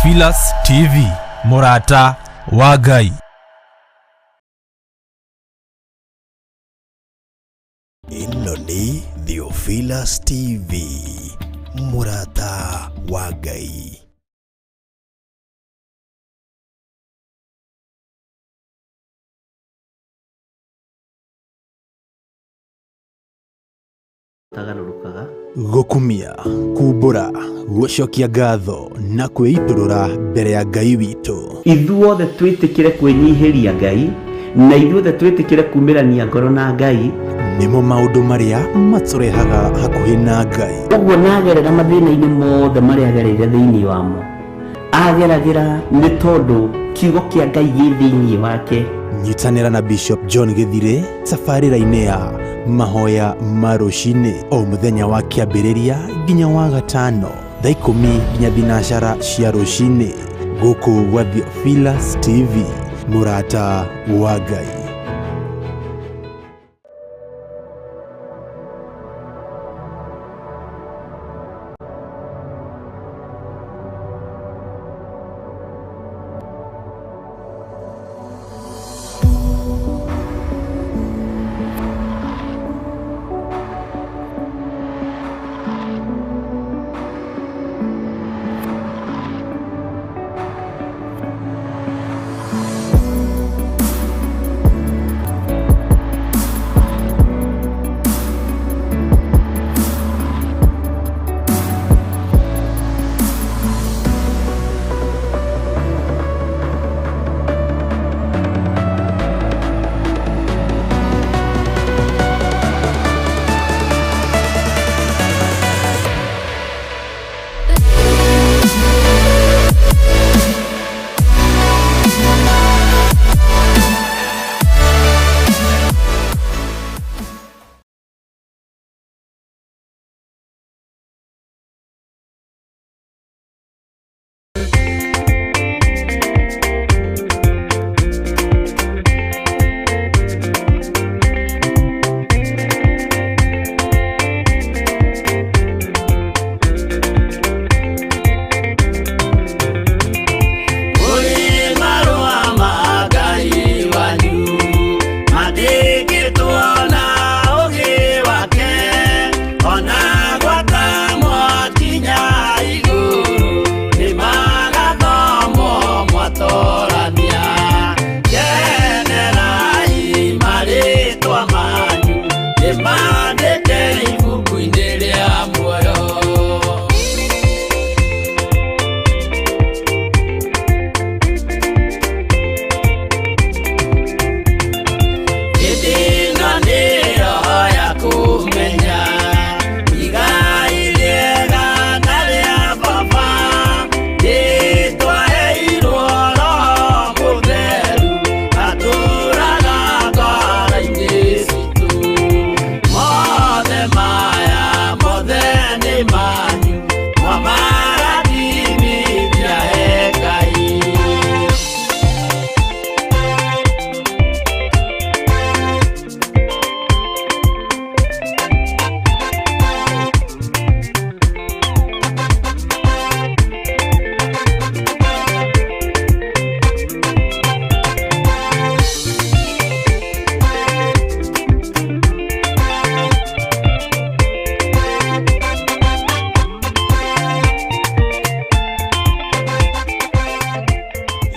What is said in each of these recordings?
Theophilus TV, mũrata wa Ngai. Ĩno nĩ Theophilus TV, mũrata wa Ngai. Tagarũrũkaga. Gũkumia, kumbũra, gũcokia ngatho na kwĩitũrũra mbere ya Ngai witũ. Ithuothe twĩtĩkĩre kwĩnyihĩria Ngai, na ithuothe twĩtĩkĩre kumĩrania ngoro na Ngai. Nĩmo maũndũ marĩa matũrehaga hakuhĩ na Ngai. Ũguo nagerera mathĩna-inĩ mothe marĩa agereire thĩinĩ wamo, ageragĩra nĩ tondũ kiugo kĩa Ngai gĩ thĩinĩ wake. Nyitanĩra na Bishop John Gĩthirĩ tabarĩra-inĩ ya mahoya ma rũcinĩ o mũthenya wa kĩambĩrĩria nginya wa gatano thaa ikũmi nginya thinacara cia rũcinĩ gũkũ gwa Theophilus TV, mũrata wa Ngai.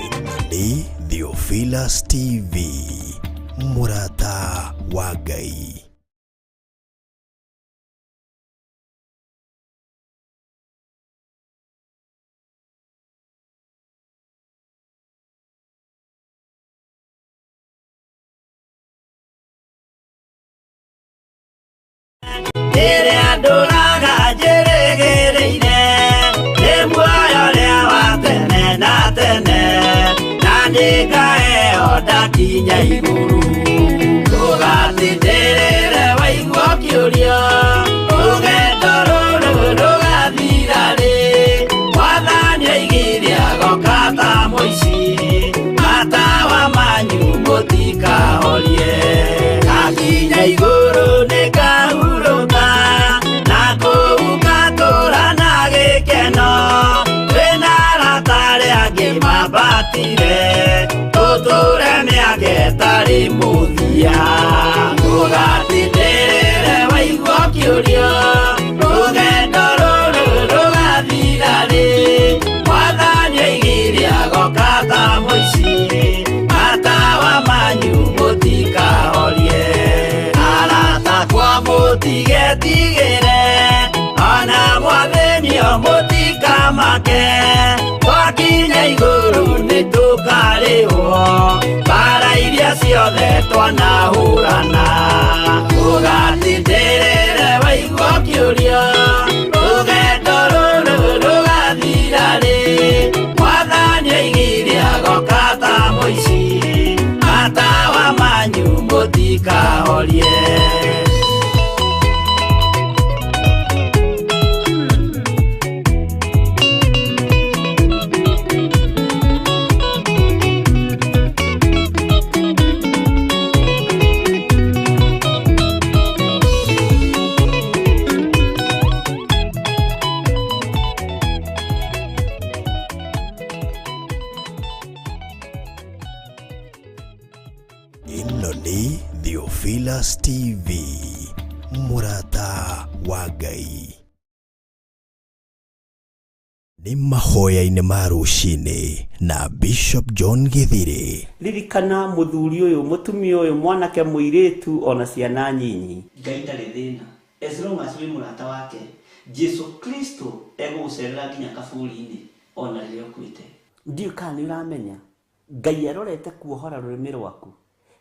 Ĩno nĩ Theophilus TV, mũrata wa Ngai. Rĩrĩa ndũraga njĩrĩgĩrĩire, nĩ muoyo ũrĩa wa tene na tene, na nĩngaheo ndakinya igũrũ. Ndũgatindĩrĩre waigua ũkĩũrio, rũgendo rũrũ rũgathira rĩ? Mwathani oigire agoka ta mũici, matawa manyu mũtikahorie. Ngakinya igũrũ nĩngahurũka, na kũu ngatũũra na gĩkeno, twĩna arata arĩa Harĩ mũthia Ũgatindĩrĩre waigua ũkĩũrio Rũgendo rũrũ rũgathira rĩ Mwathani oigire agoka ta mũici Matawa manyu mũtikahorie Arata kwa mũtigetigĩre Ona mwathĩnio mũtikamake Twakinya igũrũ nĩtũkarĩhwo Mbara iria ciothe twanahũrana Ũgatindĩrĩre waigua ũkĩũrio Rũgendo rũrũ rũgathira rĩ Mwathani oigire agoka ta mũici Matawa manyu mũtikahorie Ĩno nĩ Theophilus TV, mũrata wa Ngai. Nĩ mahoya-inĩ ma rũcinĩ na Bishop John Gĩthirĩ. Ririkana mũthuri ũyũ, mũtumia ũyũ, mwanake, mũirĩtu ona ciana nyinyi. Ngai ndarĩ thĩna as long as wĩ mũrata wake. Jesu Kristo egũgũcerera nginya kaburi-inĩ ona rĩrĩa ũkuĩte. Ndiũĩ kana nĩ ũramenya Ngai arorete kuohora rũrĩmĩ rwaku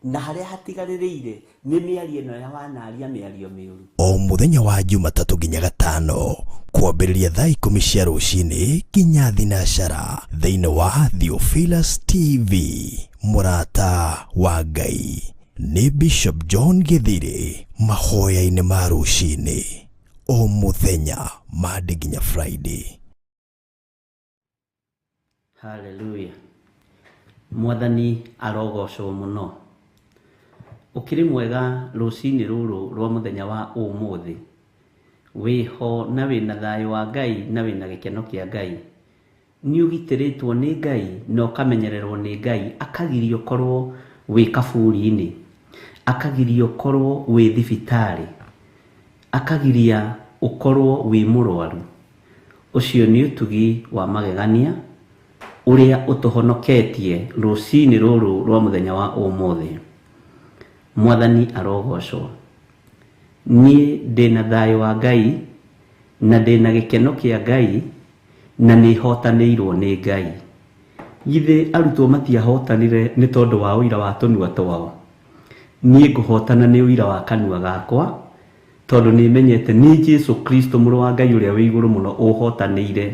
na harĩa hatigarĩrĩire nĩ mĩario ĩno ya wanaria mĩario mĩũru. O mũthenya wa Jumatatũ nginya Gatano kwambĩrĩria thaa 10 cia rũcinĩ nginya 9 thĩinĩ wa Theophilus TV, mũrata wa Ngai. Nĩ Bishop John Gĩthirĩ mahoya-inĩ ma rũcinĩ o mũthenya Monday nginya Friday. Hallelujah. Mwathani arogocwo mũno. Ũkĩrĩ mwega rũcinĩ rũrũ rwa mũthenya wa ũmũthĩ. Wĩho na wĩna thayũ wa Ngai na wĩna gĩkeno kĩa Ngai. Nĩ ũgitĩrĩtwo nĩ Ngai na ũkamenyererwo nĩ Ngai, akagiria ũkorwo wĩ kaburi-inĩ, akagiria ũkorwo wĩ thibitarĩ, akagiria ũkorwo wĩ mũrwaru. Ũcio nĩ ũtugi wa magegania ũrĩa ũtũhonoketie rũcinĩ rũrũ rwa mũthenya wa ũmũthĩ. Mwathani arogocwo. Niĩ ndĩna thayũ wa Ngai na ndĩna gĩkeno kĩa Ngai na nĩhotanĩirwo nĩ Ngai. Githĩ arutwo matiahotanire nĩ tondũ wa ũira wa tũnua twao? Niĩ ngũhotana nĩ ũira wa kanua gakwa tondũ nĩmenyete nĩ Jesu Kristo mũrũ wa Ngai ũrĩa wĩ igũrũ mũno ũhotanĩire.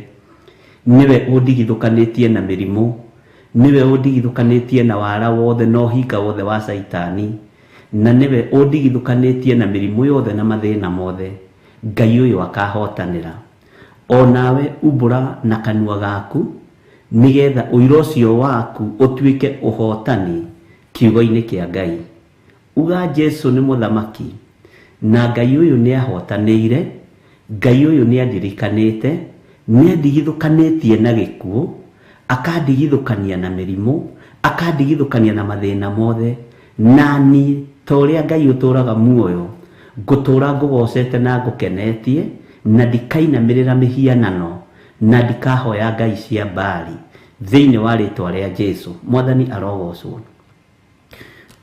Nĩwe ũndigithũkanĩtie na mĩrimũ, nĩwe ũndigithũkanĩtie na wara wothe na ũhinga wothe wa Caitani, na nĩwe ũndigithũkanĩtie na mĩrimũ yothe na mathĩna mothe. Ngai ũyũ akahotanĩra. O nawe umbũra na kanua gaku nĩgetha ũira ũcio waku ũtuĩke ũhotani kiugo-inĩ kĩa Ngai. Uga Jesu nĩ mũthamaki na Ngai ũyũ nĩahotanĩire, Ngai ũyũ nĩandirikanĩte, nĩandigithũkanĩtie na gĩkuũ, akandigithũkania na mĩrimũ, akandigithũkania na mathĩna mothe, na niĩ ta ũrĩa Ngai ũtũũraga muoyo ngũtũũra ngũgocete na ngũkenetie, na ndikainamĩrĩra mĩhianano na ndikahoya ngai cia Baali thĩinĩ wa rĩtwa rĩa Jesu. Mwathani arogocwo.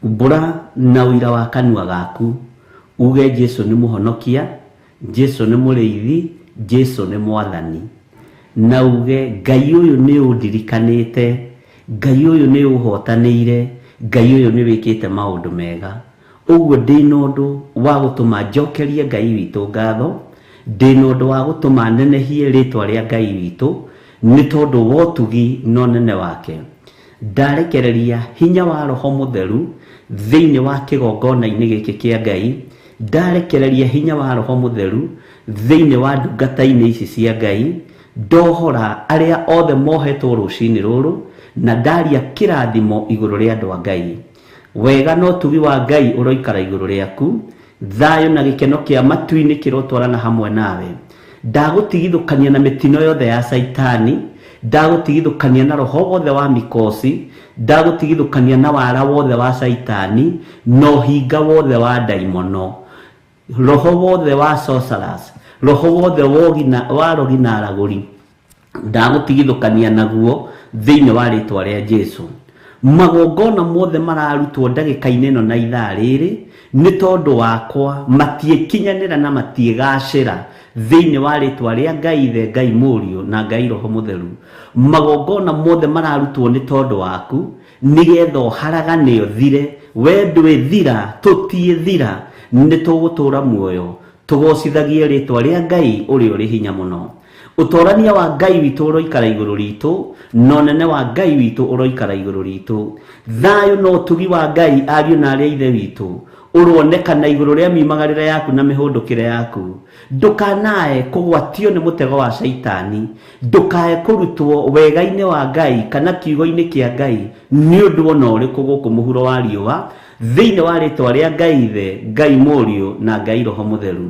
Umbũra na ũira wa kanua gaku uge Jesu nĩ mũhonokia, Jesu nĩ mũrĩithi, Jesu nĩ mwathani, na uge Ngai ũyũ nĩ ũndirikanĩte, Ngai ũyũ nĩ ũhotanĩire, Ngai ũyũ nĩ wĩkĩte maũndũ mega. Ũguo ndĩna ũndũ wa gũtũma njokerie Ngai witũ ngatho, ndĩna ũndũ wa gũtũma nenehie rĩtwa rĩa Ngai witũ nĩ tondũ wa ũtugi na ũnene wake. Ndarekereria hinya wa Roho Mũtheru thĩinĩ wa kĩgongona-inĩ gĩkĩ kĩa Ngai, ndarekereria hinya wa Roho Mũtheru thĩinĩ wa ndungata-inĩ ici cia Ngai, ndohora arĩa othe mohetwo rũcinĩ rũrũ na ndaria kĩrathimo igũrũ rĩa andũ a Ngai. Wega na ũtugi wa Ngai ũroikara igũrũ rĩaku, thayũ na gĩkeno kĩa matu-inĩ kĩrotwarana hamwe nawe. Ndagũtigithũkania na mĩtino yothe ya Caitani, Ndagũtigithũkania na roho wothe wa mikosi, ndagũtigithũkania na wara wothe wa caitani, na ũhinga wothe wa ndaimono, roho wothe wa sorcerers, roho wothe wa rogi na aragũri, ndagũtigithũkania naguo thĩinĩ wa rĩtwa rĩa Jesu. Magongona mothe mararutwo ndagĩka-inĩ ĩno na ithaa rĩrĩ nĩ tondũ wakwa matiĩkinyanĩra na matiĩgacĩra thĩinĩ wa rĩtwa rĩa Ngai Ithe, Ngai Mũriũ na Ngai Roho Mũtheru. Magongona mothe mararutwo nĩ tondũ waku nĩgetha ũharagane ũthire, we ndwĩthira, tũtiĩthira, nĩ tũgũtũra muoyo tũgocithagie rĩtwa rĩa Ngai ũrĩa ũrĩ hinya mũno. Ũtorania wa Ngai witũ ũroikara igũrũ ritũ, na ũnene wa Ngai witũ ũroikara igũrũ ritũ. Thayũ na ũtugi wa Ngai ariũ na arĩa ithe witũ ũronekana igũrũ rĩa miumagarĩre yaku na mĩhũndũkĩre yaku. Ndũkanae kũgwatio nĩ mũtego wa caitani, ndũkae kũrutwo wega-inĩ wa Ngai kana kiugo-inĩ kĩa Ngai nĩ ũndũ ona ũrĩkũ gũkũ mũhuro wa riũa, thĩinĩ wa rĩtwa rĩa Ngai Ithe, Ngai Mũriũ na Ngai Roho Mũtheru.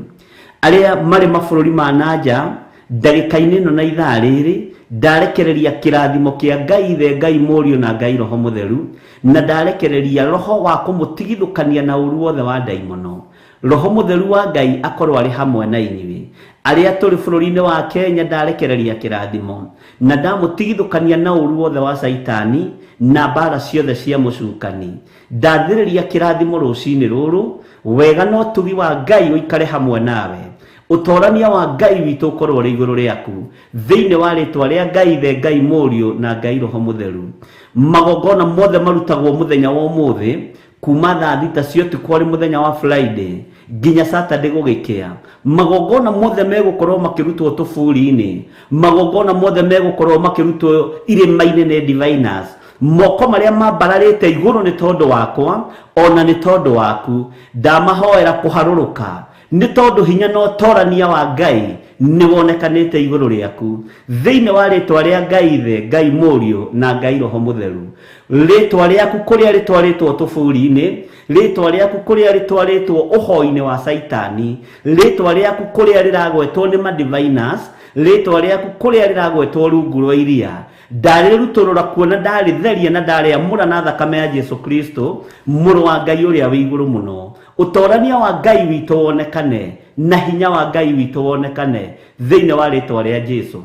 Arĩa marĩ mabũrũri ma nanja ndagĩka-inĩ ĩno na ithaa rĩrĩ, ndarekereria kĩrathimo kĩa Ngai Ithe, Ngai Mũriũ na Ngai Roho Mũtheru, na ndarekereria roho wa kũmũtigithũkania na ũru wothe wa ndaimono. Roho Mũtheru wa Ngai akorwo arĩ hamwe na inyuĩ. Arĩa tũrĩ bũrũri-inĩ wa Kenya ndarekereria kĩrathimo, na ndamũtigithũkania na ũru wothe wa caitani na mbara ciothe cia mũcukani. Ndathĩrĩria kĩrathimo rũcinĩ rũrũ, wega na ũtugi wa Ngai ũikare hamwe nawe. Ũtorania wa Ngai witũ ũkorwo ũrĩ igũrũ rĩaku thĩinĩ wa rĩtwa rĩa Ngai Ithe, Ngai Mũriũ na Ngai Roho Mũtheru. Magongona mothe marutagwo mũthenya wa ũmũthĩ kuma thaa thita cia ũtukũ arĩ mũthenya wa Friday nginya Saturday gũgĩkĩa. Magongona mothe megũkorwo makĩrutwo tũburi-inĩ, magongona mothe megũkorwo makĩrutwo irĩma-inĩ nĩ diviners. Moko marĩa mambararĩte igũrũ nĩ tondũ wakwa ona nĩ tondũ waku, ndamahoera kũharũrũka nĩ tondũ hinya na ũtorania wa Ngai nĩ wonekanĩte igũrũ rĩaku thĩinĩ wa rĩtwa rĩa Ngai Ithe, Ngai Mũriũ na Ngai Roho Mũtheru. Rĩtwa rĩaku kũrĩa rĩtwarĩtwo tũburi-inĩ, rĩtwa rĩaku kũrĩa rĩtwarĩtwo ũhoi-inĩ wa caitani, rĩtwa rĩaku kũrĩa rĩragwetwo nĩ madiviners, rĩtwa rĩaku kũrĩa rĩragwetwo rungu rwa iria, ndarĩrutũrũra kuona ndarĩtheria na ndarĩamũra na thakame ya Jesu Kristo mũrũ wa Ngai ũrĩa wĩ igũrũ mũno. Ũtorania wa Ngai witũ wonekane na hinya wa Ngai witũ wonekane thĩinĩ wa rĩtwa rĩa Jesu.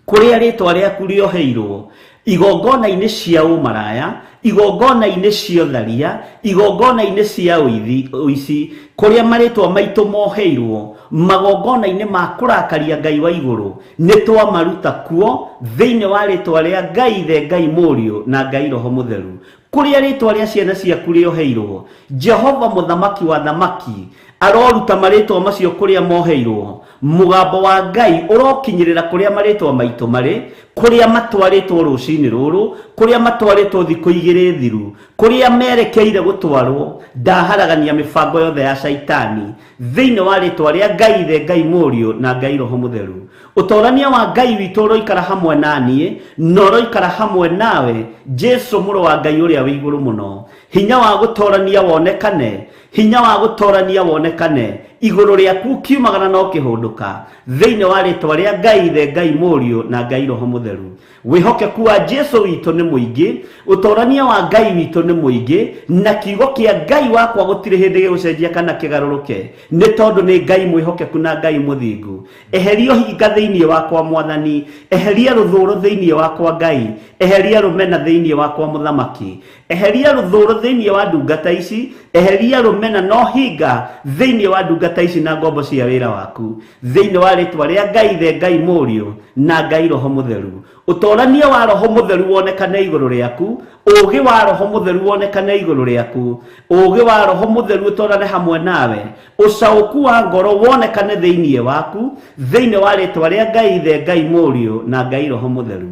Kũrĩa rĩtwa rĩaku rĩoheirwo igongona-inĩ cia ũmaraya, igongona-inĩ cia ũtharia, igongona-inĩ cia ũici, kũrĩa marĩtwa maitũ moheirwo magongona-inĩ ma kũrakaria Ngai wa igũrũ, nĩ twamaruta kuo thĩinĩ wa rĩtwa rĩa Ngai Ithe, Ngai Mũriũ na Ngai Roho Mũtheru. Kũrĩa rĩtwa rĩa ciana ciaku rĩoheirwo, Jehova mũthamaki wa thamaki aroruta marĩtwa macio kũrĩa moheirwo. Mũgambo wa Ngai ũrokinyĩrĩra kũrĩa marĩtwa maitũ marĩ, kũrĩa matwarĩtwo rũcinĩ rũrũ, kũrĩa matwarĩtwo thikũ igĩrĩ thiru, kũrĩa merekeire gũtwarwo. Ndaharagania mĩbango yothe ya caitani thĩinĩ wa rĩtwa rĩa Ngai Ithe, Ngai Mũriũ na Ngai Roho Mũtheru. Ũtorania wa Ngai witũ ũroikara hamwe na niĩ na ũroikara hamwe nawe, Jesu mũrũ wa Ngai ũrĩa wĩ igũrũ mũno. Hinya wa gũtorania wonekane, hinya wa gũtorania wonekane igũrũ rĩaku ũkiumagara na ũkĩhũndũka thĩinĩ wa rĩtwa rĩa Ngai Ithe, Ngai Mũriũ na Ngai Roho Mũtheru. Wĩhokeku wa Jesu witũ nĩ mũingĩ, ũtorania wa Ngai witũ nĩ mũingĩ, na kiugo kĩa Ngai wakwa gũtirĩ hĩndĩ gĩgũcenjia kana kĩgarũrũke, nĩ tondũ nĩ Ngai mwĩhokeku na Ngai mũthingu. Eheria ũhinga thĩinĩ wakwa Mwathani, eheria rũthũũro thĩinĩ wakwa Ngai, eheria rũmena thĩinĩ wakwa Mũthamaki, eheria rũthũũro thĩinĩ wa ndungata ici, eheria rũmena na ũhinga thĩinĩ wa ndungata ici na ngombo cia wĩra waku thĩinĩ wa rĩtwa rĩa Ngai Ithe, Ngai Mũriũ na Ngai Roho Mũtheru. Ũtorania wa Roho Mũtheru wonekane igũrũ rĩaku, ũũgĩ wa Roho Mũtheru wonekane igũrũ rĩaku, ũũgĩ wa Roho Mũtheru ũtorane hamwe nawe, ũcaũku wa ngoro wonekane thĩinĩ waku thĩinĩ wa rĩtwa rĩa Ngai Ithe, Ngai Mũriũ na Ngai Roho Mũtheru.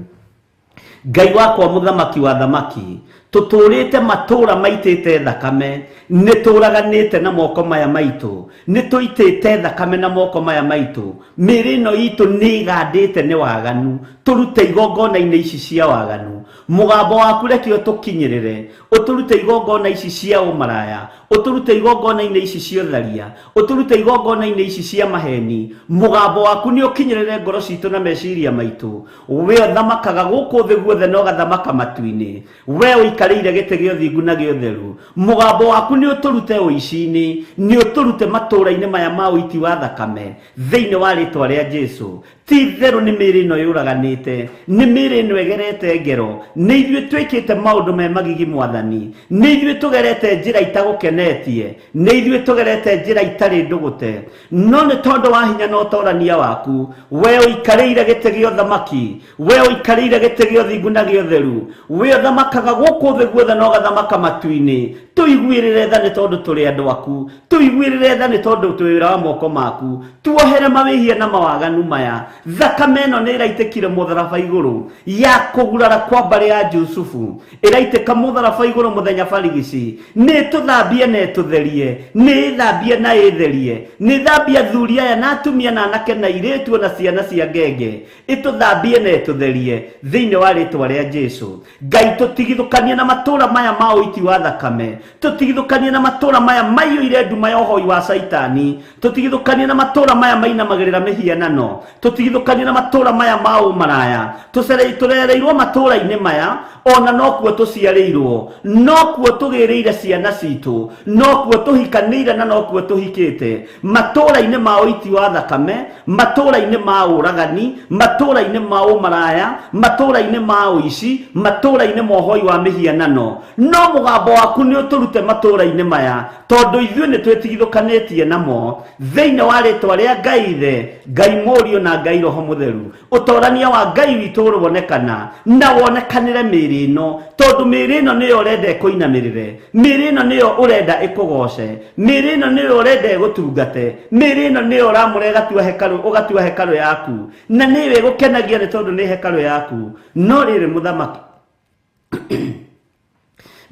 Ngai wakwa mũthamaki wa thamaki, Tũtũrĩte matũra maitĩte thakame, nĩ tũraganĩte na moko maya maitũ, nĩ tũitĩte thakame na moko maya maitũ. Mĩĩrĩ ĩno itũ nĩ ĩgandĩte nĩ waganu, tũrute igongona-inĩ ici cia waganu. Mũgambo waku reke ũtũkinyĩrĩre, ũtũrute igongona ici cia ũmaraya, ũtũrute igongona-inĩ ici cia ũtharia, ũtũrute igongona-inĩ ici cia maheni. Mũgambo waku nĩ ũkinyĩrĩre ngoro citũ na meciria maitũ. We ũthamakaga gũkũ thĩ guothe na ũgathamaka matu-inĩ, we ũikarĩire gĩtĩ gĩa ũthingu na gĩa ũtheru. Mũgambo waku nĩ ũtũrute ũici-inĩ, nĩ ũtũrute matũũra-inĩ maya ma ũiti wa thakame, thĩinĩ wa rĩtwa rĩa Jesu. Ti itherũ nĩ mĩĩrĩ ĩno yũraganĩte, nĩ mĩĩrĩ ĩno ĩgerete ngero, nĩ ithuĩ twĩkĩte maũndũ me magigi mwathani, nĩ ithuĩ tũgerete njĩra itagũkenetie, nĩ ithuĩ tũgerete njĩra itarĩ ndũgũte. No nĩ tondũ wa hinya na ũtorania waku, we ũikarĩire gĩtĩ gĩa ũthamaki, we ũikarĩire gĩtĩ gĩa ũthingu na gĩa ũtheru, we ũthamakaga gũkũ thĩ guothe na ũgathamaka matu-inĩ. Tũiguĩrĩre tha nĩ tondũ tũrĩ andũ aku, tũiguĩrĩre tha nĩ tondũ twĩ wĩra wa moko maku. Tuohere mawĩhia na mawaganu maya. Thakame ĩno nĩ ĩraitĩkire mũtharaba igũrũ ya kũgurara kwa mbarĩ ya Jusufu, ĩraitĩka mũtharaba igũrũ mũthenya barigici. Nĩ tũthambie na ĩtũtherie, nĩ ĩthambie na ĩtherie, nĩ ĩthambie athuri aya na atumia na anake na airĩtu na ciana cia ngenge, ĩtũthambie na ĩtũtherie thĩinĩ wa rĩtwa rĩa Jesu. Ngai, tũtigithũkanie na matũra maya ma ũiti wa thakame, tũtigithũkanie na matũra maya maiyũire nduma ya ũhoi wa Caitani, tũtigithũkanie na matũra maya mainamagĩrĩra mĩhianano, tũtigithũkanie na matũra maya ma ũmaraya. Tũrereirwo matũra-inĩ maya, ona nokuo tũciarĩirwo, nokuo tũgĩrĩire ciana citũ, nokuo tũhikanĩire na nokuo tũhikĩte. Matũra-inĩ ma ũiti wa thakame, matũra-inĩ ma ũragani, matũra-inĩ ma ũmaraya, matũra-inĩ ma ũici, matũra-inĩ ma ũhoi wa mĩhianano. No mũgambo waku nĩ ũtũrute matũra-inĩ maya, tondũ ithuĩ nĩ twĩtigithũkanĩtie namo, thĩinĩ wa rĩtwa rĩa Ngai Ithe, Ngai Mũriũ na Ngai Roho Mũtheru. Ũtorania wa Ngai witũ ũronekana na wonekanĩre mĩĩrĩ ĩno, tondũ mĩĩrĩ ĩno nĩyo ũrenda ĩkũinamĩrĩre, mĩĩrĩ ĩno nĩyo ũrenda ĩkũgoce, mĩĩrĩ ĩno nĩyo ũrenda ĩgũtungate, mĩĩrĩ ĩno nĩyo ũramũra ĩgatua hekarũ, ũgatua hekarũ yaku, na nĩyo ĩgũkenagia nĩ tondũ nĩ hekarũ yaku. No rĩrĩ mũthamaki,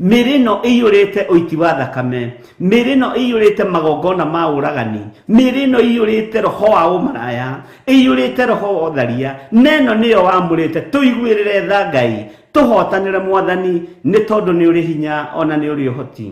mĩĩrĩ ĩno ĩiyũrĩte ũiti wa thakame, mĩĩrĩ ĩno ĩiyũrĩte magongona ma ũragani, mĩĩrĩ ĩno ĩiyũrĩte roho wa ũmaraya, ĩiyũrĩte roho wa ũtharia, na ĩno nĩyo wamũrĩte. Tũiguĩrĩre tha Ngai, tũhotanĩre mwathani, nĩ tondũ nĩ ũrĩ hinya ona nĩ ũrĩ ũhoti.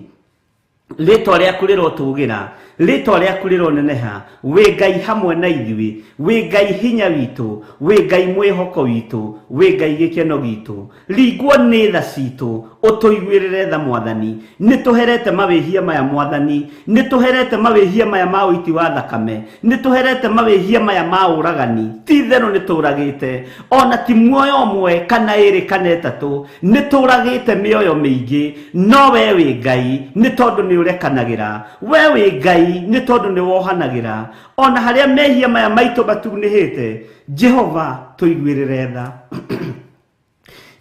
Rĩtwa rĩaku rĩrotũgĩra, rĩtwa rĩaku rĩroneneha. Wĩ Ngai hamwe na ithuĩ, wĩ Ngai hinya witũ, wĩ Ngai mwĩhoko witũ, wĩ Ngai gĩkeno gitũ. Ringwo nĩ tha citũ, ũtũiguĩrĩre tha mwathani. Nĩ tũherete mawĩhia maya mwathani, nĩ tũherete mawĩhia maya ma ũiti wa thakame, nĩ tũherete mawĩhia maya ma ũragani. Ti itherũ nĩ tũragĩte, ona ti muoyo ũmwe kana ĩrĩ kana ĩtatũ, nĩ tũragĩte mĩoyo mĩingĩ. No we wĩ Ngai nĩ tondũ nĩ ũrekanagĩra, we wĩ Ngai nĩ tondũ nĩ wohanagĩra. Ona harĩa mehia maya maitũ matunĩhĩte, Jehova tũiguĩrĩre tha.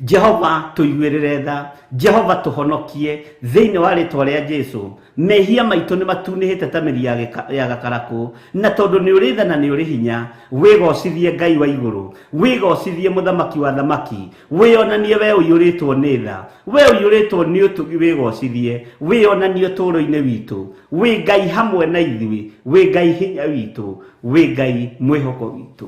Jehova tũiguĩrĩre tha, Jehova tũhonokie thĩinĩ wa rĩtwa rĩa Jesu. Mehia maitũ nĩ matunĩhĩte ta mĩri ya gakarakũ, na tondũ nĩ ũrĩ tha na nĩ ũrĩ hinya, wĩgocithie Ngai wa igũrũ, wĩgocithie mũthamaki wa thamaki, wĩonanie we ũiyũrĩtwo nĩ tha, we ũiyũrĩtwo nĩ ũtugi, wĩgocithie, wĩonanie ũtũũro-inĩ witũ. Wĩ Ngai hamwe na ithuĩ, wĩ Ngai hinya witũ, wĩ Ngai mwĩhoko witũ.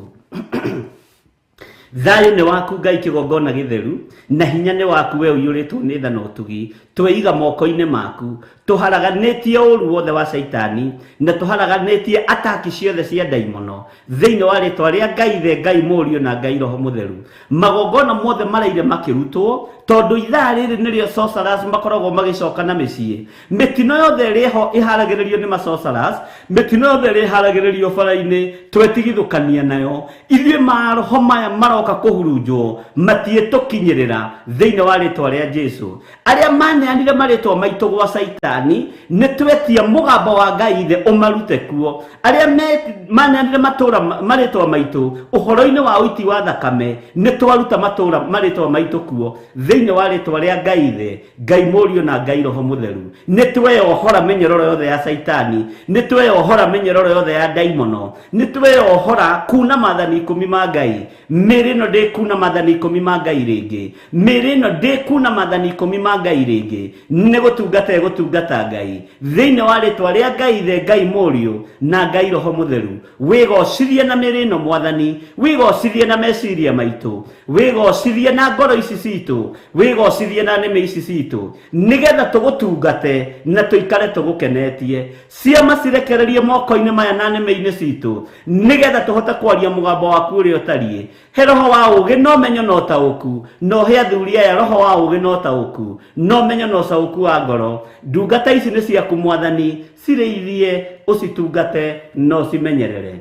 Thayũ nĩ waku Ngai kĩgongona gĩtheru, na hinya nĩ waku we ũiyũrĩtwo nĩ tha na ũtugi. Tweiga moko-inĩ maku, tũharaganĩtie ũru wothe wa Caitani, na tũharaganĩtie ataki ciothe cia ndaimono, thĩinĩ wa rĩtwa rĩa Ngai Ithe, Ngai Mũriũ na Ngai Roho Mũtheru. Magongona mothe maraire makĩrutwo, tondũ ithaa rĩrĩ nĩrĩo sorcerers makoragwo magĩcoka na mĩciĩ. Mĩtino yothe ĩrĩa ĩho ĩharagĩrĩrio nĩ ma-sorcerers, mĩtino yothe ĩrĩa ĩharagĩrĩrio bara-inĩ, twetigithũkania nayo. Ithuĩ maroho maya maroka kũhurunjwo, matiĩtũkinyĩrĩra thĩinĩ wa rĩtwa rĩa Jesu. Arĩa maneanire marĩtwa maitũ gwa Caitani, nĩ twetia mũgambo wa Ngai Ithe ũmarute kuo. Arĩa maneanire matũra marĩtwa maitũ ũhoro-inĩ wa ũiti wa thakame, nĩ twaruta matũra marĩtwa maitũ kuo thĩinĩ wa rĩtwa rĩa Ngai Ithe, Ngai Mũriũ na Ngai Roho Mũtheru. Nĩ tweyohora mĩnyororo yothe ya Caitani, nĩ tweyohora mĩnyororo yothe ya ndaimono, nĩ tweyohora kuna maathani 10 ma Ngai. Mĩĩrĩ Mĩĩrĩ ĩno ndĩkuna maathani 10 ma Ngai rĩngĩ. Mĩĩrĩ ĩno ndĩkuna maathani 10 ma Ngai rĩngĩ. Nĩ gũtungata ĩgũtungata Ngai. Thĩinĩ wa rĩtwa rĩa Ngai Ithe, Ngai Mũriũ na Ngai Roho Mũtheru. Wĩgocithie na mĩĩrĩ ĩno Mwathani, wĩgocithie na meciria maitũ, wĩgocithie na ngoro ici citũ, wĩgocithie na nĩmĩ ici citũ, nĩgetha tũgũtungate na tũikare tũgũkenetie. Ciama cirekererie moko-inĩ maya na nĩmĩ-inĩ citũ, nĩgetha tũhote kwaria mũgambo waku ũrĩa ũtariĩ. He roho wa ũũgĩ na ũmenyo na ũtaũku, na ũhe athuri aya roho wa ũũgĩ na ũtaũku, na ũmenyo na ũcaũku wa ngoro. Ndungata ici nĩ ciaku Mwathani, cirĩithie, ũcitungate na ũcimenyerere.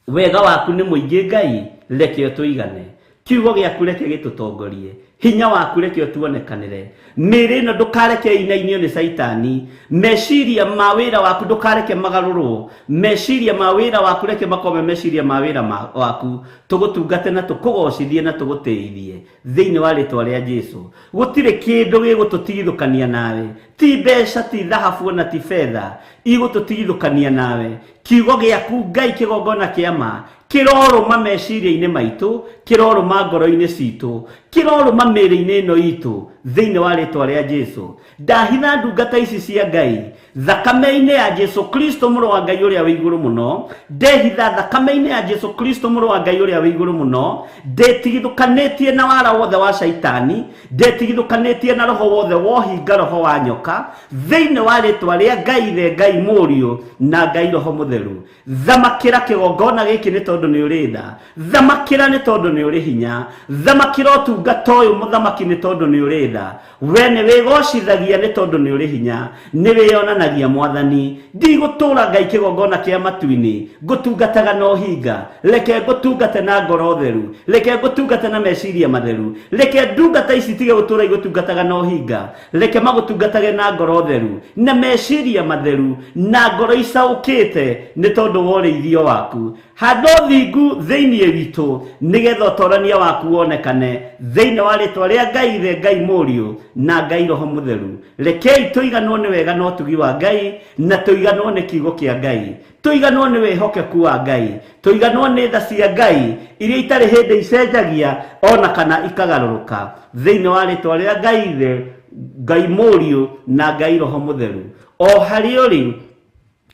Wega waku nĩ mũingĩ Ngai, reke ũtũigane. Kiugo gĩaku reke gĩtũtongorie. Hinya waku reke ũtuonekanĩre. Mĩĩrĩ ĩno ndũkareke ĩinainio nĩ Caitani. Meciria ma wĩra waku ndũkareke magarũrwo. Meciria ma wĩra waku reke makorwo me meciria ma wĩra waku. Tũgũtungate na tũkũgocithie na tũgũtĩithie thĩinĩ wa rĩtwa rĩa Jesu. Gũtirĩ kĩndũ gĩgũtũtigithũkania nawe. Ti mbeca, ti thahabu ona ti betha igũtũtigithũkania nawe. Kiugo gĩaku Ngai kĩgongona kĩa ma kĩrorũma meciria-inĩ maitũ, kĩrorũma ngoro-inĩ citũ, kĩrorũma mĩĩrĩ-inĩ ĩno itũ thĩinĩ wa rĩtwa rĩa Jesu. Ndahitha ndungata ici cia Ngai thakame-inĩ ya Jesu Kristo mũrũ wa Ngai ũrĩa wĩ igũrũ mũno. Ndehitha thakame-inĩ ya Jesu Kristo mũrũ wa Ngai ũrĩa wĩ igũrũ mũno. Ndetigithũkanĩtie na wara wothe wa Caitani, ndetigithũkanĩtie na roho wothe wa ũhinga, roho wa nyoka, thĩinĩ wa rĩtwa rĩa Ngai Ithe, Ngai Mũriũ na Ngai Roho Mũtheru. Thamakĩra kĩgongona gĩkĩ nĩ tondũ nĩ ũrĩ tha. Thamakĩra nĩ tondũ nĩ ũrĩ hinya. Thamakĩra ũtungata ũyũ mũthamaki nĩ tondũ nĩ ũrĩ tha. We nĩ wĩgocithagia nĩ tondũ nĩ ũrĩ hinya. Nĩ wĩyonanagia Mwathani. Ndigũtũra Ngai kĩgongona kĩa matu-inĩ ngũtungataga na ũhinga. Reke ngũtungate na ngoro theru. Reke ngũtungate na meciria matheru. Reke ndungata ici itige gũtũra igũtungataga na ũhinga. Reke magũtungatage na ngoro theru na meciria matheru na ngoro icaũkĩte nĩ tondũ wa ũrĩithio waku. Handa ũthingu thĩinĩ witũ nĩgetha ũtorania waku wonekane thĩinĩ wa rĩtwa rĩa Ngai Ithe, Ngai Mũriũ na Ngai Roho Mũtheru. Rekei tũiganwo nĩ wega na ũtugi wa Ngai, na tũiganwo nĩ kiugo kĩa Ngai, tũiganwo nĩ wĩhokeku wa Ngai, tũiganwo nĩ tha cia Ngai iria itarĩ hĩndĩ icenjagia ona kana ikagarũrũka thĩinĩ wa rĩtwa rĩa Ngai Ithe, Ngai Mũriũ na Ngai Roho Mũtheru. O harĩa ũrĩ,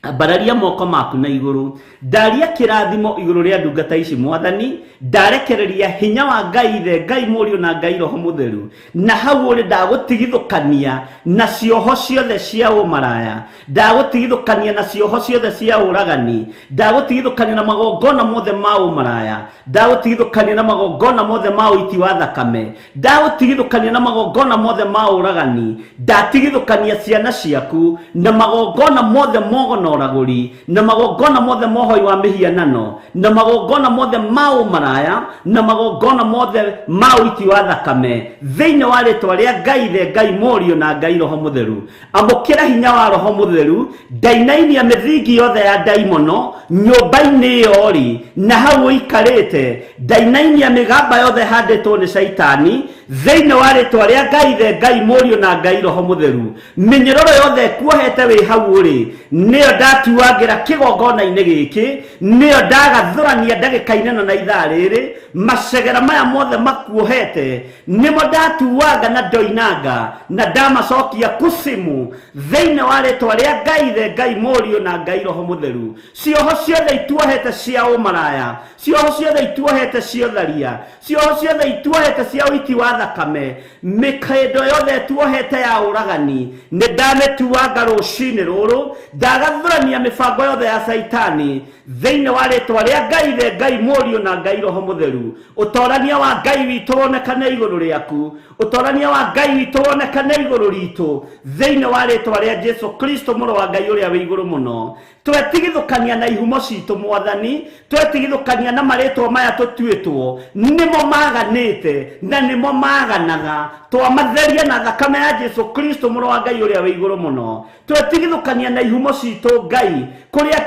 ambararia moko maku na igũrũ. Ndaria kĩrathimo igũrũ rĩa ndungata ici Mwathani. Ndarekereria hinya wa Ngai Ithe, Ngai Mũriũ na Ngai Roho Mũtheru. Na hau ũrĩ ndagũtigithũkania na cioho ciothe cia ũmaraya, ndagũtigithũkania na cioho ciothe cia ũragani, ndagũtigithũkania na magongona mothe ma ũmaraya, ndagũtigithũkania na magongona mothe ma ũiti wa thakame, ndagũtigithũkania na magongona mothe ma ũragani, ndatigithũkania ciana ciaku na magongona mothe mogo na ũragũri, na magongona mothe ma ũhoi wa mĩhianano, na magongona mothe ma ũmaraya, na magongona mothe ma ũiti wa thakame thĩinĩ wa rĩtwa rĩa Ngai Ithe, Ngai Mũriũ na Ngai Roho Mũtheru. Amũkĩra hinya wa Roho Mũtheru. Ndainainia mĩthingi yothe ya ndaimono nyũmba-inĩ ĩyo rĩ, na hau ũikarĩte. Ndainainia mĩgamba yothe ĩhandĩtwo nĩ Caitani thĩinĩ wa rĩtwa rĩa Ngai Ithe, Ngai Mũriũ na Ngai Roho Mũtheru. Mĩnyororo yothe ĩkuohete wĩ hau ũrĩ, nĩyo ndatuangĩra kĩgongona-inĩ gĩkĩ, nĩyo ndagathũrania ndagĩka-inĩ ĩno na ithaa rĩrĩ. Macegera maya mothe makuohete nĩmo ndatuanga na ndoinanga na ndamacokia kusimu thĩinĩ wa rĩtwa rĩa Ngai Ithe, Ngai Mũriũ na Ngai Roho Mũtheru. Cioho ciothe ituohete cia ũmaraya, cioho ciothe ituohete cia ũtharia, cioho ciothe ituohete cia ũiti wa thakame, mĩkĩndo yothe ĩtuohete ya ũragani, nĩ ndamĩtuanga rũcinĩ rũrũ. Ndagathũrania mĩbango yothe ya Caitani thĩinĩ wa rĩtwa rĩa Ngai Ithe, Ngai Mũriũ na Ngai Roho Mũtheru. Ũtorania wa Ngai witũ wonekane igũrũ rĩaku, ũtorania wa Ngai witũ wonekane igũrũ ritũ thĩinĩ wa rĩtwa rĩa Jesu Kristo mũrũ wa Ngai ũrĩa wĩ igũrũ mũno. Twetigithũkania na ihumo citũ Mwathani, twetigithũkania na marĩtwa maya tũtuĩtwo, nĩmo maganĩte na nĩmo maganaga twamatheria na thakame ya Jesu Kristo mũrũ wa Ngai ũrĩa wĩ igũrũ mũno. Twetigithũkania na ihumo citũ Ngai kũrĩa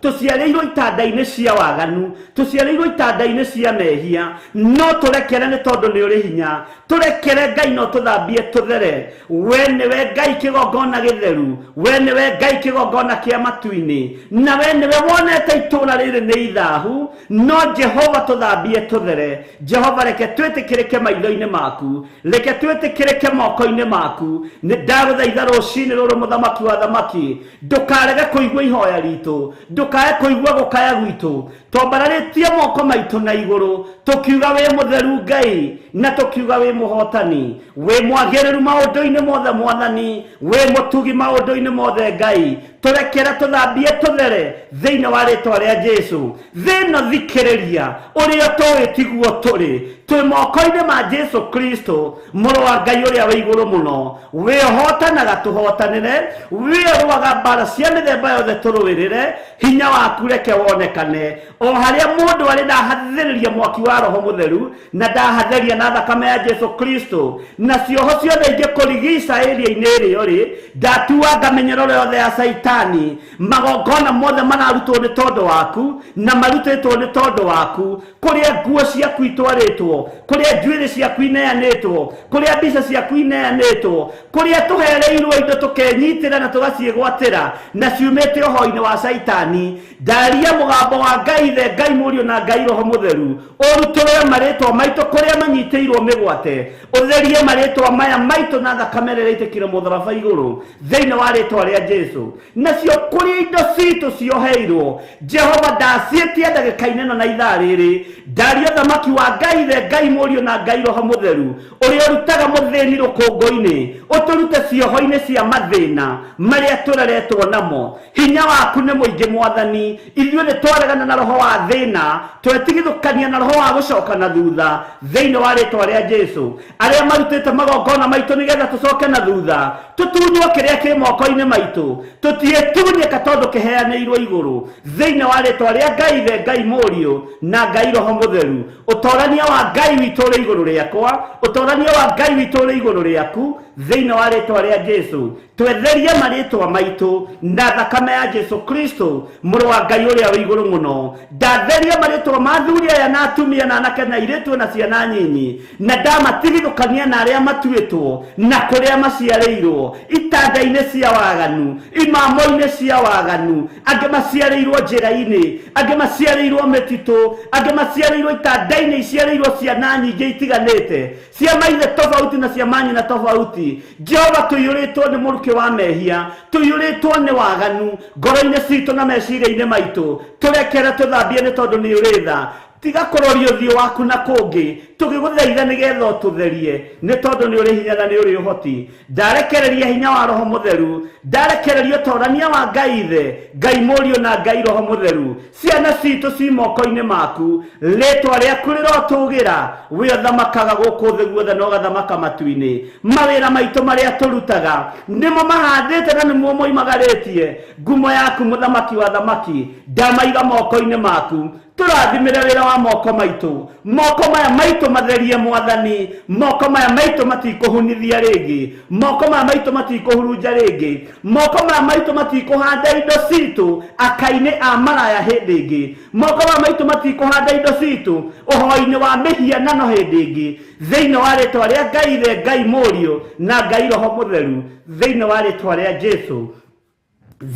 tũciarĩirwo itanda-inĩ cia waganu, tũciarĩirwo itanda-inĩ cia mehia, no tũrekere nĩ tondũ nĩ ũrĩ hinya. Tũrekere Ngai no tũthambie tũthere. We nĩwe Ngai kĩgongona gĩtheru, we nĩwe Ngai kĩgongona kĩa matu-inĩ, na we nĩwe wonete itũũra rĩrĩ nĩ ithahu, no Jehova tũthambie tũthere. Jehova reke twĩtĩkĩrĩke maitho-inĩ maku, reke twĩtĩkĩrĩke moko-inĩ maku. Nĩ ndagũthaitha rũcinĩ rũrũ mũthamaki wa thamaki, ndũkarege kũigua ihoya ritũ, ndũkae kũigua gũkaya gwitũ. Twambararĩtie moko maitũ na igũrũ tũkiuga wĩ mũtheru Ngai, na tũkiuga wĩ mũhotani, wĩ mwagĩrĩru maũndũ-inĩ mothe Mwathani, wĩ mũtugi maũndũ-inĩ mothe Ngai. Tũrekere tũthambie tũthere thĩinĩ wa rĩtwa rĩa Jesu. Thĩno thikĩrĩria ũrĩa tũĩ tiguo tũrĩ, twĩ moko-inĩ ma Jesu Kristo mũrũ wa Ngai ũrĩa wĩ igũrũ mũno. Wĩ ũhotanaga tũhotanĩre, wĩ ũrũaga mbara cia mĩthemba yothe tũrũĩrĩre. Hinya waku reke wonekane o harĩa mũndũ arĩ. Ndahathĩrĩria mwaki wa Roho Mũtheru na ndahatheria na thakame ya Jesu Kristo, na cioho ciothe ingĩkũrigica ĩria-inĩ ĩrĩa ũrĩ, ndatuanga mĩnyororo yothe ya Saitani. Magongona mothe mararutwo nĩ tondũ waku na marutĩtwo nĩ tondũ waku, kũrĩa nguo ciaku itwarĩtwo, kũrĩa njuĩrĩ ciaku ineanĩtwo, kũrĩa mbica ciaku ineanĩtwo, kũrĩa tũhereirwo indo tũkenyitĩra na tũgaciĩgwatĩra na ciumĩte ũhoro-inĩ wa Saitani. Ndaria mũgambo wa Ngai Ithe, Ngai Mũriũ na Ngai Roho Mũtheru, ũrutũrũre marĩtwa maitũ kũrĩa manyitĩirwo mĩgwate, ũtherie marĩtwa maya maitũ na thakame ĩrĩa ĩitĩkire mũtharaba igũrũ thĩinĩ wa rĩtwa rĩa Jesu. Nacio kũrĩa indo citũ cioheirwo, Jehova ndaciĩtie ndagĩka-inĩ ĩno na ithaa rĩrĩ. Ndaria thamaki wa Ngai Ithe, Ngai Mũriũ na Ngai Roho Mũtheru, ũrĩa ũrutaga mũthĩni rũkũngũ-inĩ, ũtũrute cioho-inĩ cia mathĩna marĩa tũreretwo namo. Hinya waku nĩ mũingĩ Mwathani, ithuĩ nĩ twaregana na roho wa thĩna, twetigithũkania na roho wa gũcoka na thutha thĩinĩ wa rĩtwa rĩa Jesu. Arĩa marutĩte magongona maitũ nĩgetha tũcoke na thutha, tũtunywo kĩrĩa kĩ moko-inĩ maitũ, tũtiĩtunyĩka tondũ kĩheanĩirwo igũrũ thĩinĩ wa rĩtwa rĩa Ngai Ithe, Ngai Mũriũ na Ngai Roho Mũtheru. Ũtorania wa Ngai witũ ũrĩ igũrũ rĩakwa, ũtorania wa Ngai witũ ũrĩ igũrũ rĩaku thĩinĩ wa rĩtwa rĩa Jesu. Twetherie marĩtwa maitũ na thakame ya Jesu Kristo mũrũ wa Ngai ũrĩa wĩ igũrũ mũno. Ndatheria marĩtwa ma athuri aya na atumia na anake na airĩtu na ciana nyinyi, na ndamatigithũkania na arĩa matuĩtwo na kũrĩa maciarĩirwo itanda-inĩ cia waganu, imamo-inĩ cia waganu. Angĩ maciarĩirwo njĩra-inĩ, angĩ maciarĩirwo mĩtitũ, angĩ maciarĩirwo itanda-inĩ iciarĩirwo ciana nyingĩ itiganĩte, cia maithe tofauti na cia manyina tofauti. Jehova, tũiyũrĩtwo nĩ mũrukĩ wa mehia, tũiyũrĩtwo nĩ waganu ngoro-inĩ citũ na meciria-inĩ maitũ. Tũrekere tũthambie nĩ tondũ nĩ ũrĩ tha. Tiga kũroria ũthiũ waku na kũngĩ, tũgĩgũthaitha nĩgetha ũtũtherie, nĩ tondũ nĩ ũrĩ hinya na nĩ ũrĩ ũhoti. Ndarekereria hinya wa Roho Mũtheru, ndarekereria ũtorania wa Ngai Ithe, Ngai Mũriũ na Ngai Roho Mũtheru. Ciana citũ ci moko-inĩ maku, rĩtwa rĩaku rĩrotũgĩra. Wĩ ũthamakaga gũkũ thĩ guothe na ũgathamaka matu-inĩ. Mawĩra maitũ marĩa tũrutaga nĩmo mahandĩte na nĩmo moimagarĩtie ngumo yaku mũthamaki wa thamaki. Ndamaiga moko-inĩ maku, tũrathimĩre wĩra wa moko maitũ. Moko maya maitũ matherie Mwathani, moko maya maitũ matikũhunithia rĩngĩ, moko maya maitũ matikũhurunja rĩngĩ, moko maya maitũ matikũhanda indo citũ aka-inĩ a maraya hĩndĩ ĩngĩ, moko maya maitũ matikũhanda indo citũ ũhoi-inĩ wa mĩhianano hĩndĩ ĩngĩ, thĩinĩ wa rĩtwa rĩa Ngai Ithe, Ngai Mũriũ na Ngai Roho Mũtheru, thĩinĩ wa rĩtwa rĩa Jesu.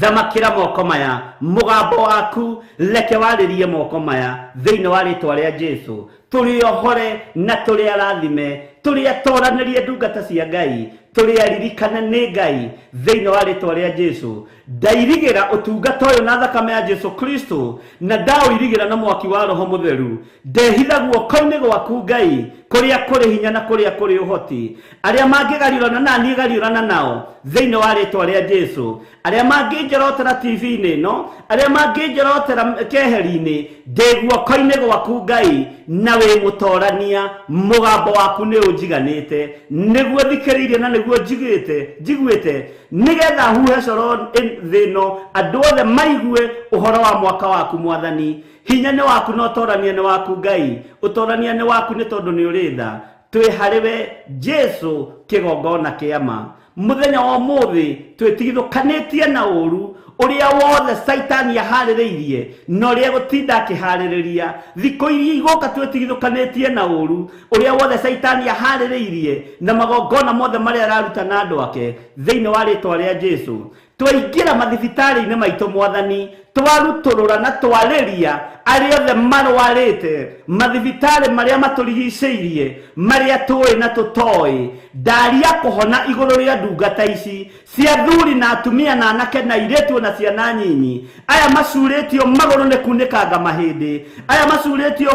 Thamakĩra moko maya, mũgambo waku reke warĩrie moko maya thĩinĩ wa rĩtwa rĩa Jesu. Tũrĩ ohore na tũrĩ arathime, tũrĩ atoranĩrie ndungata cia Ngai, tũrĩ aririkane nĩ Ngai thĩinĩ wa rĩtwa rĩa Jesu. Ndairigĩra ũtungata ũyũ na thakame ya Jesu Kristo, na ndaũirigĩra na mwaki wa Roho Mũtheru. Ndehitha guoko-inĩ gwaku Ngai, kũrĩa kũrĩ hinya na kũrĩa kũrĩ ũhoti. Arĩa mangĩgariũrana na niĩ gariũrana nao thĩinĩ wa rĩtwa rĩa Jesu. Arĩa mangĩnjorotera TV-inĩ ĩno, arĩa mangĩnjorotera keheri-inĩ, ndĩ guoko-inĩ gwaku Ngai, na wĩ mũtorania. Mũgambo waku nĩ ũnjiganĩte, nĩguo thikĩrĩirie na nĩguo njiguĩte, nĩgetha huhe coro thĩ ĩno andũ othe maigue ũhoro wa mwaka waku Mwathani. Hinya nĩ waku na ũtorania nĩ waku Ngai, ũtorania nĩ waku nĩ tondũ nĩ ũrĩ tha. Twĩ harĩ we Jesu kĩgongona kĩa ma. Mũthenya wa ũmũthĩ twĩtigithũkanĩtie na ũru ũrĩa wothe Saitani aharĩrĩirie na ũrĩa egũtinda akĩharĩrĩria. Thikũ iria igũka twĩtigithũkanĩtie na ũru ũrĩa wothe Saitani aharĩrĩirie na magongona mothe marĩa araruta na andũ ake thĩinĩ wa rĩtwa rĩa Jesu. Twaingĩra mathibitarĩ-inĩ maitũ Mwathani, twarutũrũra na twarĩria arĩa othe marwarĩte mathibitarĩ marĩa matũrigicĩirie, marĩa tũĩ na tũtoĩ. Ndaria kũhona igũrũ rĩa ndungata ici cia thuri na atumia na anake na airĩtu na ciana nyinyi. Aya macurĩtio magũrũ nĩ kunĩkanga mahĩndĩ, aya macurĩtio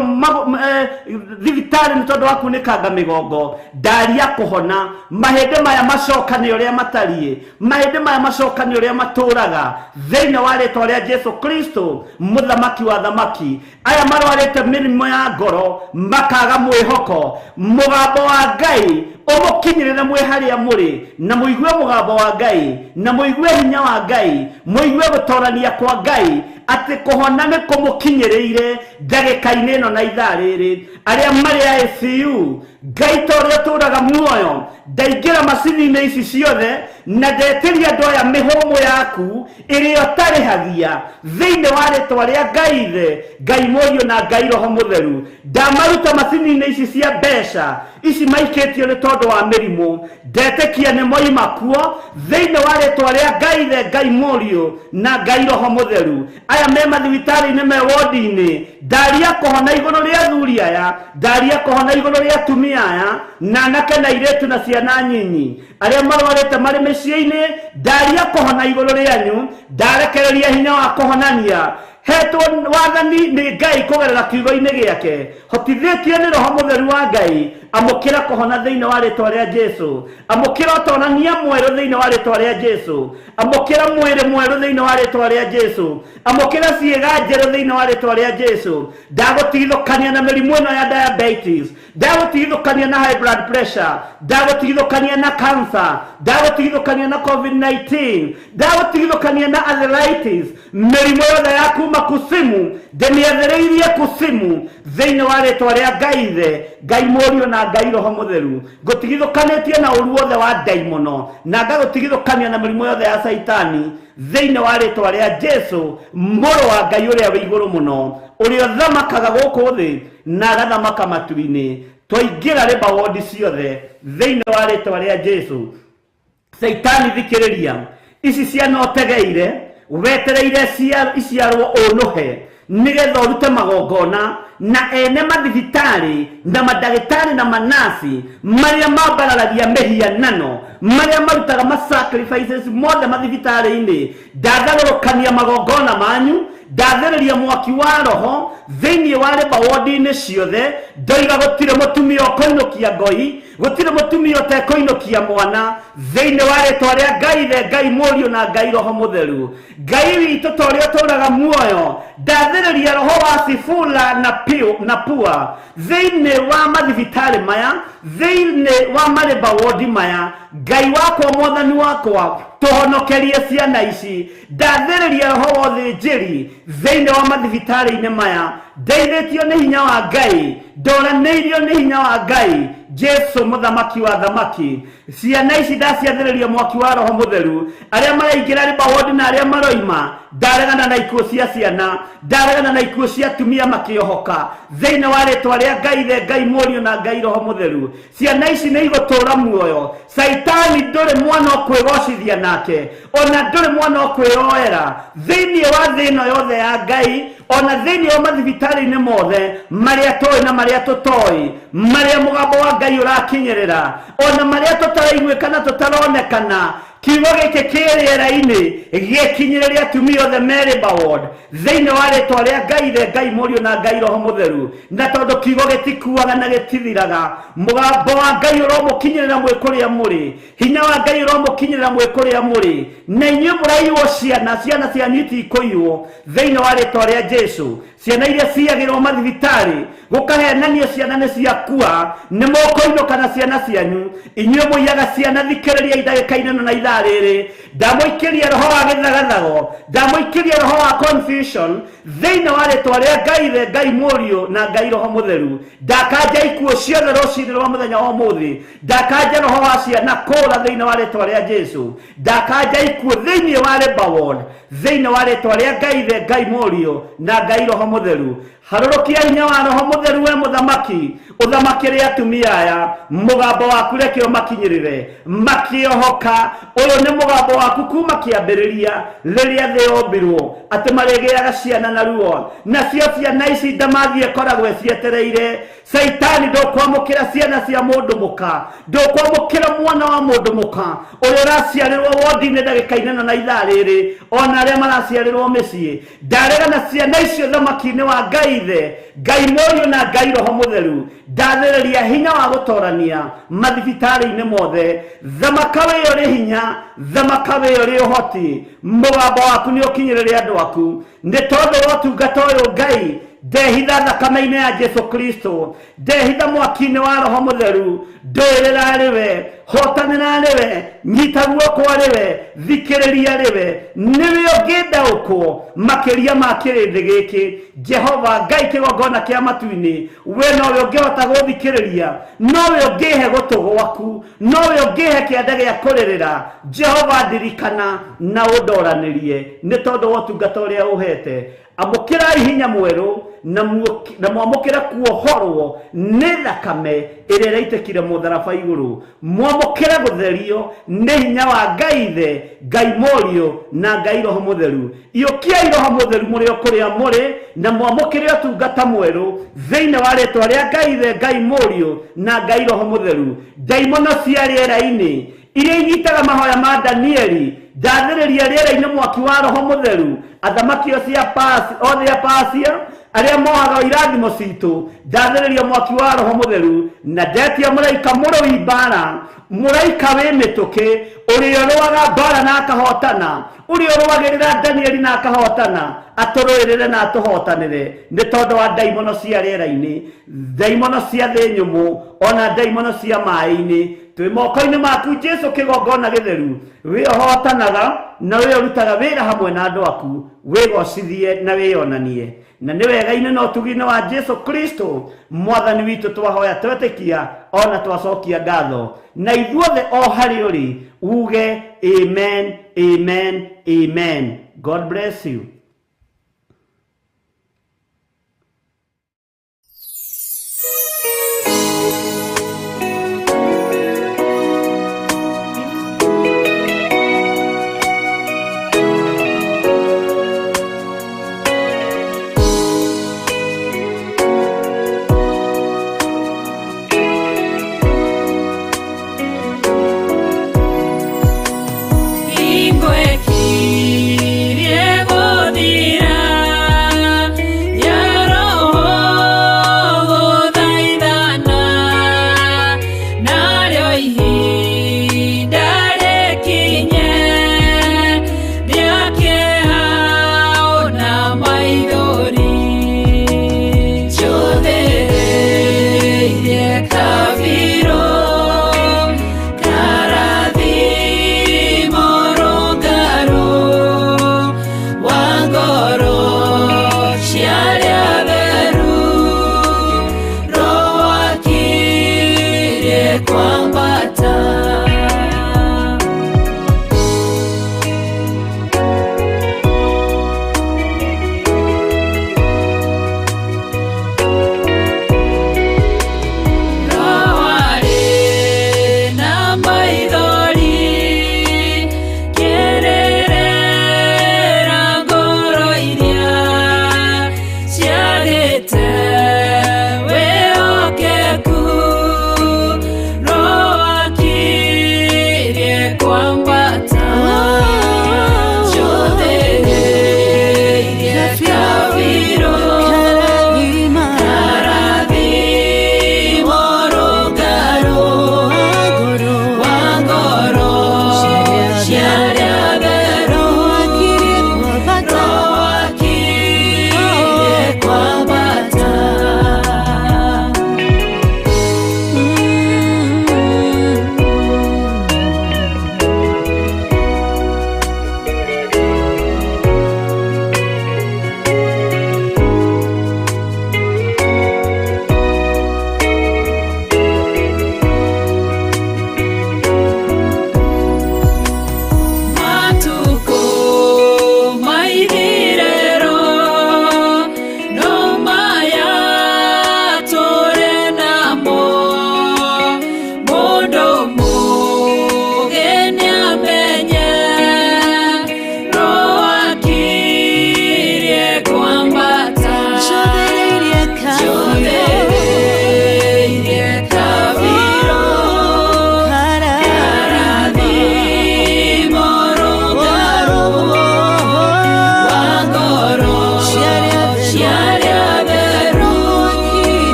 thibitarĩ nĩ tondũ wa kunĩkanga mĩgongo. Ndaria kũhona mahĩndĩ maya macokane ũrĩa matariĩ, mahĩndĩ maya macokane ũrĩa matũraga thĩinĩ wa rĩtwa rĩa Jesu Kristo mũthamaki wa thamaki. Aya marwarĩte mĩrimũ ya ngoro makaga mwĩhoko, mũgambo wa Ngai ũmũkinyĩrĩre mwĩ harĩa mũrĩ, na mũigue mũgambo wa Ngai, na mũigue hinya wa Ngai, mũigue gũtorania kwa Ngai atĩ kũhona nĩ kũmũkinyĩrĩire ndagĩka-inĩ ĩno na ithaa rĩrĩ. Arĩa marĩ ICU, Ngai ta ũrĩa ũtũraga muoyo, ndaingĩra macini-inĩ ici ciothe na ndetĩria andũ aya mĩhũmũ yaku ĩrĩa ũtarĩhagia thĩinĩ wa rĩtwa rĩa Ngai Ithe, Ngai Mũriũ na Ngai Roho Mũtheru. Ndamaruta macini-inĩ ici cia mbeca ici maikĩtio nĩ tondũ wa mĩrimũ, ndetĩkia nĩ moima kuo thĩinĩ wa rĩtwa rĩa Ngai Ithe, Ngai Mũriũ na Ngai Roho Mũtheru. Aya me mathibitarĩ-inĩ, me wodi-inĩ, ndaria kũhona igũrũ rĩa athuri aya, ndaria kũhona igũrũ rĩa atumia aya na anake na airĩtu na ciana nyinyi. Arĩa marwarĩte marĩ mĩciĩ-inĩ, ndaria kũhona igũrũ rĩanyu, ndarekereria hinya wa kũhonania. Hetwo wathani nĩ Ngai kũgerera kiugo-inĩ gĩake, hotithĩtio nĩ Roho Mũtheru wa Ngai. Amũkĩra kũhona thĩinĩ wa rĩtwa rĩa Jesu, amũkĩra ũtonania mwerũ thĩinĩ wa rĩtwa rĩa Jesu, amũkĩra mwĩrĩ mwerũ thĩinĩ wa rĩtwa rĩa Jesu, amũkĩra ciĩga njerũ thĩinĩ wa rĩtwa rĩa Jesu. Ndagũtigithũkania na mĩrimũ ĩno ya diabetes, ndagũtigithũkania na high blood pressure, ndagũtigithũkania na cancer, ndagũtigithũkania na COVID-19, ndagũtigithũkania na arthritis, mĩrimũ yothe ya kuma kusimu ndĩmĩathĩrĩirie kusimu thĩinĩ wa rĩtwa rĩa Ngai Ithe, Ngai Mũriũ na Ngai Roho Mũtheru. Ngũtigithũkanĩtie na ũru wothe wa ndaimono na ngagũtigithũkania na mĩrimũ yothe ya Saitani thĩinĩ wa rĩtwa rĩa Jesu mũrũ wa Ngai ũrĩa wĩ igũrũ mũno, ũrĩa ũthamakaga gũkũ thĩ na agathamaka matu-inĩ. Twaingĩra rĩba wodi ciothe thĩinĩ wa rĩtwa rĩa Jesu. Saitani thikĩrĩria, ici ciana ũtegeire wetereire iciarwo ũnũhe nĩgetha ũrute magongona na ene mathibitarĩ na mandagĩtarĩ na manasi marĩa mambararagia mĩhianano, marĩa marutaga ma sacrifices mothe mathibitarĩ-inĩ. Ndatharũrũkania magongona manyu, ndathĩrĩria mwaki wa roho thĩinĩ wa rĩba wodi-inĩ ciothe. Ndoiga gũtirĩ mũtumia ũkũinũkia ngoi, gũtirĩ mũtumia ũtekũinũkia mwana thĩinĩ wa rĩtwa rĩa Ngai Ithe, Ngai Mũriũ na Ngai Roho Mũtheru. Ngai witũ ta ũrĩa ũtũraga muoyo, ndathĩrĩria roho wa Sifula na Pua thĩinĩ wa mathibitarĩ maya, thĩinĩ wa marĩba wodi maya. Ngai wakwa, Mwathani wakwa, tũhonokerie ciana ici. Ndathĩrĩria roho wa ũthĩnjĩri thĩinĩ wa mathibitarĩ-inĩ maya. Ndeithĩtio nĩ hinya wa Ngai, ndoranĩirio nĩ hinya wa Ngai Jesu mũthamaki wa thamaki. Ciana ici ndaciathĩrĩria mwaki wa Roho Mũtheru. Arĩa maraingĩra rĩba wodi na arĩa maroima, ndaregana na ikuũ cia ciana, ndaregana na ikuũ cia atumia makĩohoka thĩinĩ wa rĩtwa rĩa Ngai Ithe, Ngai Mũriũ na Ngai Roho Mũtheru. Ciana ici nĩ igũtũra muoyo. Saitani ndũrĩ mwana ũkwĩgocithia nake, ona ndũrĩ mwana ũkwĩyoera thĩinĩ wa thĩ ĩno yothe ya Ngai, ona thĩinĩ wa mathibitarĩ-inĩ mothe marĩa tũĩ na marĩa tũtoĩ, marĩa mũgambo wa Ngai ũrakinyĩrĩra, ona marĩa tũtaraiguĩka na tũtaronekana. Kiugo gĩkĩ kĩ rĩera-inĩ gĩkinyĩrĩre atumia othe me labour ward thĩinĩ wa rĩtwa rĩa Ngai Ithe, Ngai Mũriũ na Ngai Roho Mũtheru. Na tondũ kiugo gĩtikuaga na gĩtithiraga, mũgambo wa Ngai ũromũkinyĩrĩra mwĩ kũrĩa mũrĩ, hinya wa Ngai ũromũkinyĩrĩra mwĩ kũrĩa mũrĩ, na inyuĩ mũraiywo ciana, ciana cianyu itikũiywo thĩinĩ wa rĩtwa rĩa Jesu. Ciana iria ciagĩrwo mathibitarĩ gũkahenanio ciana nĩ ciakua nĩ mũkũinũka na ciana cianyu. Inyuĩ mũiyaga ciana, thikĩrĩria ndagĩka-inĩ ĩno na ithaa rĩrĩ. Ndamũikĩria roho wa gĩthagathago, ndamũikĩria roho wa confusion thĩinĩ wa rĩtwa rĩa Ngai Ithe, Ngai Mũriũ na Ngai Roho Mũtheru. Ndakanja ikuũ ciothe rũcinĩ rwa mũthenya wa ũmũthĩ. Ndakanja roho wa ciana kũra thĩinĩ wa rĩtwa rĩa Jesu. Ndakanja ikuũ thĩinĩ wa Labour Ward thĩinĩ wa rĩtwa rĩa Ngai Ithe, Ngai Mũriũ na Ngai Roho Mũtheru. Harũrũkia hinya wa Roho Mũtheru we mũthamaki, ũthamakĩre atumia aya. Mũgambo waku reke ũmakinyĩrĩre makĩohoka. Ũyũ nĩ mũgambo waku kuma kĩambĩrĩria rĩrĩa thĩ yombirwo, atĩ marĩgĩaga ciana na ruo. Nacio ciana ici ndamathi ĩkoragwo ĩcietereire. Caitani ndũkwamũkĩra ciana cia mũndũ mũka, ndũkwamũkĩra mwana wa mũndũ mũka ũrĩa ũraciarĩrwo wodi-inĩ ndagĩka-inĩ ĩno na ithaa rĩrĩ, ona arĩa maraciarĩrwo mĩciĩ. Ndaregana ciana icio thamaki-inĩ wa Ngai Ithe, Ngai Mũriũ na Ngai Roho Mũtheru. Ndathĩrĩria hinya wa gũtorania mathibitarĩ-inĩ mothe. Thamaka wĩ ũrĩ hinya, thamaka wĩ ũrĩ ũhoti. Mũgambo waku nĩ ũkinyĩrĩre andũ aku. Nĩ tondũ wa ũtungata ũyũ Ngai, ndehitha thakame-inĩ ya Jesu Kristo, ndehitha mwaki-inĩ wa Roho Mũtheru. Ndũĩrĩra rĩwe, hotanĩra rĩwe, nyita guoko rĩwe, thikĩrĩria rĩwe. Nĩwe ũngĩndaũkwo makĩria ma kĩrĩndĩ gĩkĩ. Jehova Ngai kĩgongona kĩa matu-inĩ, we nowe ũngĩhota gũthikĩrĩria, nowe ũngĩhe gũtũ gwaku, nowe ũngĩhe kĩanda gĩa kũrĩrĩra. Jehova ndirikana na ũndoranĩrie nĩ tondũ wa ũtungata ũrĩa ũhete. Amũkĩrai hinya mwerũ na mwamũkĩre kuohorwo nĩ thakame ĩrĩa ĩraitĩkire mũtharaba igũrũ. Mwamũkĩre gũtherio nĩ hinya wa Ngai Ithe, Ngai Mũriũ na Ngai Roho Mũtheru. Iyũkiai Roho Mũtheru mũrĩ o kũrĩa mũrĩ na mwamũkĩre ũtungata mwerũ thĩinĩ wa rĩtwa rĩa Ngai Ithe, Ngai Mũriũ na Ngai Roho Mũtheru. Ndaimono cia rĩera-inĩ iria inyitaga mahoya ma Danieli, ndathĩrĩria rĩera-inĩ mwaki wa Roho Mũtheru. Athamaki othe a Pasia arĩa mohaga irathimo citũ, ndathĩrĩria mwaki wa Roho Mũtheru. Na ndetia mũraika mũrũi mbara, mũraika wĩ mĩtũkĩ, ũrĩa ũrũaga mbara na akahotana, ũrĩa ũrũagĩrĩra Danieli na akahotana, atũrũĩrĩre na atũhotanĩre. Nĩ tondũ wa ndaimono cia rĩera-inĩ, ndaimono cia thĩ nyũmũ, ona ndaimono cia maĩ-inĩ. Twĩ moko-inĩ maku Jesu kĩgongona gĩtheru, wĩ ũhotanaga na wĩ ũrutaga wĩra hamwe na andũ aku. Wĩgocithie na wĩyonanie. Na nĩ wega-inĩ na ũtugi-inĩ wa Jesu Kristo mwathani witũ twahoya twetĩkia ona twacokia ngatho. Na ithuothe o harĩ ũrĩ uge amen, amen, amen. God bless you. Kwambata.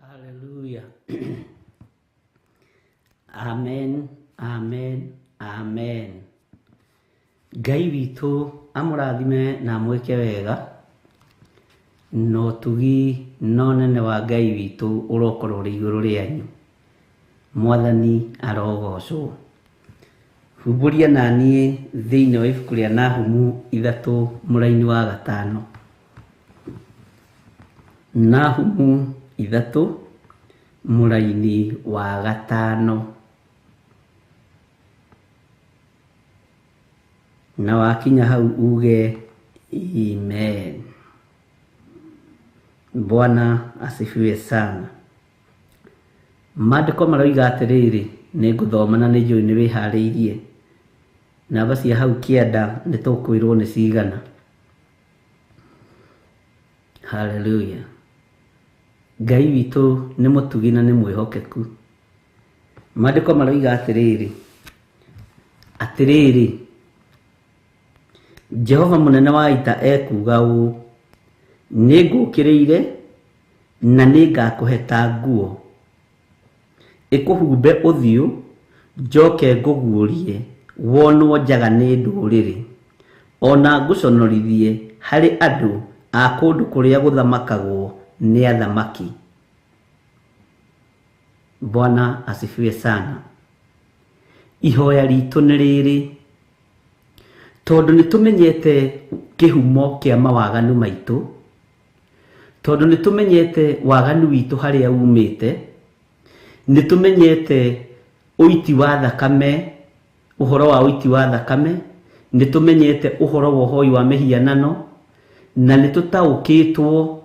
Hallelujah. Amen, amen, amen. Ngai witũ amũrathime na amwĩke wega, na ũtugi na ũnene wa Ngai witũ ũrokorwo ũrĩ igũrũ rĩanyu. Mwathani arogocwo. Humbũria na niĩ thĩinĩ wa ibuku rĩa Nahumu 3 mũraini wa 5. Nahumu 3 mũraini wa 5. Na wakinya hau uge amen. Bwana asifiwe sana. Maandĩko maroiga atĩrĩrĩ, nĩngũthoma na nĩnjũĩ nĩ wĩharĩirie. Namba cia hau kĩanda nĩ tũkwĩrwo nĩ cigana. Hallelujah. Ngai witũ nĩ mũtugi na nĩ mwĩhokeku. Maandĩko maroiga atĩrĩrĩ, atĩrĩrĩ, Jehova mũnene wa ita ekuuga ũũ, nĩngũũkĩrĩire na nĩngakũheta nguo ĩkũhumbe ũthiũ, njoke ngũguũrie wonwo njaga nĩ ndũrĩrĩ, ona ngũconorithie harĩ andũ a kũndũ kũrĩa gũthamakagwo nĩ athamaki. Bwana asifiwe sana. Ihoya ritũ nĩ rĩrĩ, tondũ nĩtũmenyete kĩhumo kĩa mawaganu maitũ, tondũ nĩtũmenyete waganu witũ harĩa umĩte, nĩtũmenyete ũiti wa thakame, ũhoro wa ũiti wa thakame, nĩtũmenyete ũhoro wa ũhoi wa mĩhianano, na nĩtũtaũkĩtwo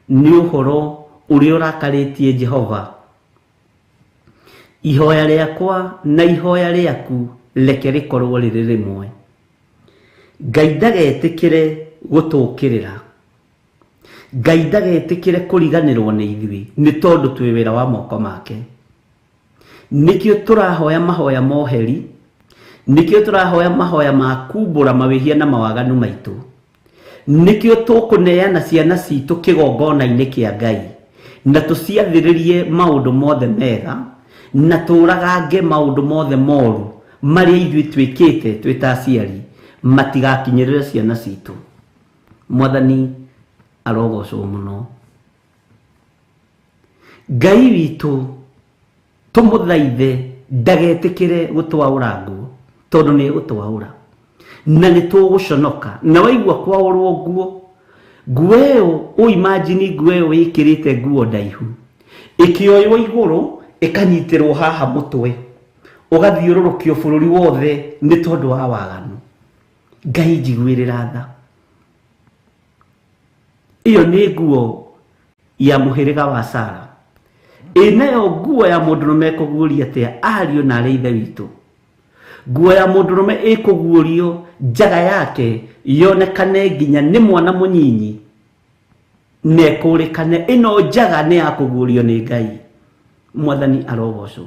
nĩ ũhoro ũrĩa ũrakarĩtie Jehova. Ihoya rĩakwa na ihoya rĩaku reke rĩkorwo rĩrĩ rĩmwe. Ngai ndagetĩkĩre gũtũũkĩrĩra, Ngai ndagetĩkĩre kũriganĩrwo nĩ ithuĩ, nĩ tondũ twĩ wĩra wa moko make. Nĩkĩo tũrahoya mahoya moheri, nĩkĩo tũrahoya mahoya ma kumbũra mawĩhia na mawaganu maitũ, nĩkĩo tũkũneana ciana citũ kĩgongona-inĩ kĩa Ngai, na tũciathĩrĩrie maũndũ mothe mega, na tũragange maũndũ mothe moru marĩa ithuĩ twĩkĩte twĩ ta aciari, matigakinyĩrĩre ciana citũ. Mwathani arogocwo mũno. Ngai witũ tũmũthaithe ndagetĩkĩre gũtwaũra nguo, tondũ nĩ egũtwaũra na nĩ tũgũconoka. Na waigua kwaũrwo nguo, nguo ĩyo ũimagine nguo ĩyo wĩkĩrĩte nguo ndaihu ĩkĩoywo igũrũ ĩkanyitĩrwo haha mũtwe, ũgathiũrũrũkio bũrũri wothe nĩ tondũ wa waganu. Ngai njiguĩrĩra tha. Ĩyo nĩ nguo Ya mũhĩrĩga wa Sara. Ĩ nayo nguo ya mũndũrũme ĩkũguũria atĩa ariũ na arĩ ithe witũ? Nguo ya mũndũrũme ĩkũguũrio njaga yake yonekane nginya nĩ mwana mũnyinyi na ĩkũrĩkane ĩno njaga nĩ ya kũguũrio nĩ Ngai. Mwathani arogocwo.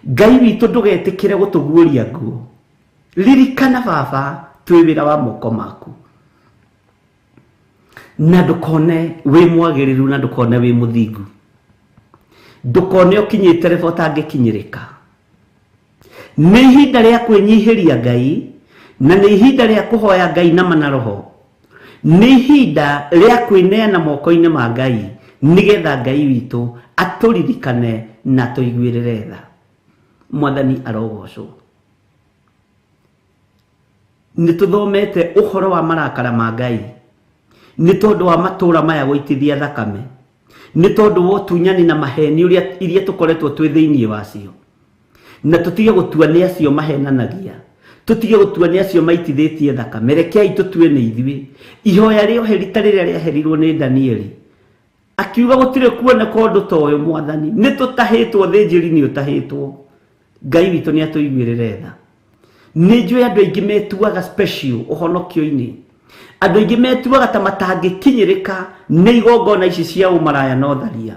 Ngai witũ ndũgetĩkĩre gũtũguũria nguo. Ririkana baba twĩ wĩra wa moko maku. Na ndũkone wĩ mwagĩrĩru na ndũkone wĩ mũthingu. Ndũkone ũkinyĩte level ũtangĩkinyĩrĩka. Nĩ ihinda rĩa kwĩnyihĩria Ngai na nĩ ihinda rĩa kũhoya Ngai na mana roho. Nĩ ihinda rĩa kwĩneana moko-inĩ ma Ngai nĩgetha Ngai witũ atũririkane na atũiguĩrĩre tha. Mwathani arogocwo. Nĩ tũthomete ũhoro wa marakara ma Ngai nĩ tondũ wa matũũra maya gũitithia thakame, nĩ tondũ wa ũtunyani na maheni ũrĩa iria tũkoretwo twĩ thĩinĩ wacio. Na tũtige gũtua nĩ acio mahenanagia, tũtige gũtua nĩ acio maitithĩtie thakame, rekei tũtue nĩ ithuĩ. Ihoya rĩa ũheri ta rĩrĩa rĩaherirwo nĩ Danieli, akiuga gũtirĩ kuoneka ũndũ ta ũyũ Mwathani, nĩ tũtahĩtwo, thĩnjĩri nĩ ũtahĩtwo. Ngai witũ nĩ atũiguĩrĩre tha. Nĩ njũĩ andũ aingĩ metuaga special ũhonokio-inĩ. Andũ aingĩ metuaga ta matangĩkinyĩrĩka nĩ igongona ici cia ũmaraya na ũtharia,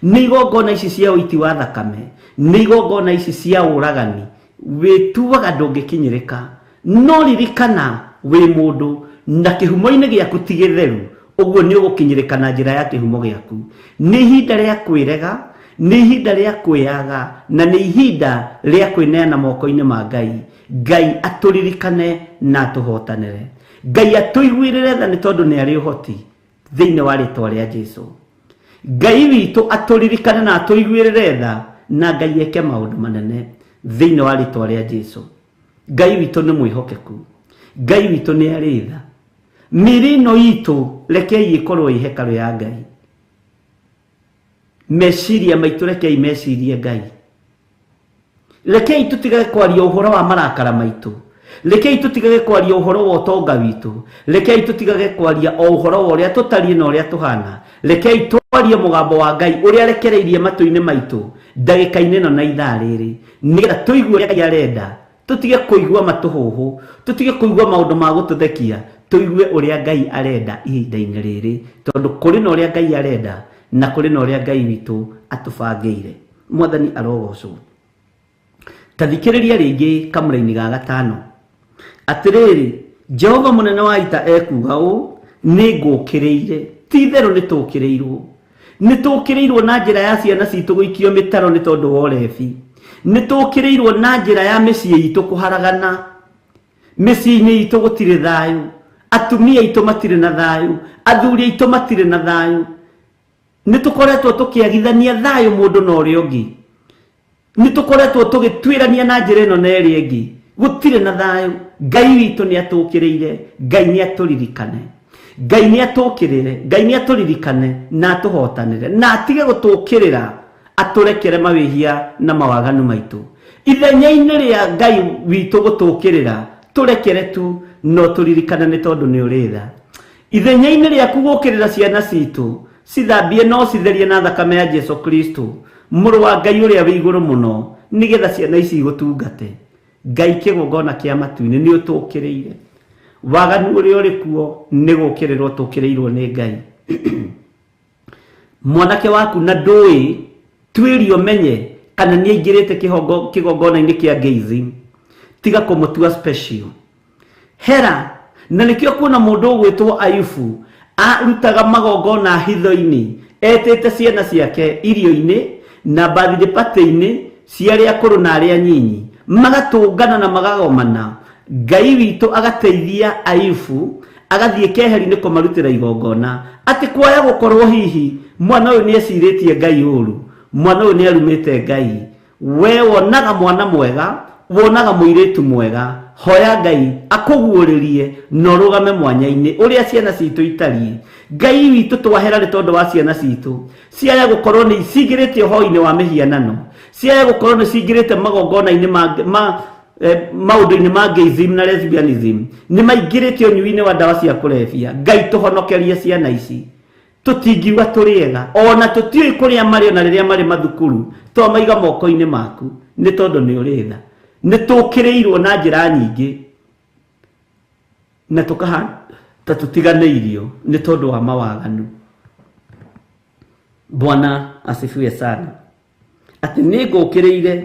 nĩ igongona ici cia ũiti wa thakame, nĩ igongona ici cia ũragani. Wĩtuaga ndũngĩkinyĩrĩka, no ririkana wĩ mũndũ na kĩhumo-inĩ gĩaku ti gĩtheru, ũguo nĩ ũgũkinyĩrĩka na njĩra ya kĩhumo gĩaku. Nĩ ihinda rĩa kwĩrega, nĩ ihinda rĩa kwĩyaga, na nĩ ihinda rĩa kwĩneana moko-inĩ ma Ngai. Ngai atũririkane na atũhotanĩre. Ngai atũiguĩrĩre tha nĩ tondũ nĩ arĩ ũhoti thĩinĩ wa rĩtwa rĩa Jesu. Ngai witũ atũririkane na atũiguĩrĩre tha, na Ngai eke maũndũ manene thĩinĩ wa rĩtwa rĩa Jesu. Ngai witũ nĩ mwĩhokeku. Ngai witũ nĩ arĩ tha. Mĩĩrĩ ĩno itũ rekei ĩkorwo ĩ hekarũ ya Ngai. Meciria maitũ rekei mecirie Ngai. Rekei tũtigage kwaria ũhoro wa marakara maitũ. Rekei tũtigage kwaria ũhoro wa ũtonga witũ. Rekei tũtigage kwaria o ũhoro wa ũrĩa tũtariĩ na ũrĩa tũhana. Rekei twarie mũgambo wa Ngai ũrĩa arekereirie matũ-inĩ maitũ ndagĩka-inĩ ĩno na ithaa rĩrĩ, nĩgetha tũigue ũrĩa Ngai arenda. Tũtige kũigua matũhũhũ, tũtige kũigua maũndũ ma gũtũthekia, tũigue ũrĩa Ngai arenda ihinda-inĩ rĩrĩ, tondũ kũrĩ na ũrĩa Ngai arenda na kũrĩ na ũrĩa Ngai witũ atũbangĩire. Mwathani arogocwo. Ta thikĩrĩria rĩngĩ kamũraini ga gatano. Atĩrĩrĩ, Jehova mũnene wa ita ekuuga ũũ, nĩ ngũũkĩrĩire. Ti itherũ nĩ tũũkĩrĩirwo. Nĩ tũũkĩrĩirwo na njĩra ya ciana citũ gũikio mĩtaro nĩ tondũ wa ũrebi. Nĩ tũũkĩrĩirwo na njĩra ya mĩciĩ itũ kũharagana. Mĩciĩ-inĩ itũ gũtirĩ thayũ. Atumia aitũ matirĩ na thayũ. Athuri aitũ matirĩ na thayũ. Nĩ tũkoretwo tũkĩagithania thayũ mũndũ na ũrĩa ũngĩ. Nĩ tũkoretwo tũgĩtuĩrania na njĩra ĩno na ĩrĩa ĩngĩ. Gũtirĩ na thayũ. Ngai witũ nĩ atũũkĩrĩire. Ngai nĩ atũririkane. Ngai nĩ atũũkĩrĩre. Ngai nĩ atũririkane na atũhotanĩre. Na atige gũtũũkĩrĩra atũrekere mawĩhia na mawaganu maitũ. Ithenya-inĩ rĩa Ngai witũ gũtũũkĩrĩra, tũrekere tu no tũririkane nĩ tondũ nĩ ũrĩ tha. Ithenya-inĩ rĩaku gũũkĩrĩra ciana citũ, cithambie na ũcitherie na thakame ya Jesu Kristo, Mũrũ wa Ngai ũrĩa wĩ igũrũ mũno, nĩgetha ciana ici igũtungate. Ngai kĩgongona kĩa matu-inĩ, nĩ ũtũũkĩrĩire. Waganu ũrĩa ũrĩ kuo nĩ gũũkĩrĩrwo tũũkĩrĩirwo nĩ Ngai. Mwanake waku na ndũĩ, tuĩria ũmenye kana nĩ aingĩrĩte kĩgongona-inĩ kĩa gayism. Tiga kũmũtua special. Hera, na nĩkĩo kuona mũndũ ũgwĩtwo Ayubu arutaga magongona hitho-inĩ, etĩte ciana ciake irio-inĩ na birthday party-inĩ cia arĩa akũrũ na arĩa anyinyi, magatũngana na magagomana. Ngai witũ agateithia Ayubu agathiĩ keheri-inĩ kũmarutĩra igongona, atĩ kwaya gũkorwo hihi mwana ũyũ nĩ ecirĩtie Ngai ũru, mwana ũyũ nĩ arumĩte Ngai. We wonaga mwana mwega, wonaga mũirĩtu mwega, hoya Ngai akũguũrĩrie na ũrũgame mwanya-inĩ ũrĩa ciana citũ itariĩ. Ngai witũ twahera nĩ tondũ wa ciana citũ, ciaya gũkorwo nĩ cingĩrĩte ũhoi-inĩ wa mĩhianano, ciaya gũkorwo nĩ cingĩrĩte magongona-inĩ ma, ma maũndũ-inĩ ma gayism na lesbianism, nĩ maingĩrĩte ũnyui-inĩ wa ndawa cia kũrebia. Ngai tũhonokerie ciana ici. Tũtingiuga tũrĩ ega ona tũtiũĩ kũrĩa marĩ ona rĩrĩa marĩ mathukuru twamaiga moko-inĩ maku nĩ tondũ nĩ ũrĩ tha. Nĩ tũkĩrĩirwo na njĩra nyingĩ na tũkahana ta tũtiganĩirio nĩ tondũ wa mawaganu. Bwana asifiwe sana. Atĩ nĩ ngũkĩrĩire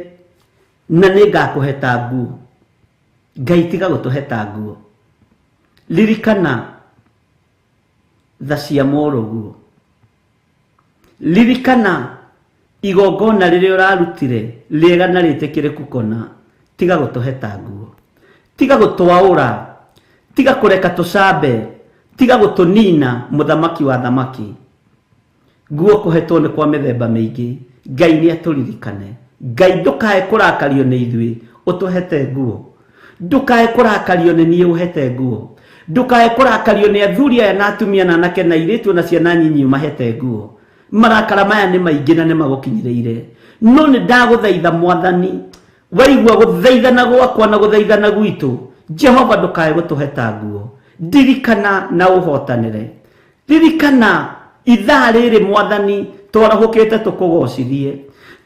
na nĩ ngakũheta nguo. Ngai tiga gũtũheta nguo. Ririkana tha cia mũrũguo. Ririkana igongona rĩrĩa ũrarutire rĩega na rĩtĩkĩrĩku kona. Tiga gũtũheta nguo. Tiga gũtwaũra. Tiga kũreka tũcambe. Tiga gũtũnina mũthamaki wa thamaki. Nguo kũhetwo nĩ kwa mĩthemba mĩingĩ. Ngai nĩ atũririkane. Ngai ndũkae kũrakario nĩ ithuĩ ũtũhete nguo. Ndũkae kũrakario nĩ niĩ ũhete nguo. Ndũkae kũrakario nĩ athuri aya na atumia na anake na airĩtu na ciana nyinyi ũmahete nguo. Marakara maya nĩ maingĩ na nĩ magũkinyĩrĩire. No nĩ ndagũthaitha Mwathani, waigua gũthaithana gwakwa na gũthaithana gwitũ, Jehova ndũkae gũtũheta nguo. Ndirikana na ũhotanĩre. Ririkana ithaa rĩrĩ Mwathani twarahũkĩte tũkũgocithie,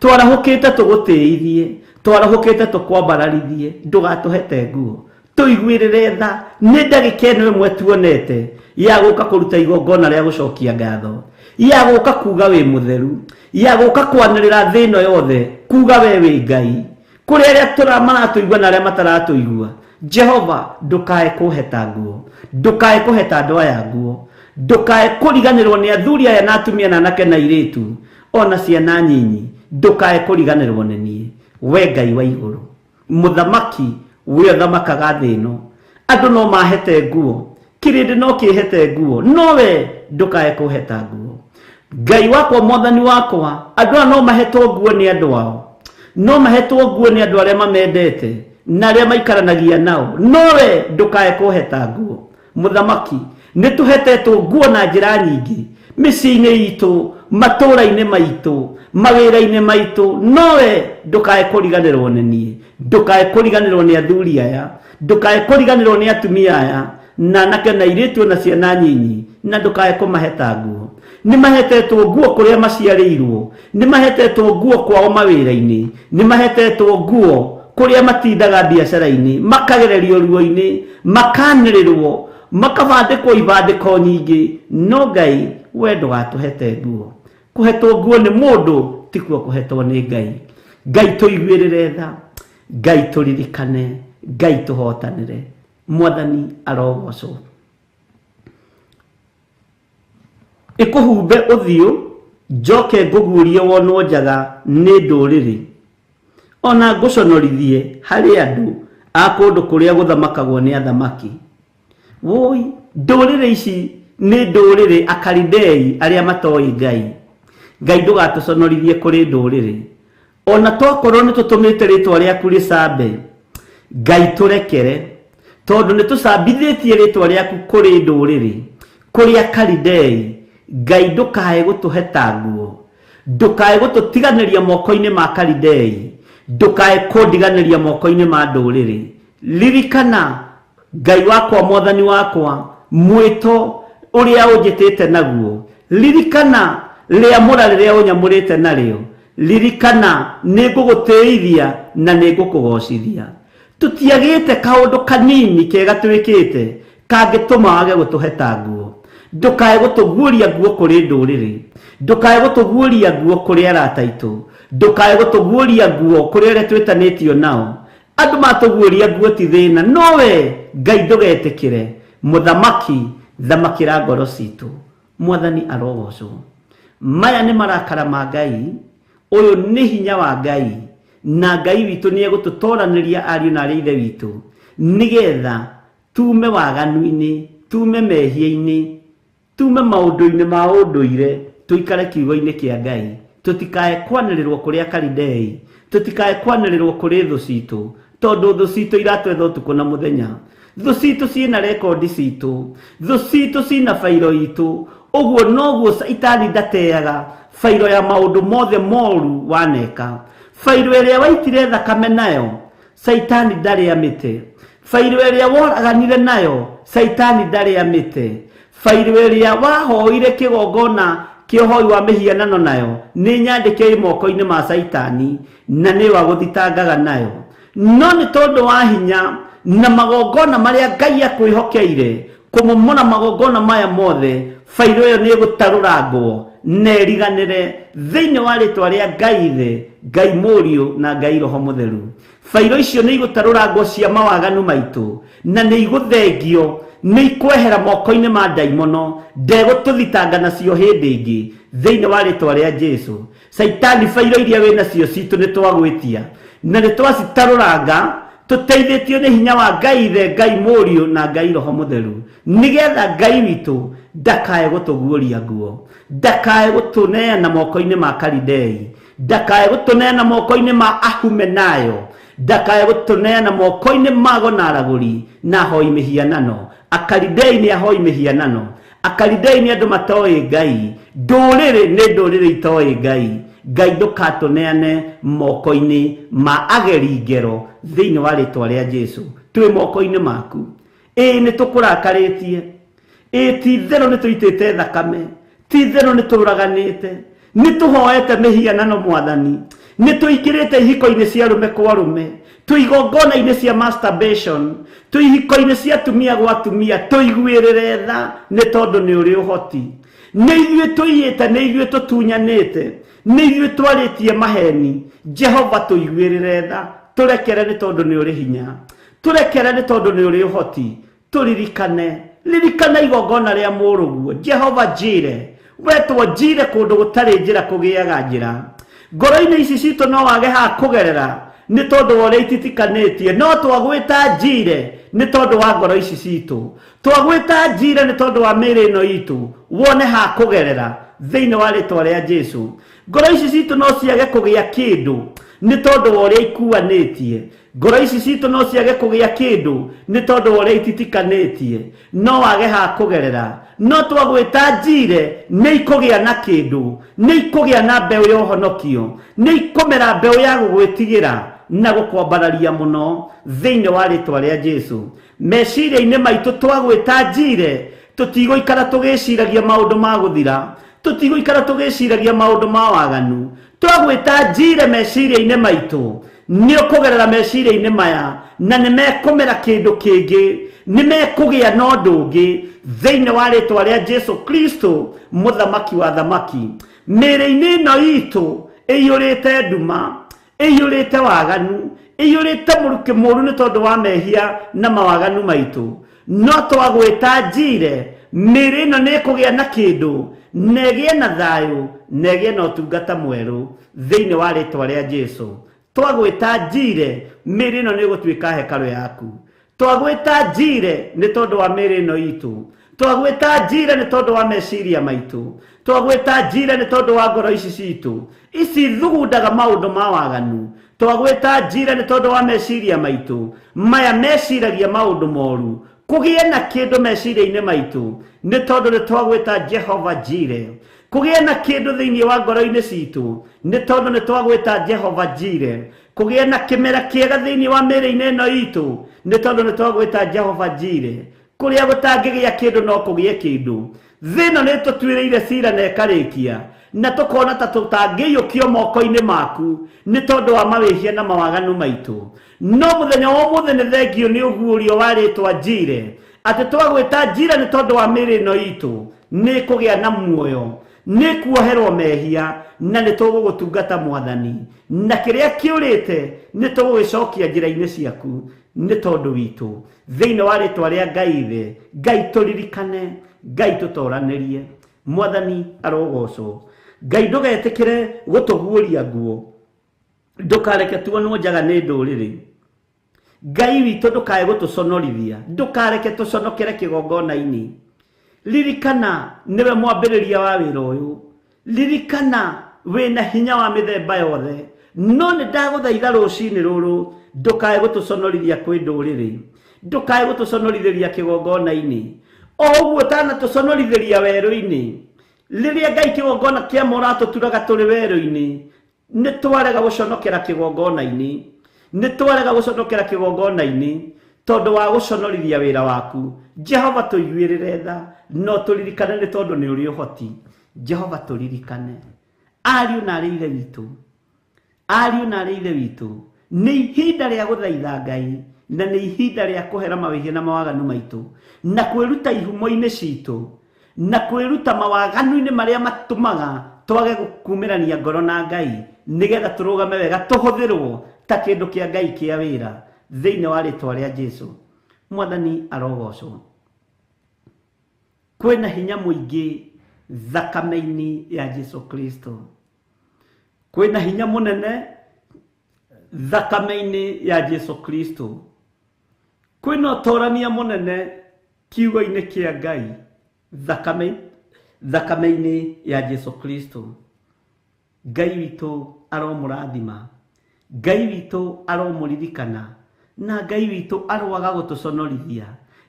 twarahũkĩte tũgũtĩithie, twarahũkĩte tũkwambararithie. Ndũgatũhete nguo. Tũiguĩrĩre tha. Nĩ ndagĩka ĩno ĩmwe tuonete ya gũka kũruta igongona rĩa gũcokia ngatho, ya gũka kuga wĩ mũtheru, ya gũka kwanĩrĩra thĩ ĩno yothe kuga we wĩ Ngai, kũrĩ arĩa maratũigua na arĩa mataratũigua. Jehova ndũkae kũheta nguo, ndũkae kũheta andũ aya nguo, ndũkae kũriganĩrwo nĩ athuri aya na atumia na anake na airĩtu ona ciana nyinyi. Ndũkae kũriganĩrwo nĩ niĩ, we Ngai wa igũrũ, mũthamaki we ũthamakaga thĩ ĩno. Andũ no mahete nguo, kĩrĩndĩ no kĩhete nguo, no we ndũkae kũheta nguo. Ngai wakwa, Mwathani wakwa, andũ aya no mahetwo nguo nĩ andũ ao, no mahetwo nguo nĩ andũ arĩa mamendete na arĩa maikaranagia nao, no we ndũkae kũheta nguo. Mũthamaki, nĩ tũhetetwo nguo na njĩra nyingĩ mĩciĩ-inĩ itũ, matũũra-inĩ maitũ, mawĩra-inĩ maitũ, no we ndũkae kũriganĩrwo nĩ niĩ, ndũkae kũriganĩrwo nĩ athuri aya, ndũkae kũriganĩrwo nĩ atumia aya na anake na airĩtu na ciana nyinyi, na ndũkae kũmaheta nguo. Nĩ mahetetwo nguo kũrĩa maciarĩirwo, nĩ mahetetwo nguo kwao mawĩra-inĩ, nĩ mahetetwo nguo kũrĩa matindaga biacara-inĩ, makagererio ruo-inĩ, makanĩrĩrwo, makabandĩkwo ibandĩko nyingĩ. No Ngai, we ndũgatũhete nguo. Kũhetwo nguo nĩ mũndũ tikuo kũhetwo nĩ Ngai. Ngai tũiguĩrĩre tha, Ngai tũririkane, Ngai tũhotanĩre. Mwathani arogocwo. Ĩkũhumbe ũthiũ, njoke ngũguũrie wonwo njaga nĩ ndũrĩrĩ, ona ngũconorithie harĩ andũ a kũndũ kũrĩa gũthamakagwo nĩ athamaki. Woi, ndũrĩrĩ ici nĩ ndũrĩrĩ Akalidei arĩa matoĩ Ngai. Ngai ndũgatũconorithie kũrĩ ndũrĩrĩ. Ona twakorwo nĩ tũtũmĩte rĩtwa rĩaku rĩcambe, Ngai tũrekere, tondũ nĩ tũcambithĩtie rĩtwa rĩaku kũrĩ ndũrĩrĩ, kũrĩ Akalidei. Ngai ndũkae gũtũheta nguo, ndũkae gũtũtiganĩria moko-inĩ ma Kalidei, ndũkae kũndiganĩria moko-inĩ ma ndũrĩrĩ. Ririkana Ngai wakwa, Mwathani wakwa, mwĩto ũrĩa ũnjĩtĩte naguo. Ririkana rĩamũra rĩrĩa ũnyamũrĩte narĩo. Ririkana nĩ ngũgũtĩithia na nĩ ngũkũgocithia. Tũtiagĩte kaũndũ kanini kega twĩkĩte kangĩtũma wage gũtũheta nguo. Ndũkae gũtũguũria nguo kũrĩ ndũrĩrĩ, ndũkae gũtũguũria nguo kũrĩ arata aitũ, ndũkae gũtũguũria nguo kũrĩ arĩa twĩtanĩtio nao. Andũ matũguũria nguo ti thĩna, no we Ngai ndũgetĩkĩre. Mũthamaki, thamakĩra ngoro citũ. Mwathani arogocwo. Maya nĩ marakara ma Ngai, ũyũ nĩ hinya wa Ngai, na Ngai witũ nĩ egũtũtoranĩria ariũ na arĩa ithe witũ, nĩgetha tume waganu-inĩ, tume mehia-inĩ, tume maũndũ-inĩ ma ũndũire, tũikare kiugo-inĩ kĩa Ngai. Tũtikae kwanĩrĩrwo kũrĩ Akalidei, tũtikae kwanĩrĩrwo kũrĩ thũ citũ, tondũ thũ citũ iratwetha ũtukũ na mũthenya. Thũ citũ ciĩna rekondi citũ, thũ citũ ciĩna bairo itũ. Ũguo noguo Caitani ndateaga bairo ya maũndũ mothe moru waneka. Bairo ĩrĩa waitire thakame nayo, Caitani ndarĩ amĩte. Bairo ĩrĩa woraganire nayo, Caitani ndarĩ amĩte. Bairũ ĩrĩa wahoire kĩgongona kĩa ũhoi wa mĩhianano nayo nĩ nyandĩke ĩ moko-inĩ ma Caitani, na nĩyo agũthitangaga nayo. No nĩ tondũ wa hinya na magongona marĩa Ngai akwĩhokeire kũmomora magongona maya mothe, bairũ ĩyo nĩ ĩgũtarũrangwo na ĩriganĩre thĩinĩ wa rĩtwa rĩa Ngai Ithe, Ngai Mũriũ na Ngai Roho Mũtheru. Bairũ icio nĩ igũtarũrangwo cia mawaganu maitũ na nĩ igũthengio, nĩ ikwehera moko-inĩ ma ndaimono, ndegũtũthitanga nacio hĩndĩ ĩngĩ thĩinĩ wa rĩtwa rĩa Jesu. Caitani, bairũ iria wĩ nacio citũ nĩ twagwĩtia na nĩ twacitarũranga tũteithĩtio nĩ hinya wa Ngai Ithe, Ngai Mũriũ na Ngai Roho Mũtheru, nĩgetha Ngai witũ ndakae gũtũguũria nguo, ndakae gũtũneana moko-inĩ ma Kalidei, ndakae gũtũneana moko-inĩ ma Ahumenayo, ndakae gũtũneana moko-inĩ ma Gonaragũri na ahoi mĩhianano. Akalidei nĩ ahoi mĩhianano, Akalidei nĩ andũ matoĩ Ngai, ndũrĩrĩ nĩ ndũrĩrĩ itoĩ Ngai. Ngai ndũkatũneane moko-inĩ ma ageri ngero thĩinĩ wa rĩtwa rĩa Jesu. Twĩ moko-inĩ maku. Ĩĩ nĩ tũkũrakarĩtie, ĩĩ ti itherũ nĩ tũitĩte thakame, ti itherũ nĩ tũraganĩte, nĩ tũhoete mĩhianano Mwathani, nĩ tũingĩrĩte ihiko-inĩ cia arũme kwa arũme, twĩ igongona-inĩ cia masturbation, twĩ ihiko-inĩ cia atumia gwa atumia, tũiguĩrĩre tha nĩ tondũ nĩ ũrĩ ũhoti. Nĩ ithuĩ tũiyĩte, nĩ ithuĩ tũtunyanĩte, nĩ ithuĩ twarĩtie maheni. Jehova tũiguĩrĩre tha, tũrekere nĩ tondũ nĩ ũrĩ hinya, tũrekere nĩ tondũ nĩ ũrĩ ũhoti. Tũririkane, ririkana igongona rĩa mũrũguo Jehova Jire. Wetwo Jire kũndũ gũtarĩ njĩra kũgĩaga njĩra. Ngoro-inĩ ici citũ no wage ha kũgerera nĩ tondũ wa ũrĩa ititikanĩtie, no twagwĩta Jire nĩ tondũ wa ngoro ici citũ, twagwĩta Jire nĩ tondũ wa mĩĩrĩ ĩno itũ, wone ha kũgerera thĩinĩ wa rĩtwa rĩa Jesu. Ngoro ici citũ no ciage kũgĩa kĩndũ nĩ tondũ wa ũrĩa ikuanĩtie. Ngoro ici citũ no ciage kũgĩa kĩndũ nĩ tondũ wa ũrĩa ititikanĩtie, no wage ha kũgerera, no twagwĩta Jire nĩ ikũgĩa na kĩndũ, nĩ ikũgĩa na mbeũ ya ũhonokio, nĩ ikũmera mbeũ ya gũgwĩtigĩra na gũkwambararia mũno thĩinĩ wa rĩtwa rĩa Jesu. Meciria-inĩ maitũ twagwĩta Jire, tũtigũikara tũgĩciragia maũndũ ma gũthira, tũtigũikara tũgĩciragia maũndũ ma waganu. Twagwĩta Jire meciria-inĩ maitũ, nĩ ũkũgerera meciria-inĩ maya na nĩ mekũmera kĩndũ kĩngĩ, nĩ mekũgĩa na ũndũ ũngĩ thĩinĩ wa rĩtwa rĩa Jesu Kristo mũthamaki wa thamaki. Mĩĩrĩ-inĩ ĩno itũ ĩiyũrĩte nduma, ĩiyũrĩte waganu, ĩiyũrĩte mũrukĩ mũru nĩ tondũ wa mehia na mawaganu maitũ, no twagwĩta Jire, mĩĩrĩ ĩno nĩ ĩkũgĩa na kĩndũ, na ĩgĩe na thayũ, na ĩgĩe na ũtungata mwerũ thĩinĩ wa rĩtwa rĩa Jesu. Twagwĩta Jire, mĩĩrĩ ĩno nĩ ĩgũtuĩka hekarũ yaku. Twagwĩta Jire nĩ tondũ wa mĩĩrĩ ĩno itũ, twagwĩta Jire nĩ tondũ wa meciria maitũ, twagwĩta Jire nĩ tondũ wa ngoro ici citũ ici thugundaga maũndũ ma waganu, twagwĩta Jire nĩ tondũ wa meciria maitũ maya meciragia maũndũ moru, kũgĩe na kĩndũ meciria-inĩ maitũ nĩ tondũ nĩ twagwĩta Jehova Jire, kũgĩe na kĩndũ thĩinĩ wa ngoro-inĩ citũ nĩ tondũ nĩ twagwĩta Jehova Jire, kũgĩe na kĩmera kĩega thĩinĩ wa mĩĩrĩ-inĩ ĩno itũ nĩ tondũ nĩ twagwĩta Jehova Jire, kũrĩa gũtangĩgĩa kĩndũ no kũgĩe kĩndũ. Thĩ ĩno nĩ tũtuĩrĩire cira na ĩkarĩkia, na tũkona ta tũtangĩiyũkio moko-inĩ maku nĩ tondũ wa mawĩhia na mawaganu maitũ. No mũthenya wa ũmũthĩ nĩ thengio nĩ ũguũrio wa rĩtwa Jire, atĩ twagwĩta Jire nĩ tondũ wa mĩĩrĩ ĩno itũ nĩ ĩkũgĩa na muoyo, nĩ ĩkuoherwo mehia, na nĩ tũgũgũtungata Mwathani, na kĩrĩa kĩũrĩte nĩ tũgũgĩcokia njĩra-inĩ ciaku nĩ tondũ witũ thĩinĩ wa rĩtwa rĩa Ngai Ithe. Ngai tũririkane, Ngai tũtoranĩrie, Mwathani arogocwo. Ngai ndũgetĩkĩre gũtũguũria nguo, ndũkareke tuonwo njaga nĩ ndũrĩrĩ. Ngai witũ ndũkae gũtũconorithia, ndũkareke tũconokere kĩgongona-inĩ. Ririkana nĩwe mwambĩrĩria wa wĩra ũyũ, ririkana wĩna hinya wa mĩthemba yothe, no nĩ ndagũthaitha rũcinĩ rũrũ ndũkae gũtũconorithia kwĩ ndũrĩrĩ, ndũkae gũtũconorithĩria kĩgongona-inĩ, o ũguo ũtanatũconorithĩria werũ-inĩ. Rĩrĩa Ngai kĩgongona kĩa mũratũturaga tũrĩ werũ-inĩ, nĩ twarega gũconokera kĩgongona-inĩ, nĩ twarega gũconokera kĩgongona-inĩ. Tondũ wa gũconorithia wĩra waku. Jehova tũiguĩrĩre tha, no tũririkane nĩ tondũ nĩ ũrĩ ũhoti. Jehova tũririkane. Ariũ na arĩ ithe witũ, ariũ na arĩ ithe witũ, nĩ ihinda rĩa gũthaitha Ngai, na nĩ ihinda rĩa kũhera mawĩhia na mawaganu maitũ, na kwĩruta ihumo-inĩ citũ, na kwĩruta mawaganu-inĩ marĩa matũmaga twage gũkumĩrania ngoro na Ngai, nĩgetha tũrũgame wega tũhũthĩrwo ta kĩndũ kĩa Ngai kĩa wĩra thĩinĩ wa rĩtwa rĩa Jesu. Mwathani arogocwo. Kwĩna hinya mũingĩ thakame-inĩ ya Jesu Kristo. Kwĩna hinya mũnene thakame-inĩ ya Jesu Kristo. Kwĩna ũtorania mũnene kiugo-inĩ kĩa Ngai thakame-inĩ ya Jesu Kristo. Ngai witũ aromũrathima, Ngai witũ aromũririkana, na Ngai witũ aroaga gũtũconorithia,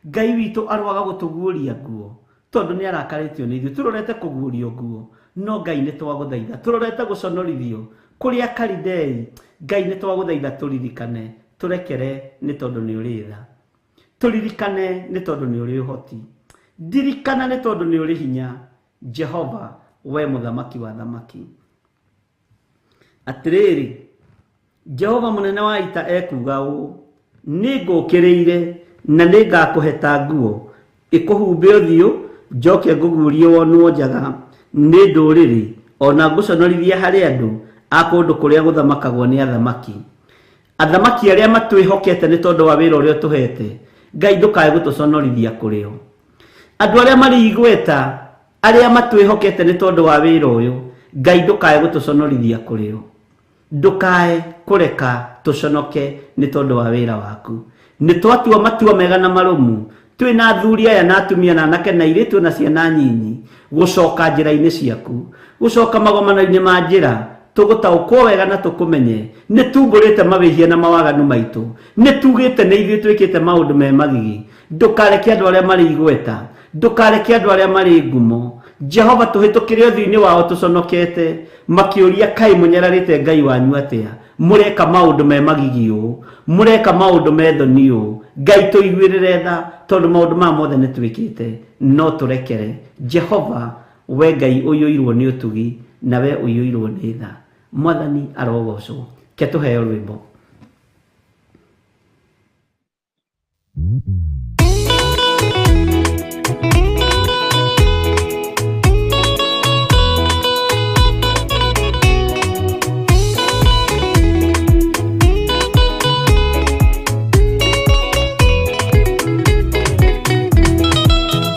Ngai witũ aroaga gũtũguũria nguo, tondũ nĩ arakarĩtio nĩ ithuĩ tũrorete kũguũrio nguo, no Ngai nĩ twagũthaitha tũrorete gũconorithio kũrĩa Kalidei. Ngai nĩ twagũthaitha tũririkane, tũrekere nĩ tondũ nĩ ũrĩ tha, tũririkane nĩ tondũ nĩ ũrĩ ũhoti, ndirikana nĩ tondũ nĩ ũrĩ hinya. Jehova we mũthamaki wa thamaki. Atĩrĩrĩ, Jehova mũnene wa ita ekuuga ũũ, nĩ ngũkĩrĩire na nĩ ngakũheta nguo ĩkũhumbe ũthiũ, njoke ngũguũrie wonwo njaga nĩ ndũrĩrĩ, ona ngũconorithie harĩ andũ a kũndũ kũrĩa gũthamakagwo nĩ athamaki. Athamaki arĩa matwĩhokete nĩ tondũ wa wĩra ũrĩa ũtũhete, Ngai ndũkae gũtũconorithia kũrĩ o. Andũ arĩa marĩ igweta arĩa matwĩhokete nĩ tondũ wa wĩra ũyũ, Ngai ndũkae gũtũconorithia kũrĩ o. Ndũkae kũreka tũconoke nĩ tondũ wa wĩra waku. Nĩ twatua matua mega na marũmu, twĩna athuri aya na atumia na anake na airĩtu na ciana nyinyi, gũcoka njĩra-inĩ ciaku, gũcoka magomano-inĩ ma njĩra, tũgũtaũkwo wega na tũkũmenye. Nĩ tumbũrĩte mawĩhia na mawaganu maitũ, nĩ tugĩte nĩ ithuĩ twĩkĩte maũndũ me magigi. Ndũkareke andũ arĩa marĩ igweta, ndũkareke andũ arĩa marĩ ngumo, Jehova tũhĩtũkĩre ũthiũ-inĩ wao tũconokete, makĩũria kaĩ mũnyararĩte Ngai wanyu atĩa, mũreka maũndũ me magigi ũũ, mũreka maũndũ me thoni ũũ. Ngai tũiguĩrĩre tha, tondũ maũndũ maya mothe nĩ twĩkĩte, no tũrekere. Jehova we Ngai ũiyũirwo nĩ ũtugi, na we ũiyũirwo nĩ tha. Mwathani arogocwo. Ke tũheo rwĩmbo.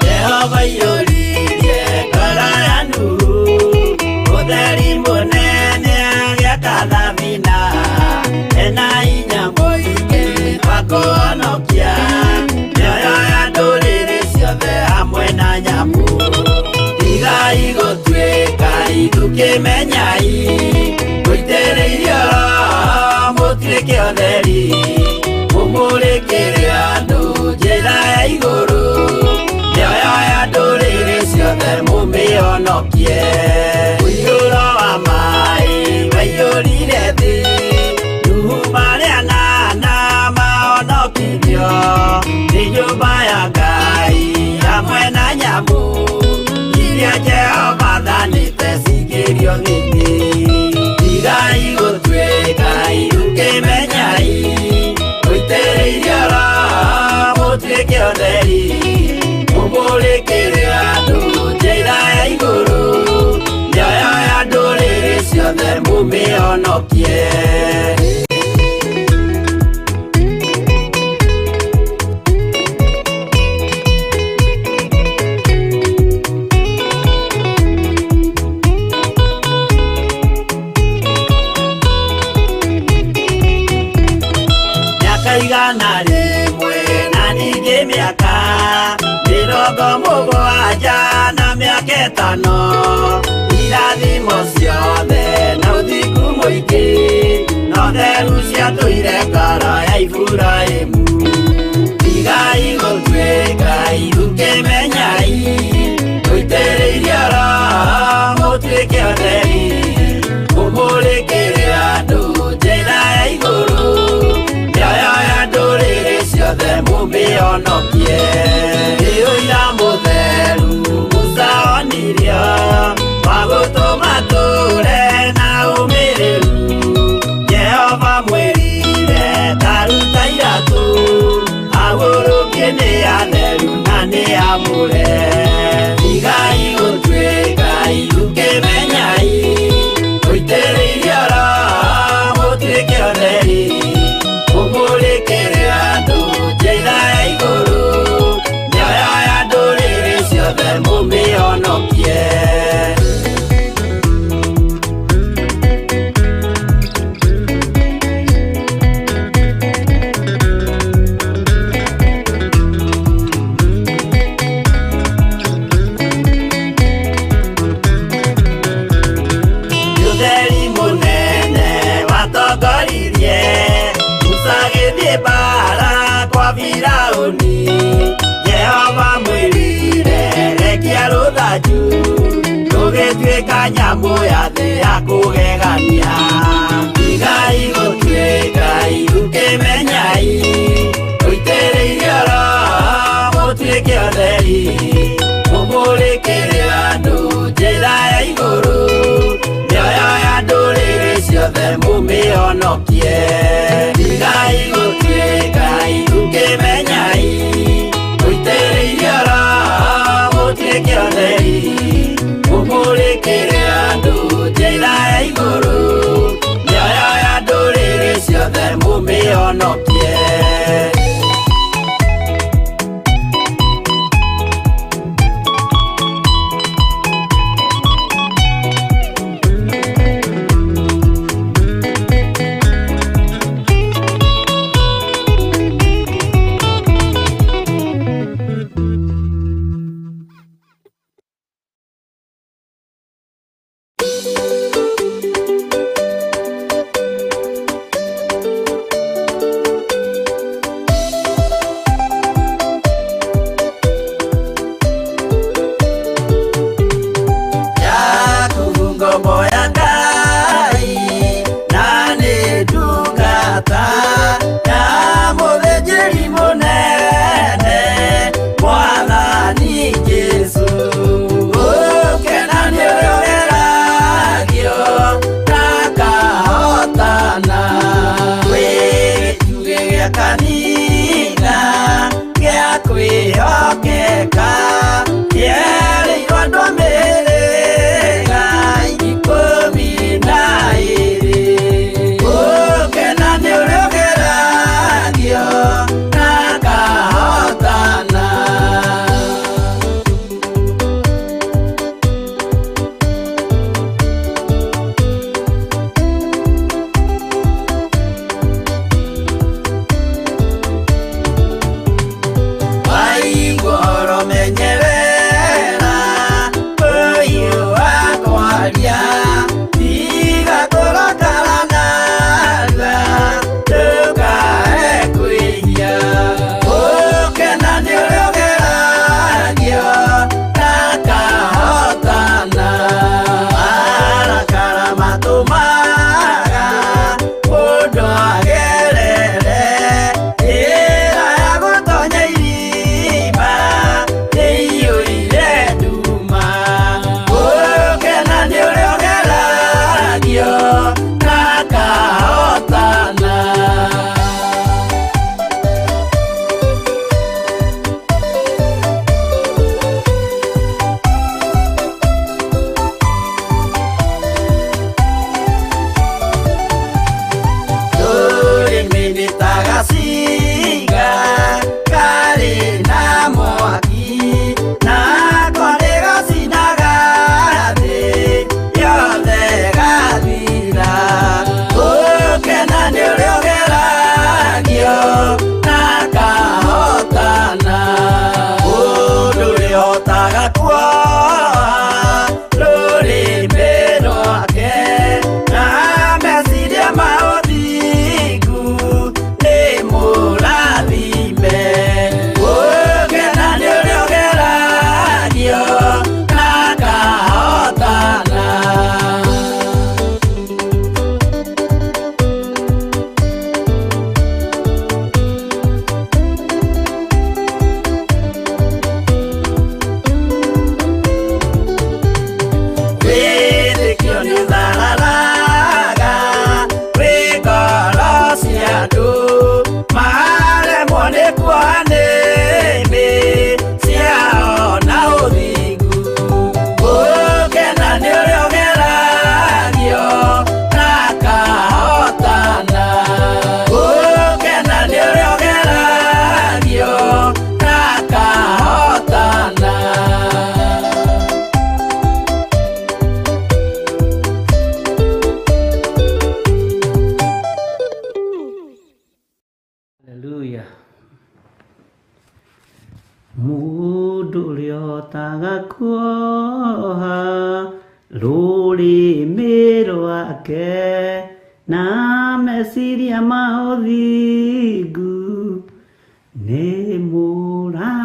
Jehova iyũririe ngoro ya Nuhu, ũtheri mũnene agĩaka thabina, ena hinya mũingĩ wa kũhonokia mĩoyo ya ndũrĩrĩ ciothe hamwe na nyamũ. Tigai gũtuĩka ithukĩmenyai, mũitĩrĩirio Roho mũtuĩke ũtheri, mũmũrĩkĩre andũ njĩra ya igũrũ, mĩoyo ya ndũrĩrĩ ciothe mũmĩhonokie. Mũiyũro wa maĩ waiyũrire thĩ, Nuhu marĩ anana mahonokirio nĩ nyũmba ya Ngai hamwe na nyamũ iria Jehova athanĩte cingĩrio thĩ. Tigai gũtuĩka ithukĩmenyai, mũitĩrĩirio Roho mũtuĩke ũtheri, mũmũrĩkĩre andũ njĩra ya igũrũ, mĩoyo ya ndũrĩrĩ ciothe mũmĩhonokie. Mĩaka 100 na ningĩ mĩaka 70 na mĩaka 5, irathimo ciothe na ũthingu mũingĩ, no theru ciatũire ngoro ya Iburahĩmu. Tigai gũtuĩka ithukĩmenyai, mũitĩrĩirio Roho mũtuĩke ũtheri, mũmũrĩkĩre andũ njĩra ya igũrũ, mĩoyo ya ndũrĩrĩ ciothe mũmĩhonokie. Ũira mũtheru Musa onirio wa gũtũma tũre na ũmĩrĩru. Jehova mwĩrire ta ruta iratũ, agũrũkie nĩ atheru na nĩ amũre. Tigai gũtuĩka irukĩmenyai, mũitĩrĩirio Roho mũtuĩke ũtheri, mũmũrĩkĩre andũ njĩra ya igũrũ, mĩoyo ya ndũrĩrĩ ciothe mũmĩhonokie. Ũtheri mũnene watongoririe Musa agĩthiĩ mbaara kwa Firaũni. Jehova mwĩrire rekia rũthanju, rũgĩtuĩka nyamũ ya thĩ ya kũgegania. Tigai gũtuĩka irukĩmenyai, mũitĩrĩirio Roho mũtuĩke ũtheri, mũmũrĩkĩre andũ njĩra ya igũrũ, mĩoyo ya ndũrĩrĩ ciothe mũmĩhonokie. Tigai gũtuĩka irukĩmenyai, mũitĩrĩirio Roho mũtuĩke ũtheri, mũmũrĩkĩre andũ njĩra ya igũrũ, mĩoyo ya ndũrĩrĩ ciothe mũmĩhonokie. Ũtahotaga kuoha rũrĩmĩ rwake na meciria ma ũthingu nĩ mũrathime.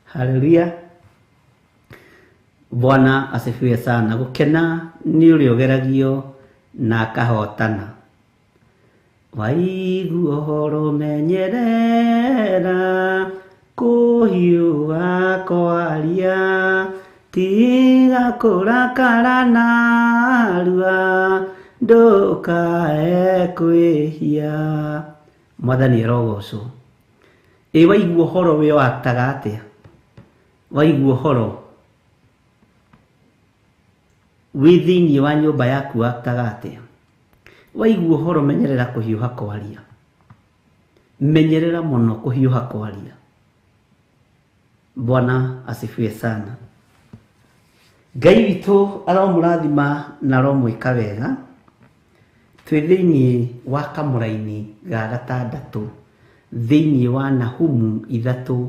Haleluya. Bwana asifiwe sana. Gũkena nĩ ũrĩa ũgeragio na akahotana. Waigua ũhoro menyerera kũhiũha kwaria tiga kũrakara narua ndũkae kwĩhia. Mwathani arogocwo. Ĩ waigua ũhoro we waktaga atĩa? Waigua ũhoro wĩ thĩinĩ wa nyũmba yaku waktaga atĩa? Waigua ũhoro menyerera kũhiũha kwaria. Menyerera mũno kũhiũha kwaria. Bwana asifiwe sana. Ngai witũ aromũrathima na aromwĩka wega. Twĩ thĩinĩ wa kamũraini ga gatandatũ thĩinĩ wa Nahumu 3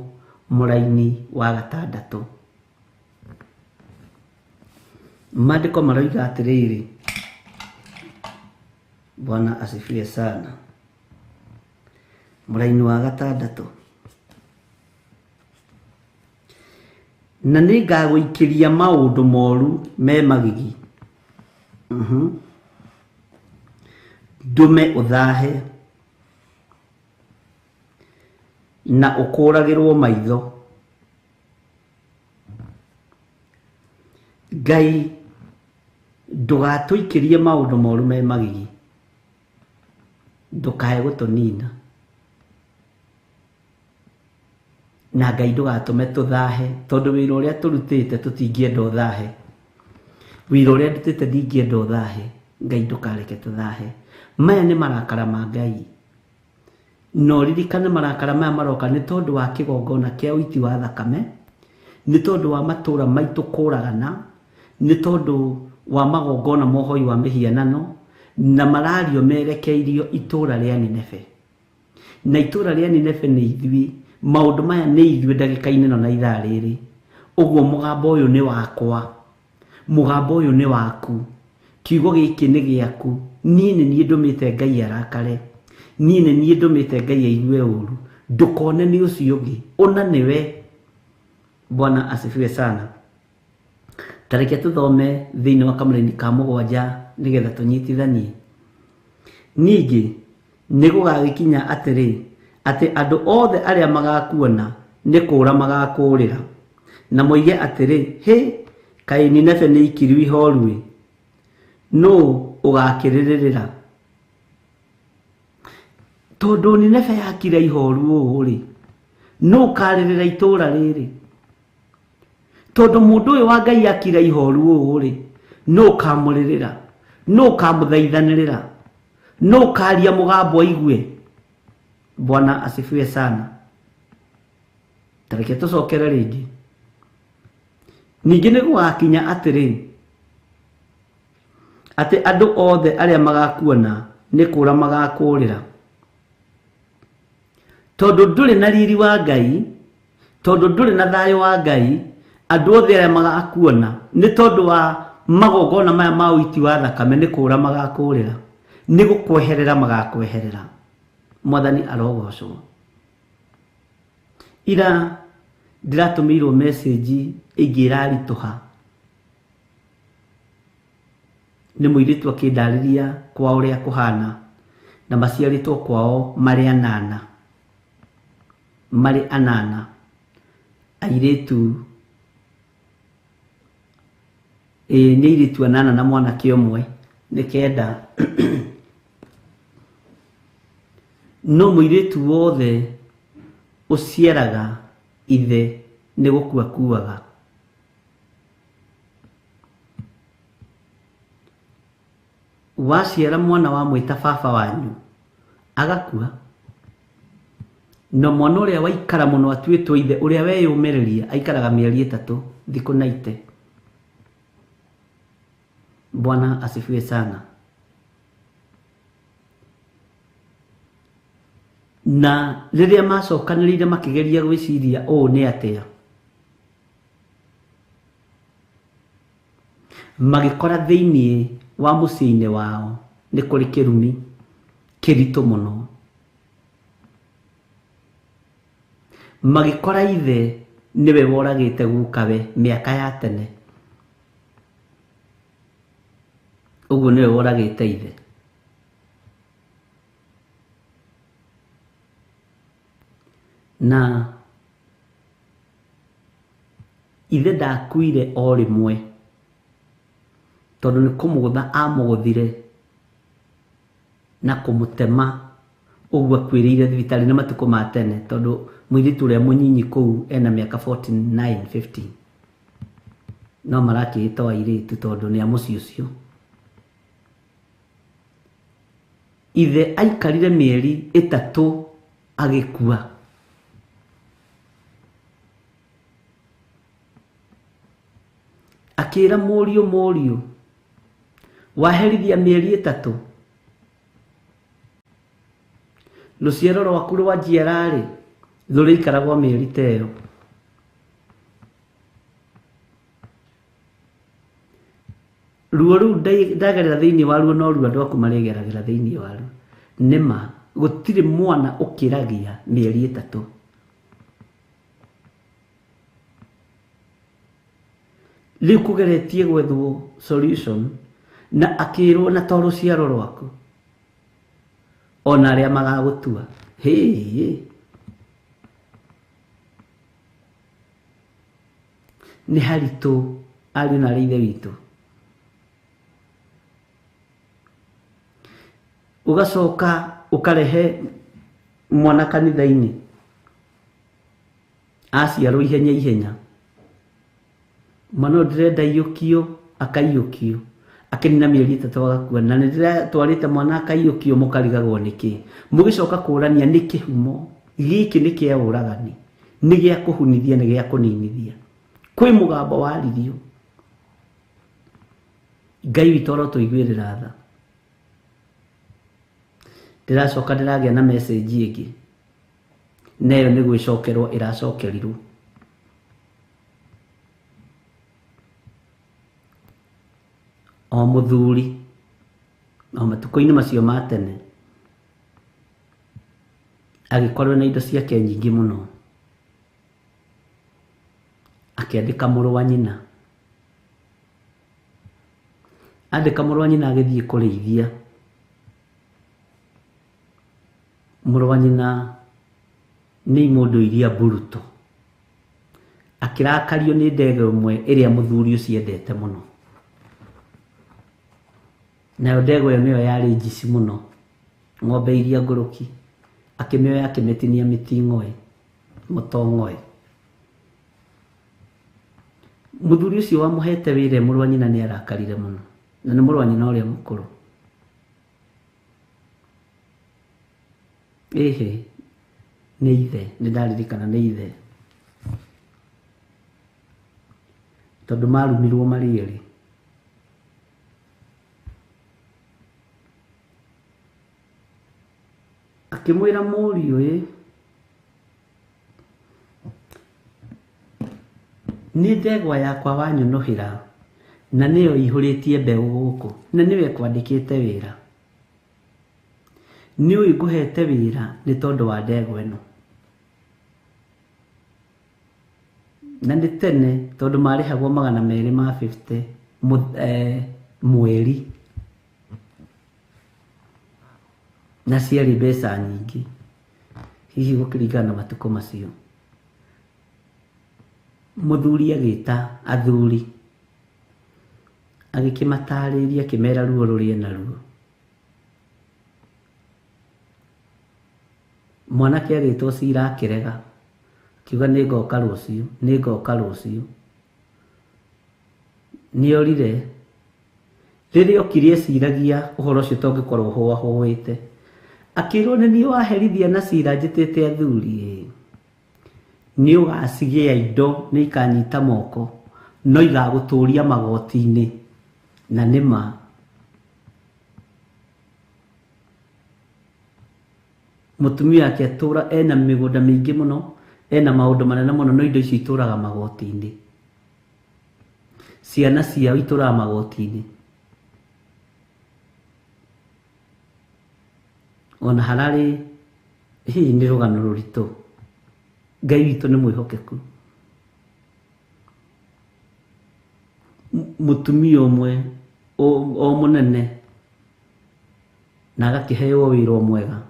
mũraini wa 6. Maandĩko maroiga atĩrĩrĩ. Bwana asifiwe sana. Mũraini wa 6. Na nĩngagũikĩria maũndũ moru me magigi. Ndũme ũthahe na ũkũragĩrwo maitho. Ngai ndũgatũikĩrie maũndũ moru me magigi. Ndũkae gũtũnina. Na Ngai ndũgatũme tũthahe tondũ wĩra ũrĩa tũrutĩte tũtingĩenda ũthahe. Wĩra ũrĩa ndutĩte ndingĩenda ũthahe. Ngai ndũkareke tũthahe. Maya nĩ marakara ma Ngai. No ririkane marakara maya maroka nĩ tondũ wa kĩgongona kĩa ũiti wa thakame, nĩ tondũ wa matũra maitũ kũragana, nĩ tondũ wa magongona ma ũhoi wa mĩhianano, na marario merekeirio itũra rĩa Nineve. Na itũra rĩa Nineve nĩ ithuĩ. Maũndũ maya nĩ ithuĩ ndagĩka-inĩ ĩno na ithaa rĩrĩ. Ũguo mũgambo ũyũ nĩ wakwa. Mũgambo ũyũ nĩ waku. Kiugo gĩkĩ nĩ gĩaku. Niĩ nĩ niĩ ndũmĩte Ngai arakare. Niĩ nĩ niĩ ndũmĩte Ngai aigue ũru. Ndũkone nĩ ũcio ũngĩ. Ũna nĩwe. Bwana asifiwe sana. Ta reke tũthome thĩinĩ wa kamũraini ka 7 nĩgetha tũnyitithanie. Ningĩ nĩ gũgagĩkinya atĩrĩ atĩ andũ othe arĩa magakuona nĩ kũũra magakũũrĩra na moige atĩrĩ, hĩ, kaĩ Nineve nĩ ikiru ihoru-ĩ, nũũ ũgakĩrĩrĩra? Tondũ Nineve yakira ihoru ũũ-rĩ, nũũ ũkarĩrĩra itũũra rĩrĩ? Tondũ mũndũ ũyũ wa Ngai akira ihoru ũũ-rĩ, nũũ ũkamũrĩrĩra? Nũũ ũkamũthaithanĩrĩra? Nũũ ũkaria mũgambo aigue? Bwana asifiwe sana. Ta reke tũcokere rĩngĩ. Ningĩ nĩ gũgakinya atĩrĩ atĩ andũ othe arĩa magakuona nĩ kũũra magakũũrĩra. Tondũ ndũrĩ na riri wa Ngai, tondũ ndũrĩ na thayũ wa Ngai, andũ othe arĩa magakuona nĩ tondũ wa magongona maya ma ũiti wa thakame nĩ kũũra magakũũrĩra, nĩ gũkweherera magakweherera. Mwathani arogocwo. Ira ndĩratũmĩirwo message ĩngĩ ĩraritũha nĩ mũirĩtu akĩndarĩria kwa ũrĩa kũhana na maciarĩtwo kwao marĩ anana. Marĩ anana. Airĩtu nĩ airĩtu anana na mwanake ũmwe nĩ 9. No mũirĩtu wothe ũciaraga ithe nĩ gũkua kuaga. Waciara mwana wa mwĩta baba wanyu agakua. No mwana ũrĩa waikara mũno atuĩtwo ithe ũrĩa weyũmĩrĩria aikaraga mĩeri 3 thikũ na ite. Bwana asifiwe sana. Na rĩrĩa macokanĩrĩire makĩgeria gwĩciria ũũ nĩ atĩa, Magĩkora thĩinĩ wa mũciĩ-inĩ wao nĩ kũrĩ kĩrumi kĩritũ mũno. Magĩkora ithe nĩwe woragĩte gukawe mĩaka ya tene. Ũguo nĩwe woragĩte ithe. Na ithe ndakuire o rĩmwe tondũ nĩ kũmũgũtha amũgũthire na kũmũtema ũguo akuĩrĩire thibitarĩ nĩ matukũ ma tene tondũ mũirĩtu ũrĩa mũnyinyi kũu ena mĩaka 49 50 no marakĩĩtwo airĩtu tondũ nĩ a mũciĩ ũcio. Ithe aikarire mĩeri 3 agĩkua. Akĩra mũriũ mũriũ waherithia mĩeri 3 rũciaro rwaku rwa njiararĩ rũrĩikaragwo mĩeri ta ĩyo. Ruo rũu ndagerera thĩinĩ waruo no ruo andũ aku marĩgeragĩra thĩinĩ waruo. Nĩma gũtirĩ mwana ũkĩragia mĩeri 3. Rĩu kũgeretie gwethwo solution na akĩrwo na to rũciaro rwaku ona arĩa magagũtua. Hĩ, nĩ haritũ ariũ na arĩ ithe witũ. Ũgacoka ũkarehe mwana kanitha-inĩ aciarwo ihenya ihenya, mwana ũyũ ndĩrenda aiyũkio akaiyũkio akĩnina mĩeri 3 agakua, na nĩ ndĩratwarĩte mwana akaiyũkio mũkarigagwo nĩkĩ. Mũgĩcoka kũrania nĩ kĩhumo gĩkĩ nĩ kĩa ũragani, nĩ gĩa kũhunithia, nĩ gĩa kũninithia. Kwĩ mũgambo waririo. Ngai witũ arotũiguĩrĩra tha. Ndĩracoka ndĩragĩa na message ĩngĩ na ĩyo nĩ gwĩcokerwo ĩracokerirwo. O mũthuri o matukũ-inĩ macio ma tene agĩkorwo na indo ciake nyingĩ mũno, akĩandĩka mũrũ wa nyina. Andĩka mũrũ wa nyina agĩthiĩ kũrĩithia. Mũrũ wa nyina nĩ imũndũ iria mburuto. Akĩrakario nĩ ndege ĩmwe ĩrĩa mũthuri ũcio endete mũno. Nayo ndegwa ĩyo nĩyo yarĩ njici mũno, ng'ombe iria ngũrũki. Akĩmĩoya akĩmĩtinia mĩting'oe, mũtong'oe. Mũthuri ũcio wamũhete wĩra mũrũ wa nyina nĩ arakarire mũno, na nĩ mũrũ wa nyina ũrĩa mũkũrũ. Ĩhĩ, nĩ ithe, nĩ ndaririkana nĩ ithe. Tondũ marumirwo marĩ erĩ. Akĩmwĩra mũriũ ĩ, nĩ ndegwa yakwa wanyũnũhĩra na nĩyo ihũrĩtie mbeũ gũkũ na nĩwe kwandĩkĩte wĩra. Nĩ ũĩ ngũhete wĩra nĩ tondũ wa ndegwa ĩno. Na nĩ tene tondũ marĩhagwo 250 mweri. Na ciarĩ mbeca nyingĩ hihi gũkĩringana na matukũ macio. Mũthuri agĩta athuri agĩkĩmatarĩria akĩmera ruo rũrĩa naruo. Mwanake agĩtwo cira akĩrega, akiuga nĩ ngoka rũciũ, nĩ ngoka rũciũ. Nĩorire. Rĩrĩa okire eciragia ũhoro ũcio tongĩkorwo hũahũĩte. Akĩrwo nĩ niĩ waherithia na cira njĩtĩte athuri. Nĩ ũgacigĩa indo nĩ ikanyita moko no igagũtũria magoti-inĩ. Na nĩ ma. Mũtumia wake atũra ena mĩgũnda mĩingĩ mũno, ena maũndũ manene mũno, no indo icio itũraga magoti-inĩ. Ciana ciao itũraga magoti-inĩ. Ona hararĩ hihi nĩ rũgano rũritũ. Ngai witũ nĩ mwĩhokeku. Mũtumia ũmwe o mũnene na agakĩheo wĩra mwega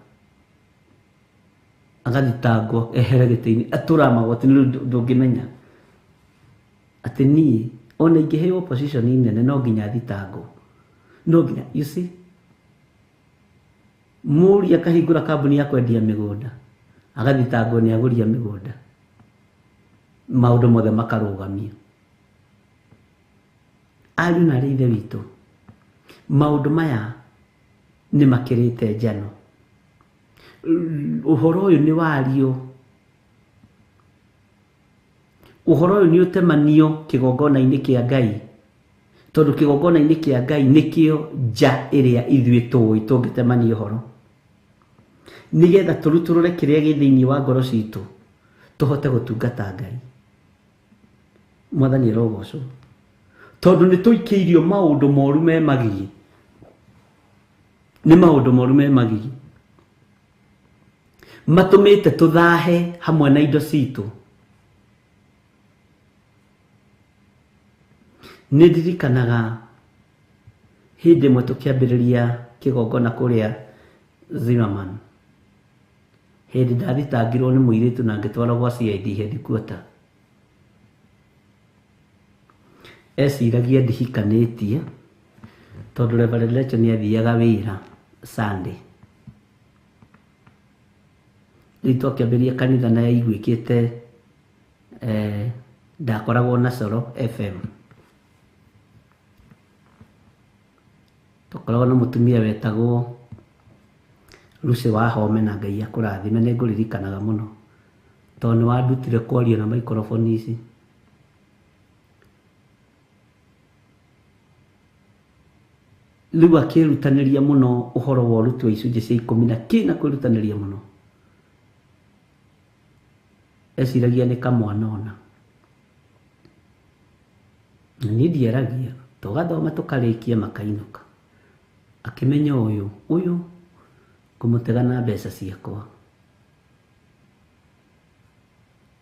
agathitangwo ehere gĩtĩ-inĩ atũraga magoti-inĩ rĩu ndũngĩmenya atĩ niĩ ona ingĩheo position nene no nginya thitangwo, no nginya, you see. Mũri akahingũra kambuni ya kwendia mĩgũnda agathitangwo nĩ agũria mĩgũnda, maũndũ mothe makarũgamio. Ariũ na arĩ ithe witũ, maũndũ maya nĩ makĩrĩte njano. Ũhoro ũyũ nĩ wario, ũhoro ũyũ nĩ ũtemanio kĩgongona-inĩ kĩa Ngai, tondũ kĩgongona-inĩ kĩa Ngai nĩkĩo nja ĩrĩa ithuĩ tũĩ tũngĩtemania ũhoro, nĩgetha tũrutũrũre kĩrĩa gĩ thĩinĩ wa ngoro citũ tũhote gũtungata Ngai. Mwathani arogocwo, tondũ nĩ tũikĩirio maũndũ moru me magigi, nĩ maũndũ moru me magigi matũmĩte tũthahe hamwe na indo citũ. Nĩ ndirikanaga hĩndĩ ĩmwe tũkĩambĩrĩria kĩgongona kũrĩa Zimmerman, hĩndĩ ndathitangirwo nĩ mũirĩtu na ngĩtwarwo gwa CID headquarter. Eciragia ndihikanĩtie tondũ Reverend Lecho nĩ athiaga wĩra Sunday. Rĩu twakĩambĩrĩria kanitha na yaiguĩkĩte ndakoragwo na Coro FM. Twakoragwo na mũtumia wetagwo Lucy Wahome na Ngai akũrathime, nĩ ngũririkanaga mũno tondũ nĩ wandutire kwaria na microphone ici. Rĩu akĩrutanĩria mũno ũhoro wa ũruti wa icunjĩ cia ikũmi na kĩ na kwĩrutanĩria mũno. Eciragia nĩ kamwana ona. Na niĩ ndiaragia, tũgathoma tũkarĩkia makainũka. Akĩmenya ũyũ, ũyũ ngũmũtega na mbeca ciakwa.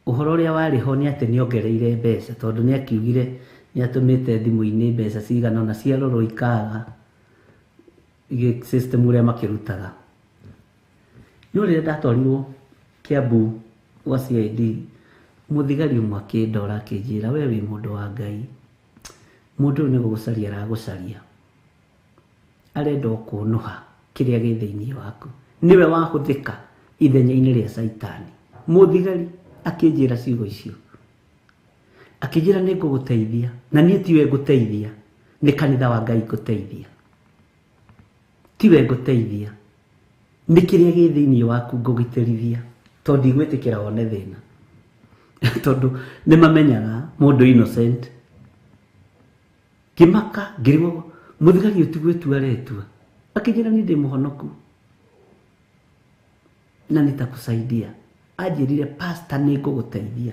Ũhoro ũrĩa warĩ ho nĩ atĩ nĩongereire mbeca tondũ nĩ akiugire nĩ atũmĩte thimũ-inĩ mbeca cigana ũna ciarorwo ikaga system ũrĩa makĩrutaga. No rĩrĩa ndatwarirwo Kiambu gwa CID, mũthigari ũmwe akĩndora akĩnjĩra, we wĩ mũndũ wa Ngai, mũndũ ũyũ nĩ gũgũcaria aragũcaria, arenda ũkũnũha kĩrĩa gĩ thĩinĩ waku, nĩwe wahũthĩka ithenya-inĩ rĩa Caitani. Mũthigari akĩnjĩra ciugo icio, akĩnjĩra nĩ ngũgũteithia, na niĩ tiwe ngũteithia, nĩ kanitha wa Ngai ngũteithia, tiwe ngũteithia, nĩ kĩrĩa gĩ thĩinĩ waku ngũgitĩrithia, tondũ ndigwĩtĩkĩra wone thĩna. Tondũ nĩ mamenyaga mũndũ innocent. Ngĩmaka ngĩrigwo mũthigari ũyũ ti gwĩtua aretua, akĩnjĩra niĩ ndĩ mũhonoku na nitakusaidia. Anjĩrire pastor nĩ ngũgũteithia,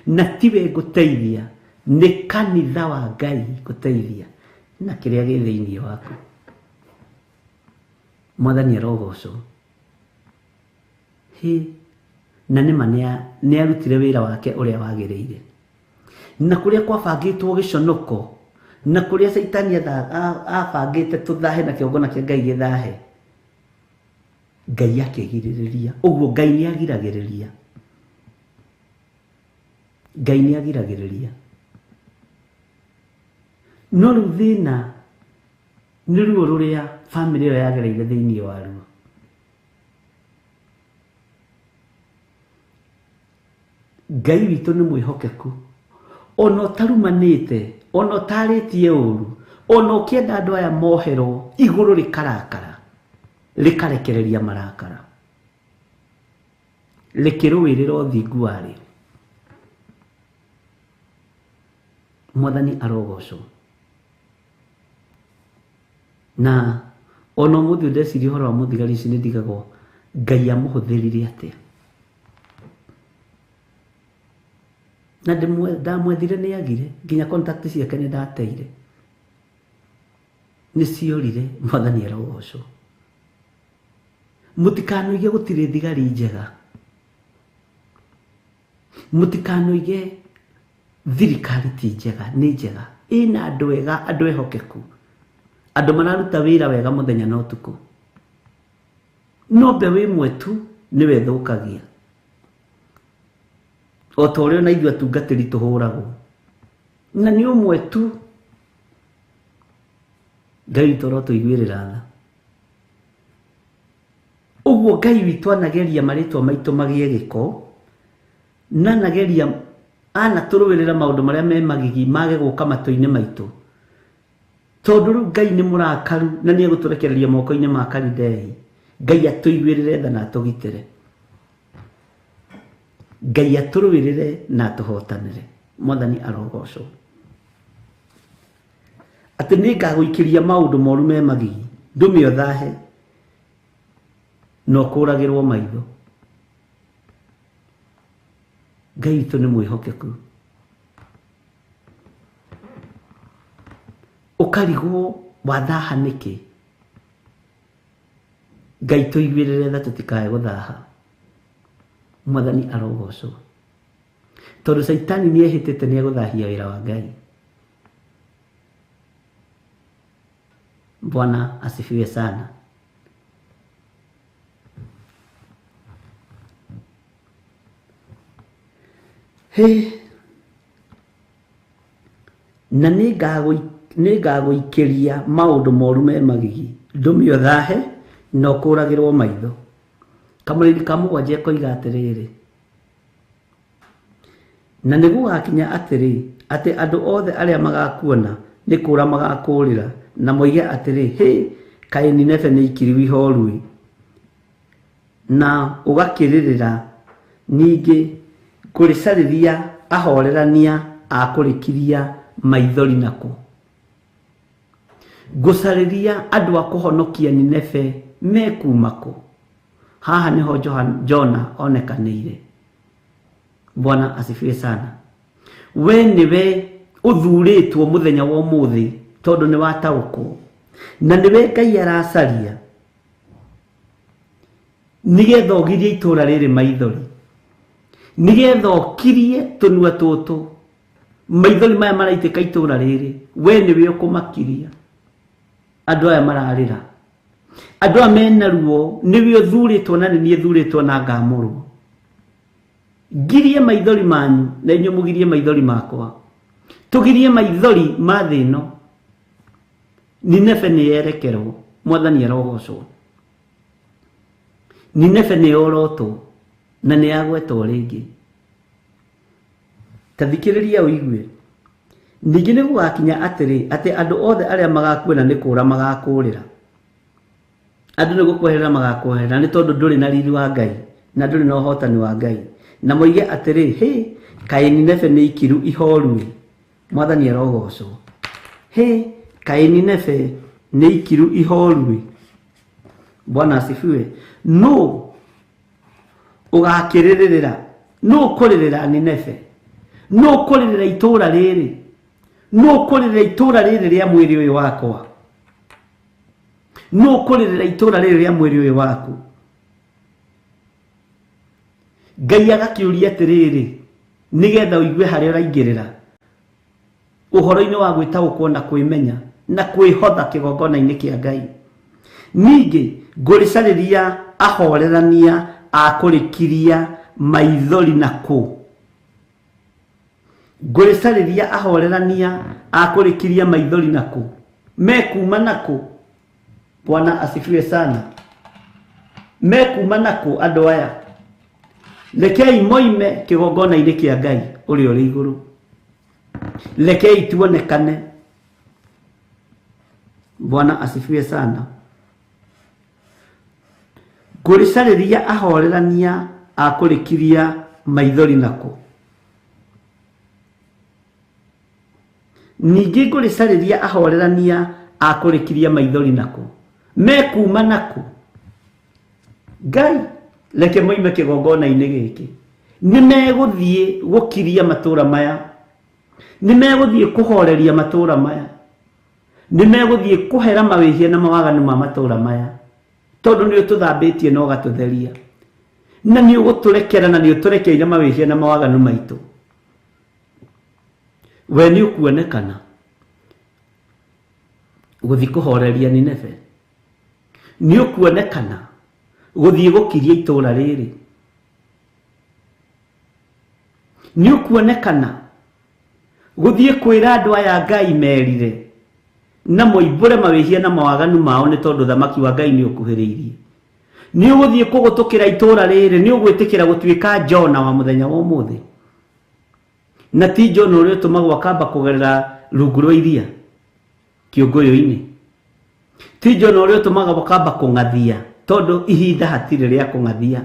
na tiwe ngũteithia, nĩ kanitha wa Ngai ngũteithia na kĩrĩa gĩ thĩinĩ waku. Mwathani arogocwo. Hĩ, na nĩma nĩ arutire wĩra wake ũrĩa wagĩrĩire. Na kũrĩa kwabangĩtwo gĩconoko, na kũrĩa Caitani abangĩte tũthahe na kĩgongona kĩa Ngai gĩthahe, Ngai akĩgirĩrĩria. Ũguo Ngai nĩ agiragĩrĩria, Ngai nĩ agiragĩrĩria. No rĩu thĩna nĩ ruo rũrĩa bamĩrĩ ĩyo yagereire thĩinĩ waruo. Ngai witũ nĩ mwĩhokeku, ona ũtarumanĩte, ona ũtarĩtie ũru, ona ũkĩenda andũ aya moherwo, igũrũ rĩkarakara, rĩkarekereria marakara, rĩkĩrũĩrĩra ũthingu warĩo. Mwathani arogocwo. Na ona ũmũthĩ ndeciria ũhoro wa mũthigari ici nĩ ndigagwo Ngai amũhũthĩrire atĩa. Na ndamwethire nĩ agire nginya contact ciake nĩ ndateire nĩ ciorire. Mwathani arogocwo. Mũtikanoige gũtirĩ thigari njega, mũtikanoige thirikari ti njega, nĩ njega, ĩna andũ ega, andũ ehokeku, andũ mararuta wĩra wega mũthenya na ũtukũ. No mbeũ ĩmwe tu nĩwe ĩthũkagia, o ta ũrĩa ona ithuĩ atungatĩri tũhũragwo, na nĩ ũmwe tu. Ngai witũ arotũiguĩrĩra tha. Ũguo Ngai witũ anageria marĩtwa maitũ magĩe gĩko, na anageria anatũrũĩrĩra maũndũ marĩa me magigi mage gũka matũ-inĩ maitũ, tondũ rĩu Ngai nĩ mũrakaru na nĩ egũtũrekereria moko-inĩ ma Kalidei. Ngai atũiguĩrĩre tha na atũgitĩre. Ngai atũrũĩrĩre na atũhotanĩre. Mwathani arogocwo. Atĩ nĩ ngagũikĩria maũndũ moru me magigi, ndũme ũthahe na ũkũragĩrwo maitho. Ngai witũ nĩ mwĩhokeku. Ũkarigwo wathaha nĩkĩ? Ngai tũiguĩrĩre tha tũtikae gũthaha. Mwathani arogocwo. Tondũ Caitani nĩ ehĩtĩte nĩ egũthahia wĩra wa Ngai. Bwana asifiwe sana. He, na nĩ ngagũikĩria maũndũ moru me magigi, ndũme ũthahe na ũkũragĩrwo maitho. Kamũrĩri ka mũgwanja ekoiga atĩrĩrĩ, na nĩ gũgakinya atĩrĩ, atĩ andũ othe arĩa magakuona nĩ kũũra magakũũrĩra, na moige atĩrĩ, hĩ, kaĩ Nineve nĩ ikiru ihoru-ĩ, na ũgakĩrĩrĩra. Ningĩ kũrĩcarĩria ahorerania a kũrĩkiria maithori nako. Ngũcarĩria andũ a kũhonokia Nineve mekuma kũ? Haha nĩho Jona onekanĩire. Bwana asifiwe sana. We nĩwe ũthurĩtwo mũthenya wa ũmũthĩ tondũ nĩ wataũkwo, na nĩwe Ngai aracaria nĩgetha ũgirie itũũra rĩrĩ maithori, nĩgetha ũkirie tũnua tũtũ maithori maya maraitĩka itũũra rĩrĩ. We nĩwe ũkũmakiria. Andũ aya mararĩra, andũ aya mena ruo, nĩwe ũthurĩtwo na nĩ niĩ thurĩtwo na ngamũrwo. Ngirie maithori manyu na inyuĩ mũgirie maithori makwa, tũgirie maithori ma thĩ ĩno. Nineve nĩ yerekerwo. Mwathani arogocwo. Nineve nĩ yorotwo na nĩ yagwetwo rĩngĩ. Ta thikĩrĩria ũigue. Ningĩ nĩ gũgakinya atĩrĩ, atĩ andũ othe arĩa magakuona nĩ kũũra magakũũrĩra. Andũ nĩ gũkweherera magakweherera, nĩ tondũ ndũrĩ na riri wa Ngai na ndũrĩ na ũhotani wa Ngai. Na moige atĩrĩ, hĩ, kaĩ Nineve nĩ ikiru ihoru-ĩ. Mwathani arogocwo. Hĩ, kaĩ Nineve nĩ ikiru ihoru-ĩ. Bwana asifiwe. Nũ ũgakĩrĩrĩra? Nũ ũkũrĩrĩra Nineve? Nũ ũkũrĩrĩra itũũra rĩrĩ? Nũ ũkũrĩrĩra itũũra rĩrĩ rĩa mwĩrĩ ũyũ wakwa? Nũ ũkũrĩrĩra itũũra rĩrĩ rĩa mwĩrĩ ũyũ waku? Ngai agakĩũria atĩrĩrĩ, nĩgetha ũigue harĩa ũraingĩrĩra ũhoro-inĩ wa gwĩtaũkwo na kwĩmenya na kwĩhotha kĩgongona-inĩ kĩa Ngai. Ningĩ ngũrĩcarĩria ahorerania a kũrĩkiria maithori nakũ? Ngũrĩcarĩria ahorerania a kũrĩkiria maithori nakũ? Mekuma nakũ? Bwana asifiwe sana. Mekuma nakũ andũ aya? Rekei moime kĩgongona-inĩ kĩa Ngai ũrĩa ũrĩ igũrũ. Rekei tuonekane. Bwana asifiwe sana. Ngũrĩcarĩria ahorerania a kũrĩkiria maithori nakũ? Ningĩ ngũrĩcarĩria ahorerania a kũrĩkiria maithori nakũ? Mekuma nakũ? Ngai, reke moime kĩgongona-inĩ gĩkĩ. Nĩ megũthiĩ gũkiria matũũra maya, nĩ megũthiĩ kũhoreria matũũra maya, nĩ megũthiĩ kũhera mawĩhia na mawaganu ma matũũra maya, tondũ nĩ ũtũthambĩtie na ũgatũtheria, na nĩ ũgũtũrekera na nĩ ũtũrekeire mawĩhia na mawaganu maitũ. We nĩ ũkuonekana gũthiĩ kũhoreria Nineve, nĩ ũkuonekana gũthiĩ gũkiria itũũra rĩrĩ, nĩ ũkuonekana gũthiĩ kwĩra andũ aya Ngai merire na moimbũre mawĩhia na mawaganu mao, nĩ tondũ thamaki wa Ngai nĩ ũkuhĩrĩirie. Nĩ ũgũthiĩ kũgũtũkĩra itũũra rĩrĩ, nĩ ũgwĩtĩkĩra gũtuĩka Jona wa mũthenya wa ũmũthĩ, na ti Jona ũrĩa ũtũmagwo akamba kũgerera rungu rwa iria kĩũngũyũ-inĩ, ti Jona ũrĩa ũtũmaga akamba kũng'athia, tondũ ihinda hatirĩ rĩa kũng'athia.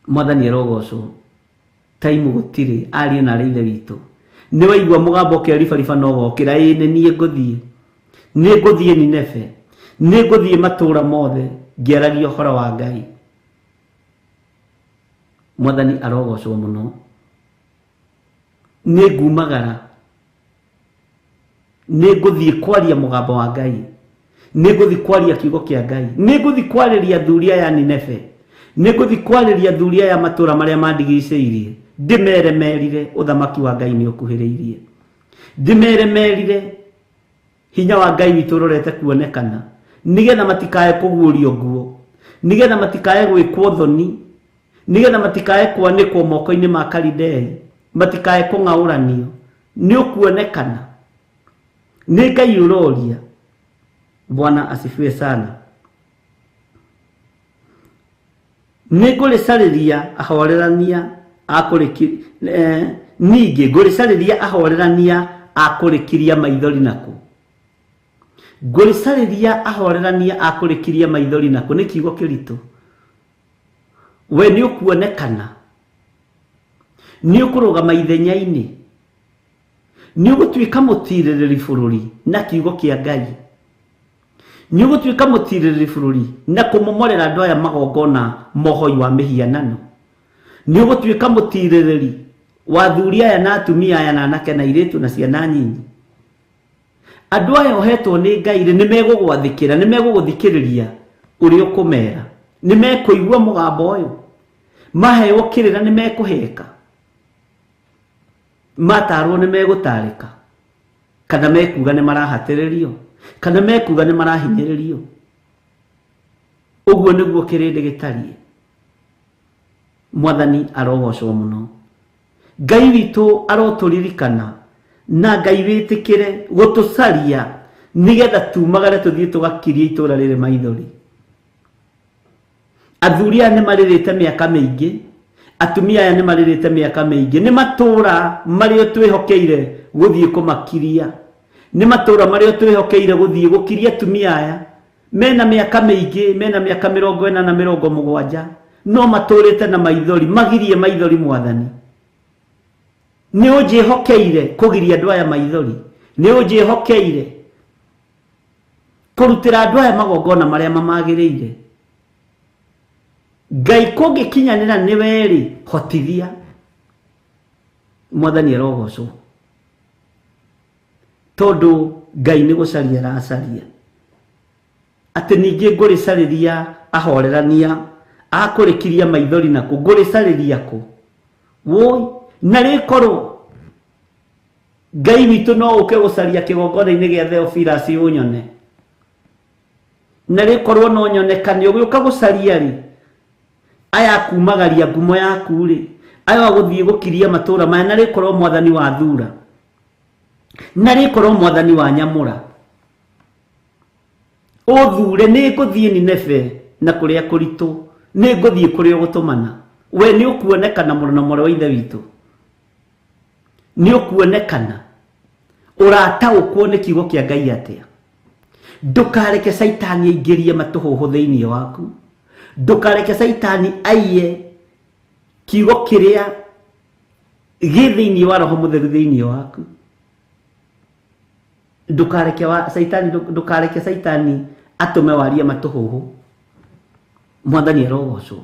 Mwathani arogocwo, taimu gũtirĩ, ariũ na arĩ ithe witũ. Nĩ waigua mũgambo ũkĩribariba na ũgokĩra, ĩĩ nĩ niĩ ngũthiĩ, nĩ ngũthiĩ Nineve, nĩ ngũthiĩ matũũra mothe ngĩaragia ũhoro wa Ngai. Mwathani arogocwo mũno. Nĩ ngumagara, nĩ ngũthiĩ kwaria mũgambo wa Ngai, nĩ ngũthiĩ kwaria kiugo kĩa Ngai, nĩ ngũthiĩ kwarĩria athuri aya Nineve, nĩ ngũthiĩ kwarĩria athuri aya matũũra marĩa mandigicĩirie, ndĩmere merire ũthamaki wa Ngai nĩ ũkuhĩrĩirie, ndĩmere merire hinya wa Ngai witũ ũrorete kuonekana, nĩgetha matikae kũguũrio nguo, nĩgetha matikae gwĩkwo thoni, nĩgetha matikae kwanĩkwo moko-inĩ ma Kalidei, matikae kũng'aũranio. Nĩ ũkuonekana, nĩ Ngai ũroria. Bwana asifiwe sana. Nĩ ngũrĩcarĩria ahorerania ningĩ ngũrĩcarĩria ahorerania a kũrĩkiria maithori nako, ngũrĩcarĩria ahorerania a kũrĩkiria maithori nako. Nĩ kiugo kĩritũ. We nĩ ũkuonekana, nĩ ũkũrũgama ithenya-inĩ, nĩ ũgũtuĩka mũtirĩrĩri bũrũri na kiugo kĩa Ngai, nĩ ũgũtuĩka mũtirĩrĩri bũrũri na kũmomorera andũ aya magongona mohoi wa mĩhianano, nĩ ũgũtuĩka mũtirĩrĩri wa athuri aya na atumia aya na anake na airĩtu na ciana nyinyi. Andũ aya ũhetwo nĩ Ngai rĩ, nĩ megũgwathĩkĩra, nĩ megũgũthikĩrĩria ũrĩa ũkũmera, nĩ mekũigua mũgambo ũyũ, maheo kĩrĩra nĩ mekũheka, matarwo nĩ megũtarĩka, kana mekuga nĩ marahatĩrĩrio, kana mekuga nĩ marahinyĩrĩrio. Ũguo nĩguo kĩrĩndĩ gĩtariĩ. Mwathani arogocwo mũno. Ngai witũ arotũririkana, na Ngai wĩtĩkĩre gũtũcaria nĩgetha tumagare tũthiĩ tũgakirie itũũra rĩrĩ maithori. Athuri aya nĩ marĩrĩte mĩaka mĩingĩ, atumia aya nĩ marĩrĩte mĩaka mĩingĩ, nĩ matũũra marĩa twĩhokeire gũthiĩ kũmakiria, nĩ matũũra marĩa twĩhokeire gũthiĩ gũkiria atumia aya mena mĩaka mĩingĩ, mena mĩaka 40 na 70, no matũũrĩte na maithori, magirie maithori. Mwathani, nĩ ũnjĩhokeire kũgiria andũ aya maithori, nĩ ũnjĩhokeire kũrutĩra andũ aya magongona marĩa mamagĩrĩire. Ngai kũngĩkinyanĩra nĩ werĩ, hotithia. Mwathani arogocwo, tondũ Ngai nĩ gũcaria aracaria, atĩ ningĩ ngũrĩcarĩria ahorerania a kũrĩkiria maithori nako, ngũrĩcarĩria kũ? Woi, na rĩkorwo Ngai witũ no ũke gũcaria kĩgongona-inĩ gĩa Theophilus ũnyone, na rĩkorwo no nyonekane ũgĩũka gũcaria rĩ, aya kumagaria ngumo yaku rĩ, aya gũthiĩ gũkiria matũũra maya, na rĩkorwo Mwathani wa thura, na rĩkorwo Mwathani wa nyamũra, ũthure nĩ ngũthiĩ Nineve na kũrĩa kũritũ, nĩ ngũthiĩ kũrĩa ũgũtũmana. We nĩ ũkuonekana mũno na mwarĩ wa ithe witũ, nĩ ũkuonekana ũrataũkwo nĩ kiugo kĩa Ngai atĩa. Ndũkareke Caitani aingĩrie matũhũhũ thĩinĩ waku, ndũkareke Caitani aiye kiugo kĩrĩa gĩ thĩinĩ wa Roho Mũtheru thĩinĩ waku. Ndũkareke Caitani, ndũkareke Caitani atũme warie matũhũhũ. Mwathani arogocwo.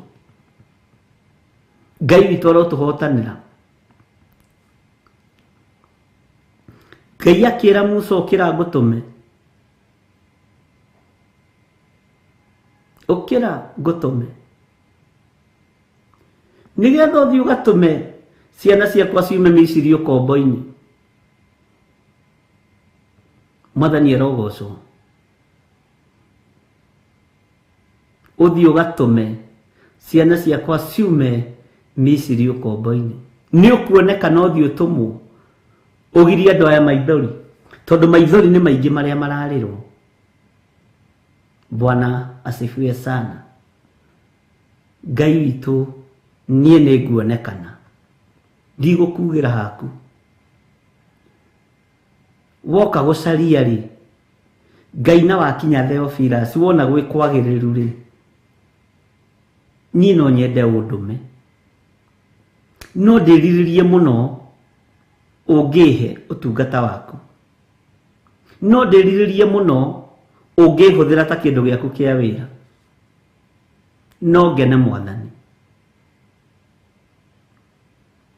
Ngai witũ arotũhotanĩra. Ngai akĩra Musa ũkĩra ngũtũme, ũkĩra ngũtũme, nĩgetha ũthiĩ ũgatũme ciana ciakwa ciume Misiri ũkombo-inĩ. Mwathani arogocwo. Ũthiĩ ũgatũme ciana ciakwa ciume Misiri ũkombo-inĩ. Nĩ ũkuonekana ũthiĩ ũtũmwo ũgirie andũ aya maithori, tondũ maithori nĩ maingĩ marĩa mararĩrwo. Bwana asifiwe sana. Ngai witũ niĩ nĩ nguonekana, ndigũkugĩra haku. Woka gũcaria rĩ, Ngai na wakinya Theophilus wona gwĩ kwagĩrĩru rĩ, niĩ no nyende ũndũme, no ndĩrirĩrie mũno ũngĩhe ũtungata waku, no ndĩrirĩrie mũno ũngĩhũthĩra ta kĩndũ gĩaku kĩa wĩra. No ngene Mwathani.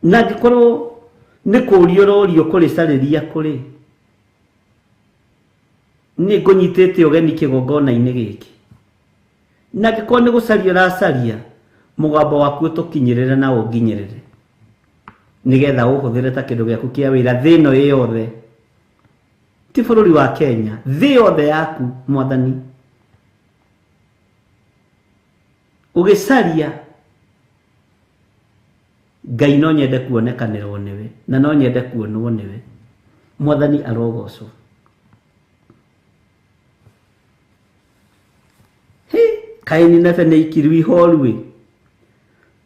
Na angĩkorwo nĩ kũũria ũrorio kũrĩcarĩria kũrĩ, nĩ ngũnyitĩte ũgeni kĩgongona-inĩ gĩkĩ. Na angĩkorwo nĩ gũcaria ũracaria, mũgambo waku ũtũkinyĩrĩre na ũnginyĩrĩre, nĩgetha ũhũthĩre ta kĩndũ gĩaku kĩa wĩra thĩ ĩno ĩ yothe, ti bũrũri wa Kenya, thĩ yothe yaku Mwathani. Ũgĩcaria Ngai no nyende kuonekanĩrwo nĩwe, na no nyende kuonwo nĩwe. Mwathani arogocwo. Hĩ, kaĩ Nineve nĩ ikiru ihoru ĩ,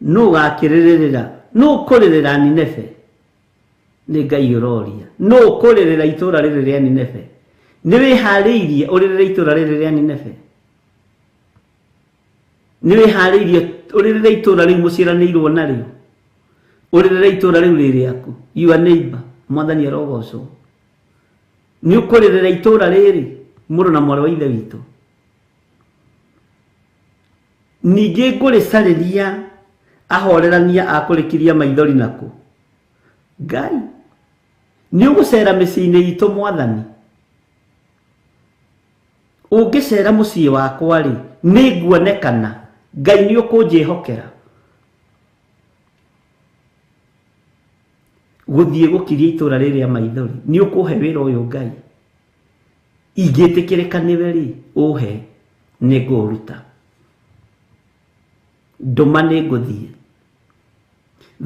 nũ ũgakĩrĩrĩra, nũ ũkũrĩrĩra Nineve? Nĩ Ngai ũroria, nũ ũkũrĩrĩra itũra rĩrĩ rĩa Nineve? Nĩ wĩharĩirie ũrĩrĩre itũra rĩrĩ rĩa Nineve? Nĩ wĩharĩirie ũrĩrĩre itũra rĩu mũciaranĩirwo narĩo? Ũrĩrĩre itũra rĩu rĩ rĩaku, your neighbor. Mwathani arogocwo. Nĩ ũkũrĩrĩra itũra rĩrĩ, mũrũ na mwarĩ wa ithe witũ? Ningĩ ngũrĩcarĩria ahorerania a kũrĩkiria maithori nakũ. Ngai nĩ ũgũcera mĩciĩ-inĩ itũ Mwathani. Ũngĩcera mũciĩ wakwa rĩ, nĩ nguonekana. Ngai nĩ ũkũnjĩhokera gũthiĩ gũkiria itũra rĩrĩa maithori. Nĩ ũkũhe wĩra ũyũ Ngai, ingĩtĩkĩrĩka nĩwe rĩ, ũhe, nĩ ngũũruta. Ndũma nĩ ngũthiĩ,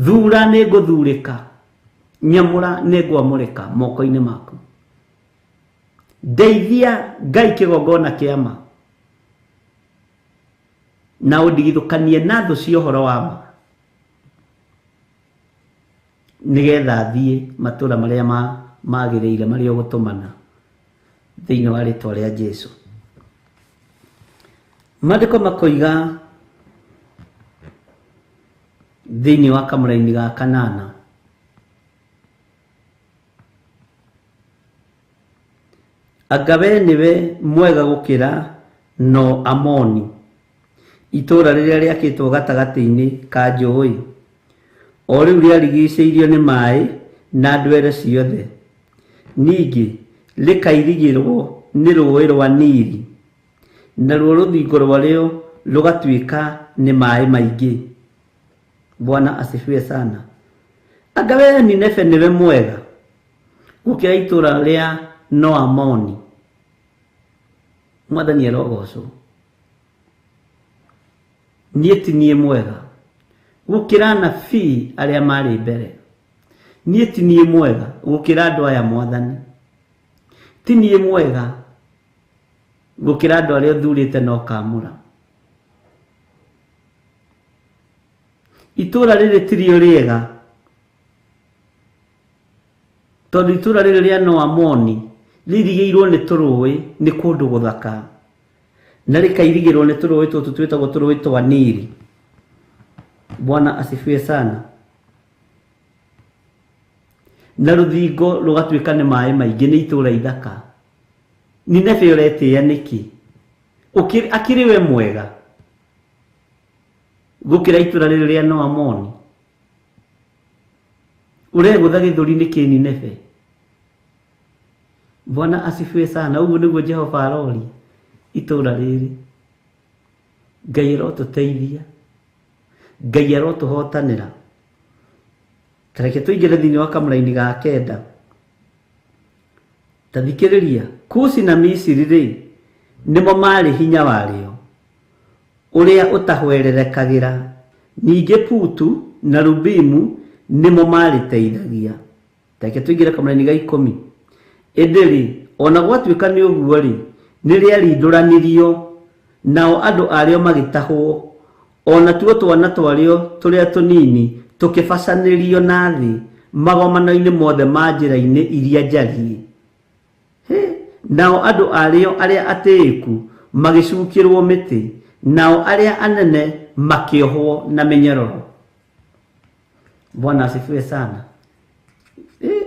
thura nĩ ngũthurĩka, nyamũra nĩ ngwamũrĩka moko-inĩ maku. Ndeithia Ngai kĩgongona kĩa ma, na ũndigithũkanie na thũ cia ũhoro wa ma, nĩgetha thiĩ matũra marĩa magĩrĩire marĩa ũgũtũmana thĩinĩ wa rĩtwa rĩa Jesu. Maandĩko makoiga thĩinĩ wa kamũraini ga kanana, anga we nĩwe mwega gũkĩra no Amoni, itũra rĩrĩa rĩakĩtwo gatagatĩ-inĩ ka njũũĩ, o rĩu rĩarigicĩirio nĩ maĩ na ndwere ciothe, ningĩ rĩkairigĩrwo nĩ rũũĩ rwa Nili, naruo rũthingo rwarĩo rũgatuĩka nĩ maĩ maingĩ. Bwana asifiwe sana. Anga we Nineve nĩwe mwega gũkĩra itũra rĩa Noamoni. Mwathani arogocwo. Niĩ ti niĩ mwega gũkĩra anabii arĩa marĩ mbere. Niĩ ti niĩ mwega gũkĩra andũ aya Mwathani. Ti niĩ mwega gũkĩra andũ arĩa ũthurĩte na ũkaamũra. Itũra rĩrĩ tirio rĩega, tondũ itũra rĩrĩ rĩa Noamoni rĩirigĩirwo nĩ tũrũĩ, nĩ kũndũ gũthaka, na rĩkairigĩrwo nĩ tũrũĩ tũtũ twĩtagwo tũrũĩ twa Nili. Bwana asifiwe sana. Na rũthingo rũgatuĩka nĩ maĩ maingĩ, nĩ itũra ithaka. Nineve ũretĩĩa nĩkĩ? Akĩrĩ we mwega gũkĩra itũra rĩrĩ rĩa Noamoni. Ũregũtha gĩthũri nĩkĩ Nineve? Bwana asifiwe sana. Ũguo nĩguo Jehova aroria itũra rĩrĩ. Ngai arotũteithia, Ngai arotũhotanĩra. Tareke tũingĩre thĩinĩ wa kamũraini ga kenda. Ta thikĩrĩria, Kushi na Misiri rĩ, nĩmo marĩ hinya warĩo ũrĩa ũtahwererekagĩra. Ningĩ Putu na Rubimu nĩmo marĩteithagia. Tareke tũingĩre kamũraini ga 10. Ĩndĩ rĩ, ona gwatuĩka nĩ ũguo rĩ, nĩ rĩarindũranirio, nao andũ arĩo magĩtahwo, ona tuo twana twarĩo tũrĩa tũnini tũkĩbacanĩrio na thĩ magomano-inĩ mothe ma njĩra-inĩ iria njariĩ. Nao andũ arĩo arĩa atĩĩku magĩcukĩrwo mĩtĩ, nao arĩa anene makĩohwo na mĩnyororo. Bwana asifiwe sana.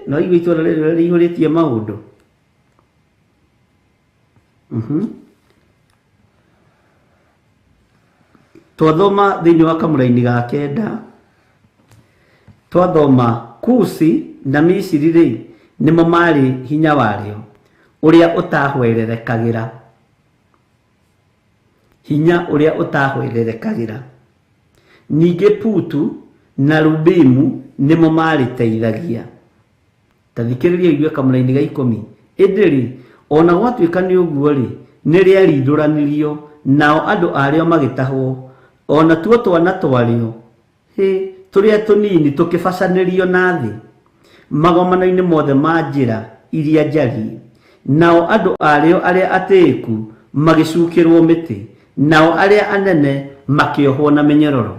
No igua itũra rĩrĩ rĩihũrĩtie maũndũ. Twathoma thĩinĩ wa kamũraini ga kenda, twathoma Kushi na Misiri rĩ, nĩmo marĩ hinya warĩo ũrĩa ũtahwererekagĩra. Hinya ũrĩa ũtahwererekagĩra. Ningĩ Putu na Rubimu nĩmo marĩteithagia. Ta thikĩrĩria ũigue kamũraini ga 10. Ĩndĩ rĩ, ona gwatuĩka nĩ ũguo rĩ, nĩ rĩarindũranirio, nao andũ arĩo magĩtahwo, ona tuo twana twarĩo tũrĩa tũnini tũkĩbacanĩrio na thĩ magomano-inĩ mothe ma njĩra iria njariĩ. Nao andũ arĩo arĩa atĩĩku magĩcukĩrwo mĩtĩ, nao arĩa anene makĩohwo na mĩnyororo.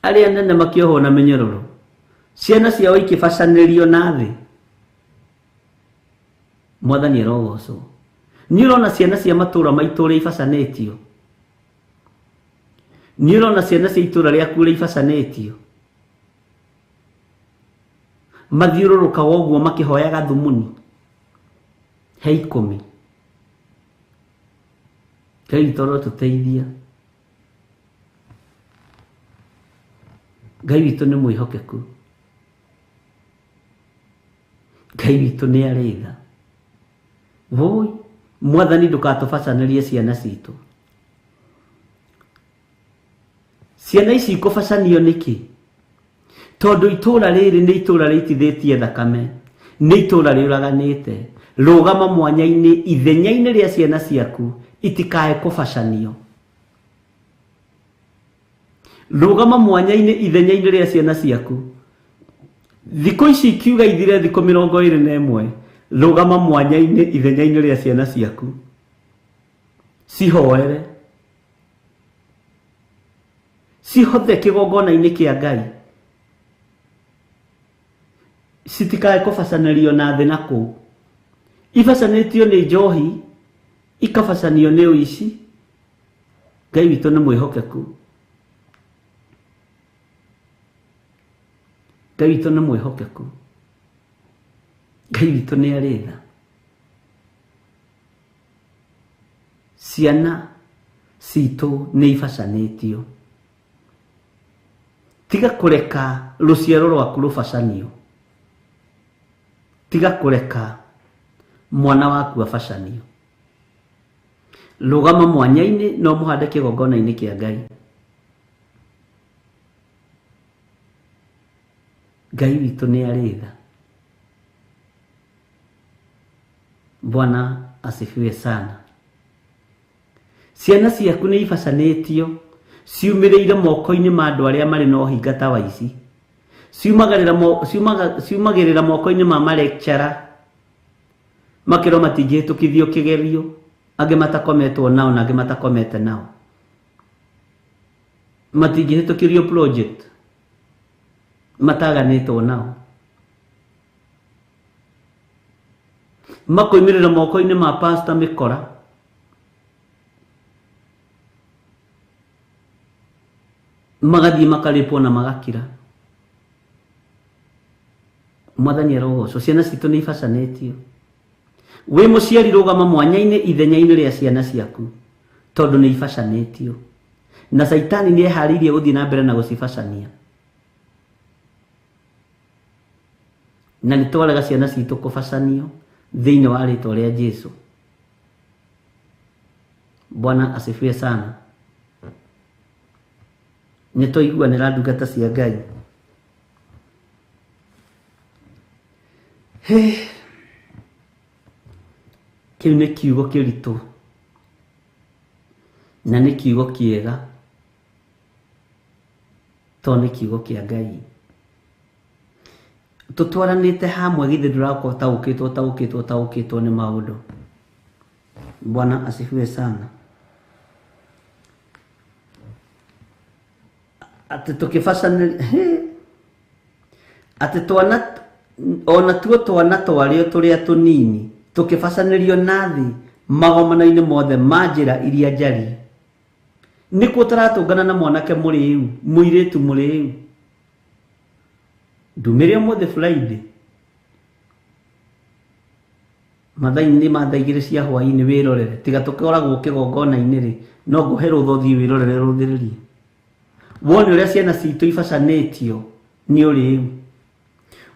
Arĩa anene makĩohwo na mĩnyororo, ciana ciao ikĩbacanĩrio na thĩ. Mwathani arogocwo. Nĩ ũrona ciana cia matũũra maitũ ũrĩa ibacanĩtio? Nĩ ũrona ciana cia itũũra rĩaku ũrĩa ibacanĩtio? Mathiũrũrũkaga ũguo makĩhoyaga thumuni he 10. Ngai witũ arotũteithia. Ngai witũ nĩ mwĩhokeku. Ngai witũ nĩ arĩ tha. Woi, Mwathani ndũgatũbacanĩrie ciana citũ. Ciana ici ikũbacanio nĩkĩ? Tondũ itũra rĩrĩ nĩ itũra rĩitithĩtie thakame, nĩ itũra rĩũraganĩte. Rũgama mwanya-inĩ ithenya-inĩ rĩa ciana ciaku itikae kũbacanio. Rũgama mwanya-inĩ ithenya-inĩ rĩa ciana ciaku. Thikũ ici ikiuga ithire thikũ 21, rũgama mwanya-inĩ ithenya-inĩ rĩa ciana ciaku. Cihoere, cihothe kĩgongona-inĩ kĩa Ngai, citikae kũbacanĩrio na thĩ na kũu. Ibacanĩtio nĩ njohi, ikabacanio nĩ ũici. Ngai witũ nĩ mwĩhokeku. Ngai witũ nĩ mwĩhokeku. Ngai witũ nĩ arĩ tha. Ciana citũ nĩ ibacanĩtio. Tiga kũreka rũciaro rwaku rũbacanio. Tiga kũreka mwana waku abacanio. Rũgama mwanya-inĩ no mũhande kĩgongona-inĩ kĩa Ngai. Ngai witũ nĩ arĩ tha. Bwana asifiwe sana. Ciana ciaku nĩ ibacanĩtio, ciumĩrĩire moko-inĩ ma andũ arĩa marĩ na ũhinga ta wa ici. Ciumagĩrĩra moko-inĩ ma malecturer, makĩrwo matingĩhĩtũkithio kĩgerio, angĩ matakometwo nao na angĩ matakomete nao. Matingĩhĩtũkĩrio project mataganĩtwo nao. Makoimĩrĩra moko-inĩ ma pastor mĩkora. Magathiĩ makarĩpwo na magakira. Mwathani arogocwo. Ciana citũ nĩ ibacanĩtio. Wĩ mũciari rũgama mwanya-inĩ ithenya-inĩ rĩa ciana ciaku, tondũ nĩ ibacanĩtio. Na Caitani nĩ eharĩirie gũthiĩ na mbere na gũcibacania. Na nĩ twarega ciana citũ kũbacanio thĩinĩ wa rĩtwa rĩa Jesu. Bwana asifiwe sana. Nĩ twaiguanĩra ndungata cia Ngai. Kĩu nĩ kiugo kĩritũ na nĩ kiugo kĩega to nĩ kiugo kĩa Ngai. Tũtwaranĩte hamwe githĩ ndũrakorwo ũtaũkĩtwo ũtaũkĩtwo ũtaũkĩtwo nĩ maũndũ. Bwana asifiwe sana. Atĩ tũkĩbacanĩria atĩ twana ona tuo twana twarĩo tũrĩa tũnini tũkĩbacanĩrio na thĩ magomano-inĩ mothe ma njĩra iria njariĩ. Nĩkuo tũratũngana na mwanake mũrĩu, mũirĩtu mũrĩu. Ndumĩre ũmũthĩ Friday mathaa-inĩ ma thaa 2 cia hwaĩ-inĩ wĩrorere, tiga tũkoragwo kĩgongona-inĩ rĩ, no ngũhe rũtha ũthiĩ wĩrorere rũthĩrĩrie wone ũrĩa ciana citũ ibacanĩtio nĩ ũrĩu,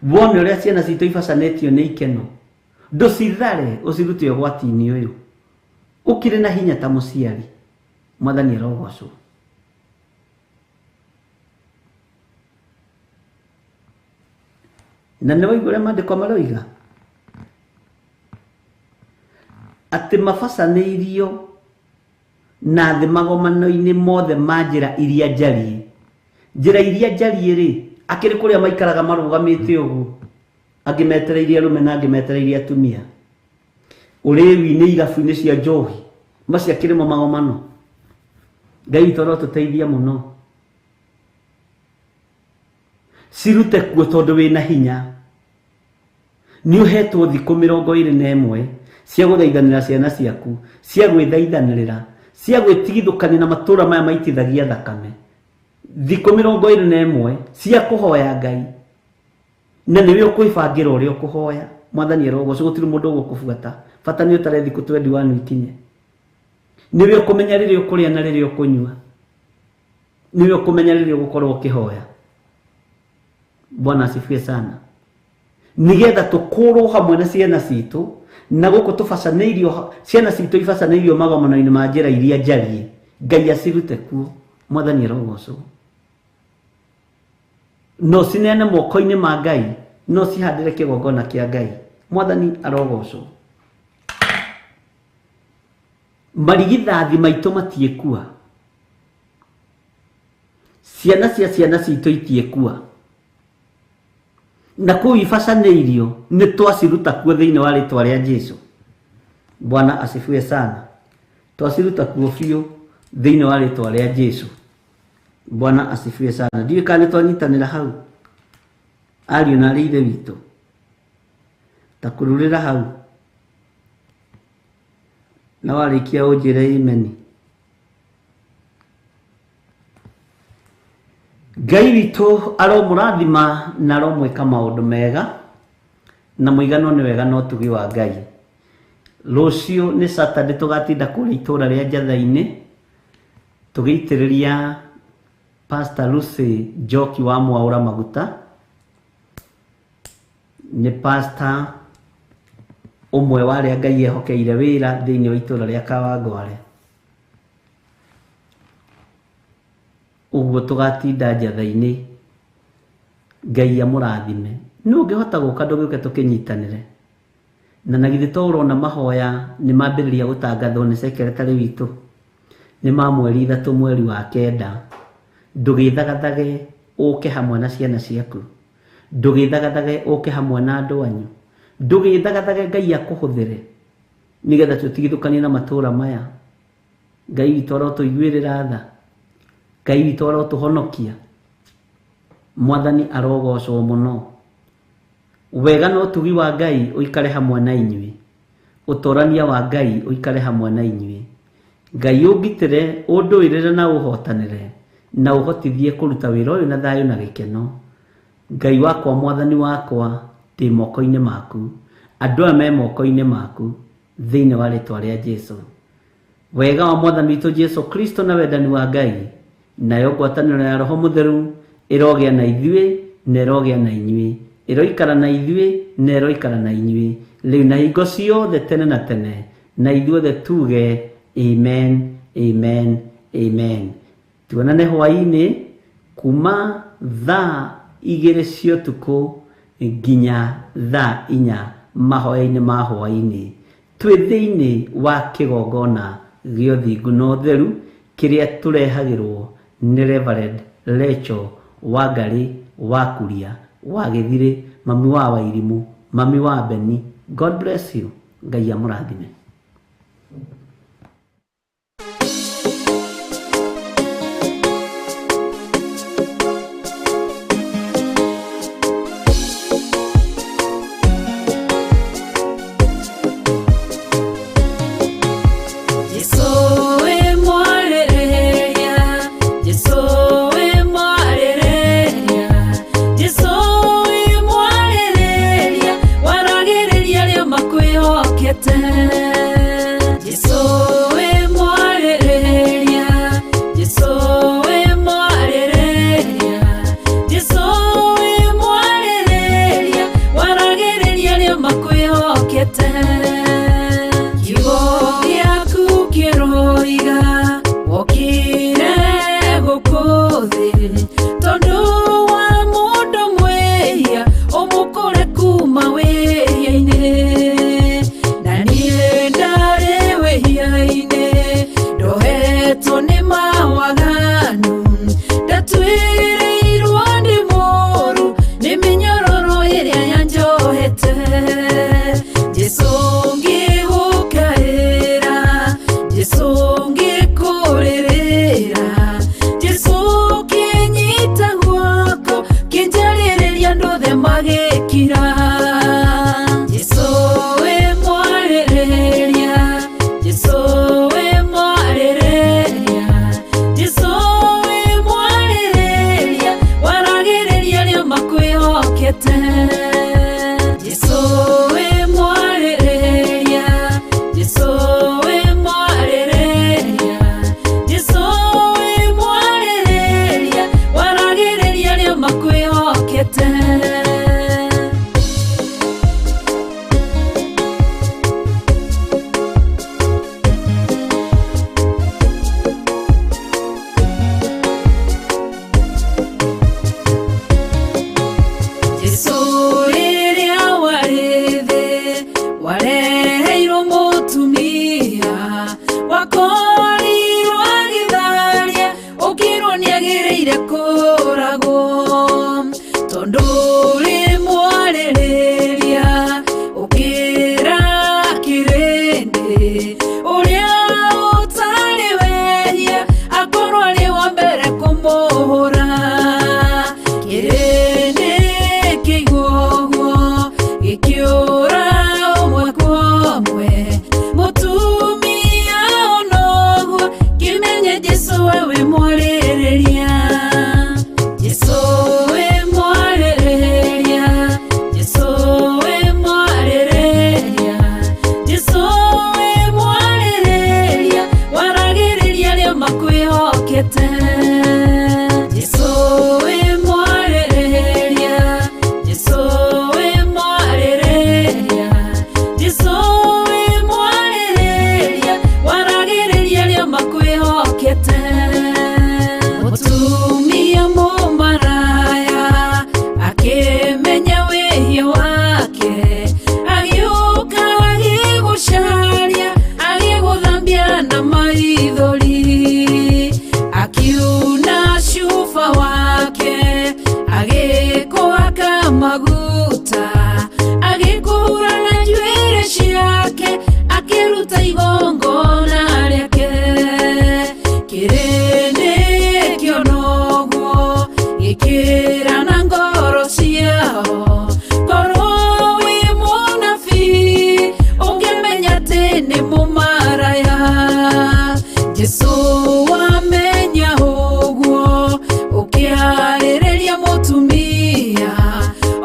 wone ũrĩa ciana citũ ibacanĩtio nĩ ikeno. Ndũcithare ũcirute ũgwati-inĩ ũyũ ũkĩrĩ na hinya ta mũciari. Mwathani arogocwo. Na nĩ waigua ũrĩa maandĩko maroiga atĩ mabacanĩirio na thĩ magomano-inĩ mothe ma njĩra iria njariĩ. Njĩra iria njariĩ rĩ, akĩrĩ kũrĩa maikaraga marũgamĩte ũguo, angĩ metereirie arũme na angĩ metereirie atumia, ũrĩu-inĩ irabu-inĩ cia njohi, macio akĩrĩ mo magomano. Ngai witũ arotũteithia mũno. Cirute kuo tondũ wĩna hinya. Nĩ ũhetwo thikũ 21 cia gũthaithanĩra ciana ciaku, cia gwĩthaithanĩrĩra, cia gwĩtigithũkania na matũra maya maitithagia thakame. Thikũ 21 cia kũhoya Ngai, na nĩwe ũkwĩbangĩra ũrĩa ũkũhoya. Mwathani arogocwo, gũtirĩ mũndũ ũgũkũbuata, bata nĩ ũtare thikũ 21 ikinye. Nĩwe ũkũmenya rĩrĩa ũkũrĩa na rĩrĩa ũkũnyua, nĩwe ũkũmenya rĩrĩa ũgũkorwo ũkĩhoya. Bwana asifiwe sana. Nĩgetha tũkũrwo hamwe na ciana citũ, na gũkũ tũbacanĩirio, ciana citũ ibacanĩirio magomano-inĩ ma njĩra iria njariĩ, Ngai acirute kuo. Mwathani arogocwo. No cineane moko-inĩ ma Ngai, no cihandĩre kĩgongona kĩa Ngai. Mwathani arogocwo. Marigithathi maitũ matiĩkua, ciana cia ciana citũ itiĩkua, na kũu ibacanĩirio nĩ twaciruta kuo thĩinĩ wa rĩtwa rĩa Jesu. Bwana asifiwe sana. Twaciruta kuo biũ thĩinĩ wa rĩtwa rĩa Jesu. Bwana asifiwe sana. Ndiũĩ kana nĩ twanyitanĩra hau, ariũ na arĩ ithe witũ, ta kũrurĩra hau na warĩkia ũnjĩre imeni. Ngai witũ aromũrathima na aromwĩka maũndũ mega, na mũigano nĩ wega na ũtugi wa Ngai. Rũciũ nĩ Saturday, tũgatinda kũrĩa itũra rĩa Njatha-inĩ tũgĩitĩrĩria Pastor Lucy Njoki wa Mwaũra maguta. Nĩ pastor ũmwe wa arĩa Ngai ehokeire wĩra thĩinĩ wa itũra rĩa Kawangware. Ũguo tũgatinda Njatha-inĩ. Ngai amũrathime. Nĩ ũngĩhota gũka ndũgĩũke tũkĩnyitanĩre. Na githĩ to ũrona mahoya nĩ mambĩrĩria gũtangathwo nĩ secretary witũ, nĩ ma mweri 3 mweri wa 9. Ndũgĩthagathage ũke hamwe na ciana ciaku, ndũgĩthagathage ũke hamwe na andũ anyu, ndũgĩthagathage Ngai akũhũthĩre nĩgetha tũtigithũkanie na matũra maya. Ngai witũ arotũiguĩrĩra tha, Ngai witũ arotũhonokia. Mwathani arogocwo mũno. Wega na ũtugi wa Ngai ũikare hamwe na inyuĩ, ũtorania wa Ngai ũikare hamwe na inyuĩ. Ngai ũngitĩre, ũndũĩrĩre na ũhotanĩre, na ũhotithie kũruta wĩra ũyũ na thayũ na gĩkeno. Ngai wakwa, Mwathani wakwa, ndĩ moko-inĩ maku, andũ aya me moko-inĩ maku, thĩinĩ wa rĩtwa rĩa Jesu. Wega wa Mwathani witũ Jesu Kristo na wendani wa Ngai, nayo ngwatanĩro ya Roho Mũtheru ĩrogĩa na ithuĩ na ĩrogĩa na inyuĩ Ĩroikara na ithuĩ na ĩroikara na inyuĩ rĩu na hingo ciothe tene na tene, na ithuothe tuge amen, amen, amen. Tuonane hwaĩ-inĩ kuma thaa 2 cia ũtukũ nginya thaa 4 mahoya-inĩ ma hwaĩ-inĩ, twĩ thĩinĩ wa kĩgongona gĩa ũthingu na ũtheru kĩrĩa tũrehagĩrwo nĩ Reverend Rachel Wangari wa Kuria wa Gĩthirĩ, mami wa Wairimu, mami wa Beni. God bless you. Ngai amũrathime.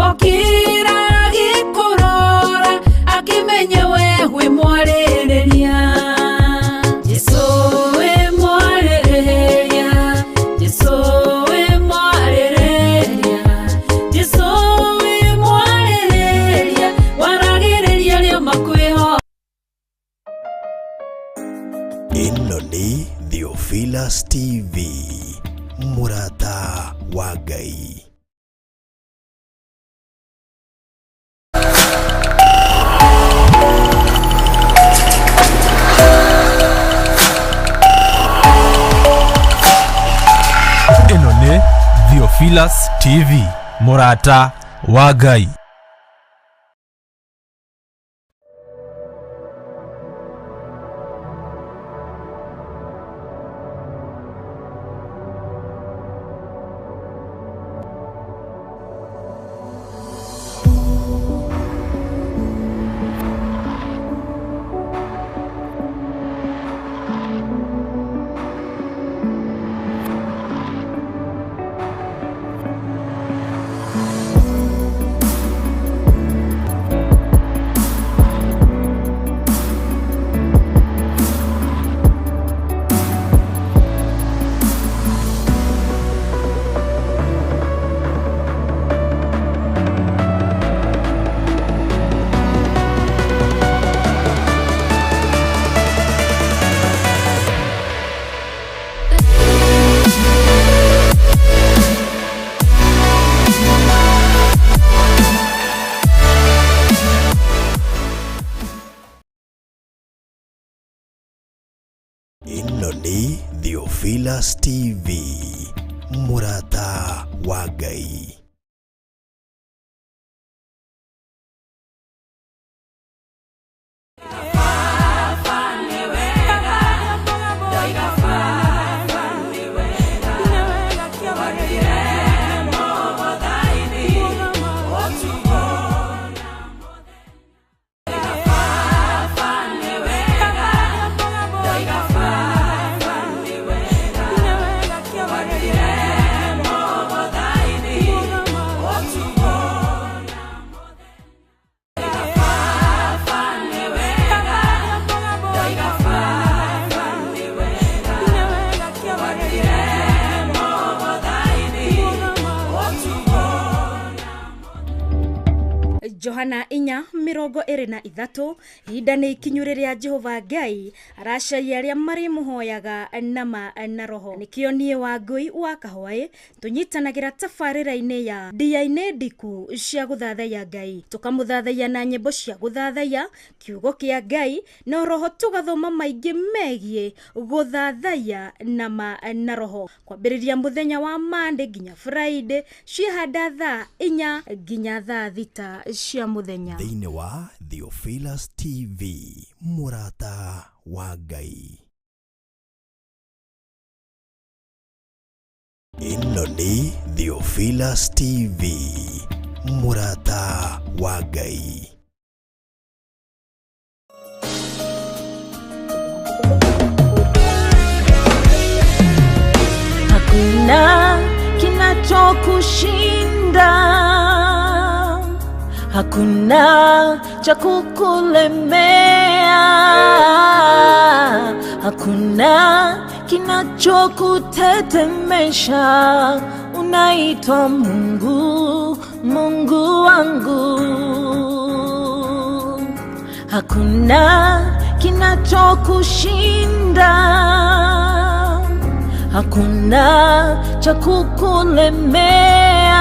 Okira gĩkũrora akĩmenya we wĩ mwarĩrĩria. Ĩno nĩ Theophilus TV, mũrata wa Ngai. Ĩno nĩ Theophilus TV, mũrata wa Ngai. Ĩno nĩ Theophilus TV, mũrata wa Ngai. Johana 4:23. Ihinda nĩ ikinyu rĩrĩa Jehova Ngai aracaria arĩa marĩmũhoyaga nama na roho. Nĩkĩo niĩ Wangũi wa Kahwaĩ tũnyitanagĩra tabarĩra-inĩ ya ndia-inĩ ndiku cia gũthathaiya Ngai, tũkamũthathaiya na nyĩmbo cia gũthathaiya kiugo kĩa Ngai, na roho tũgathoma maingĩ megiĩ gũthathaiya nama na roho, kwambĩrĩria mũthenya wa Monday nginya Friday, ciahanda thaa 4 nginya thaa 6 cia mũthenya. Thĩinĩ wa Theophilus TV, mũrata wa Ngai. Ĩno nĩ Theophilus TV, mũrata wa Ngai. Hakuna kinachokushinda, hakuna cha kukulemea, hakuna kinachokutetemesha. Unaitwa Mungu, Mungu wangu. Hakuna kinachokushinda, hakuna cha kukulemea.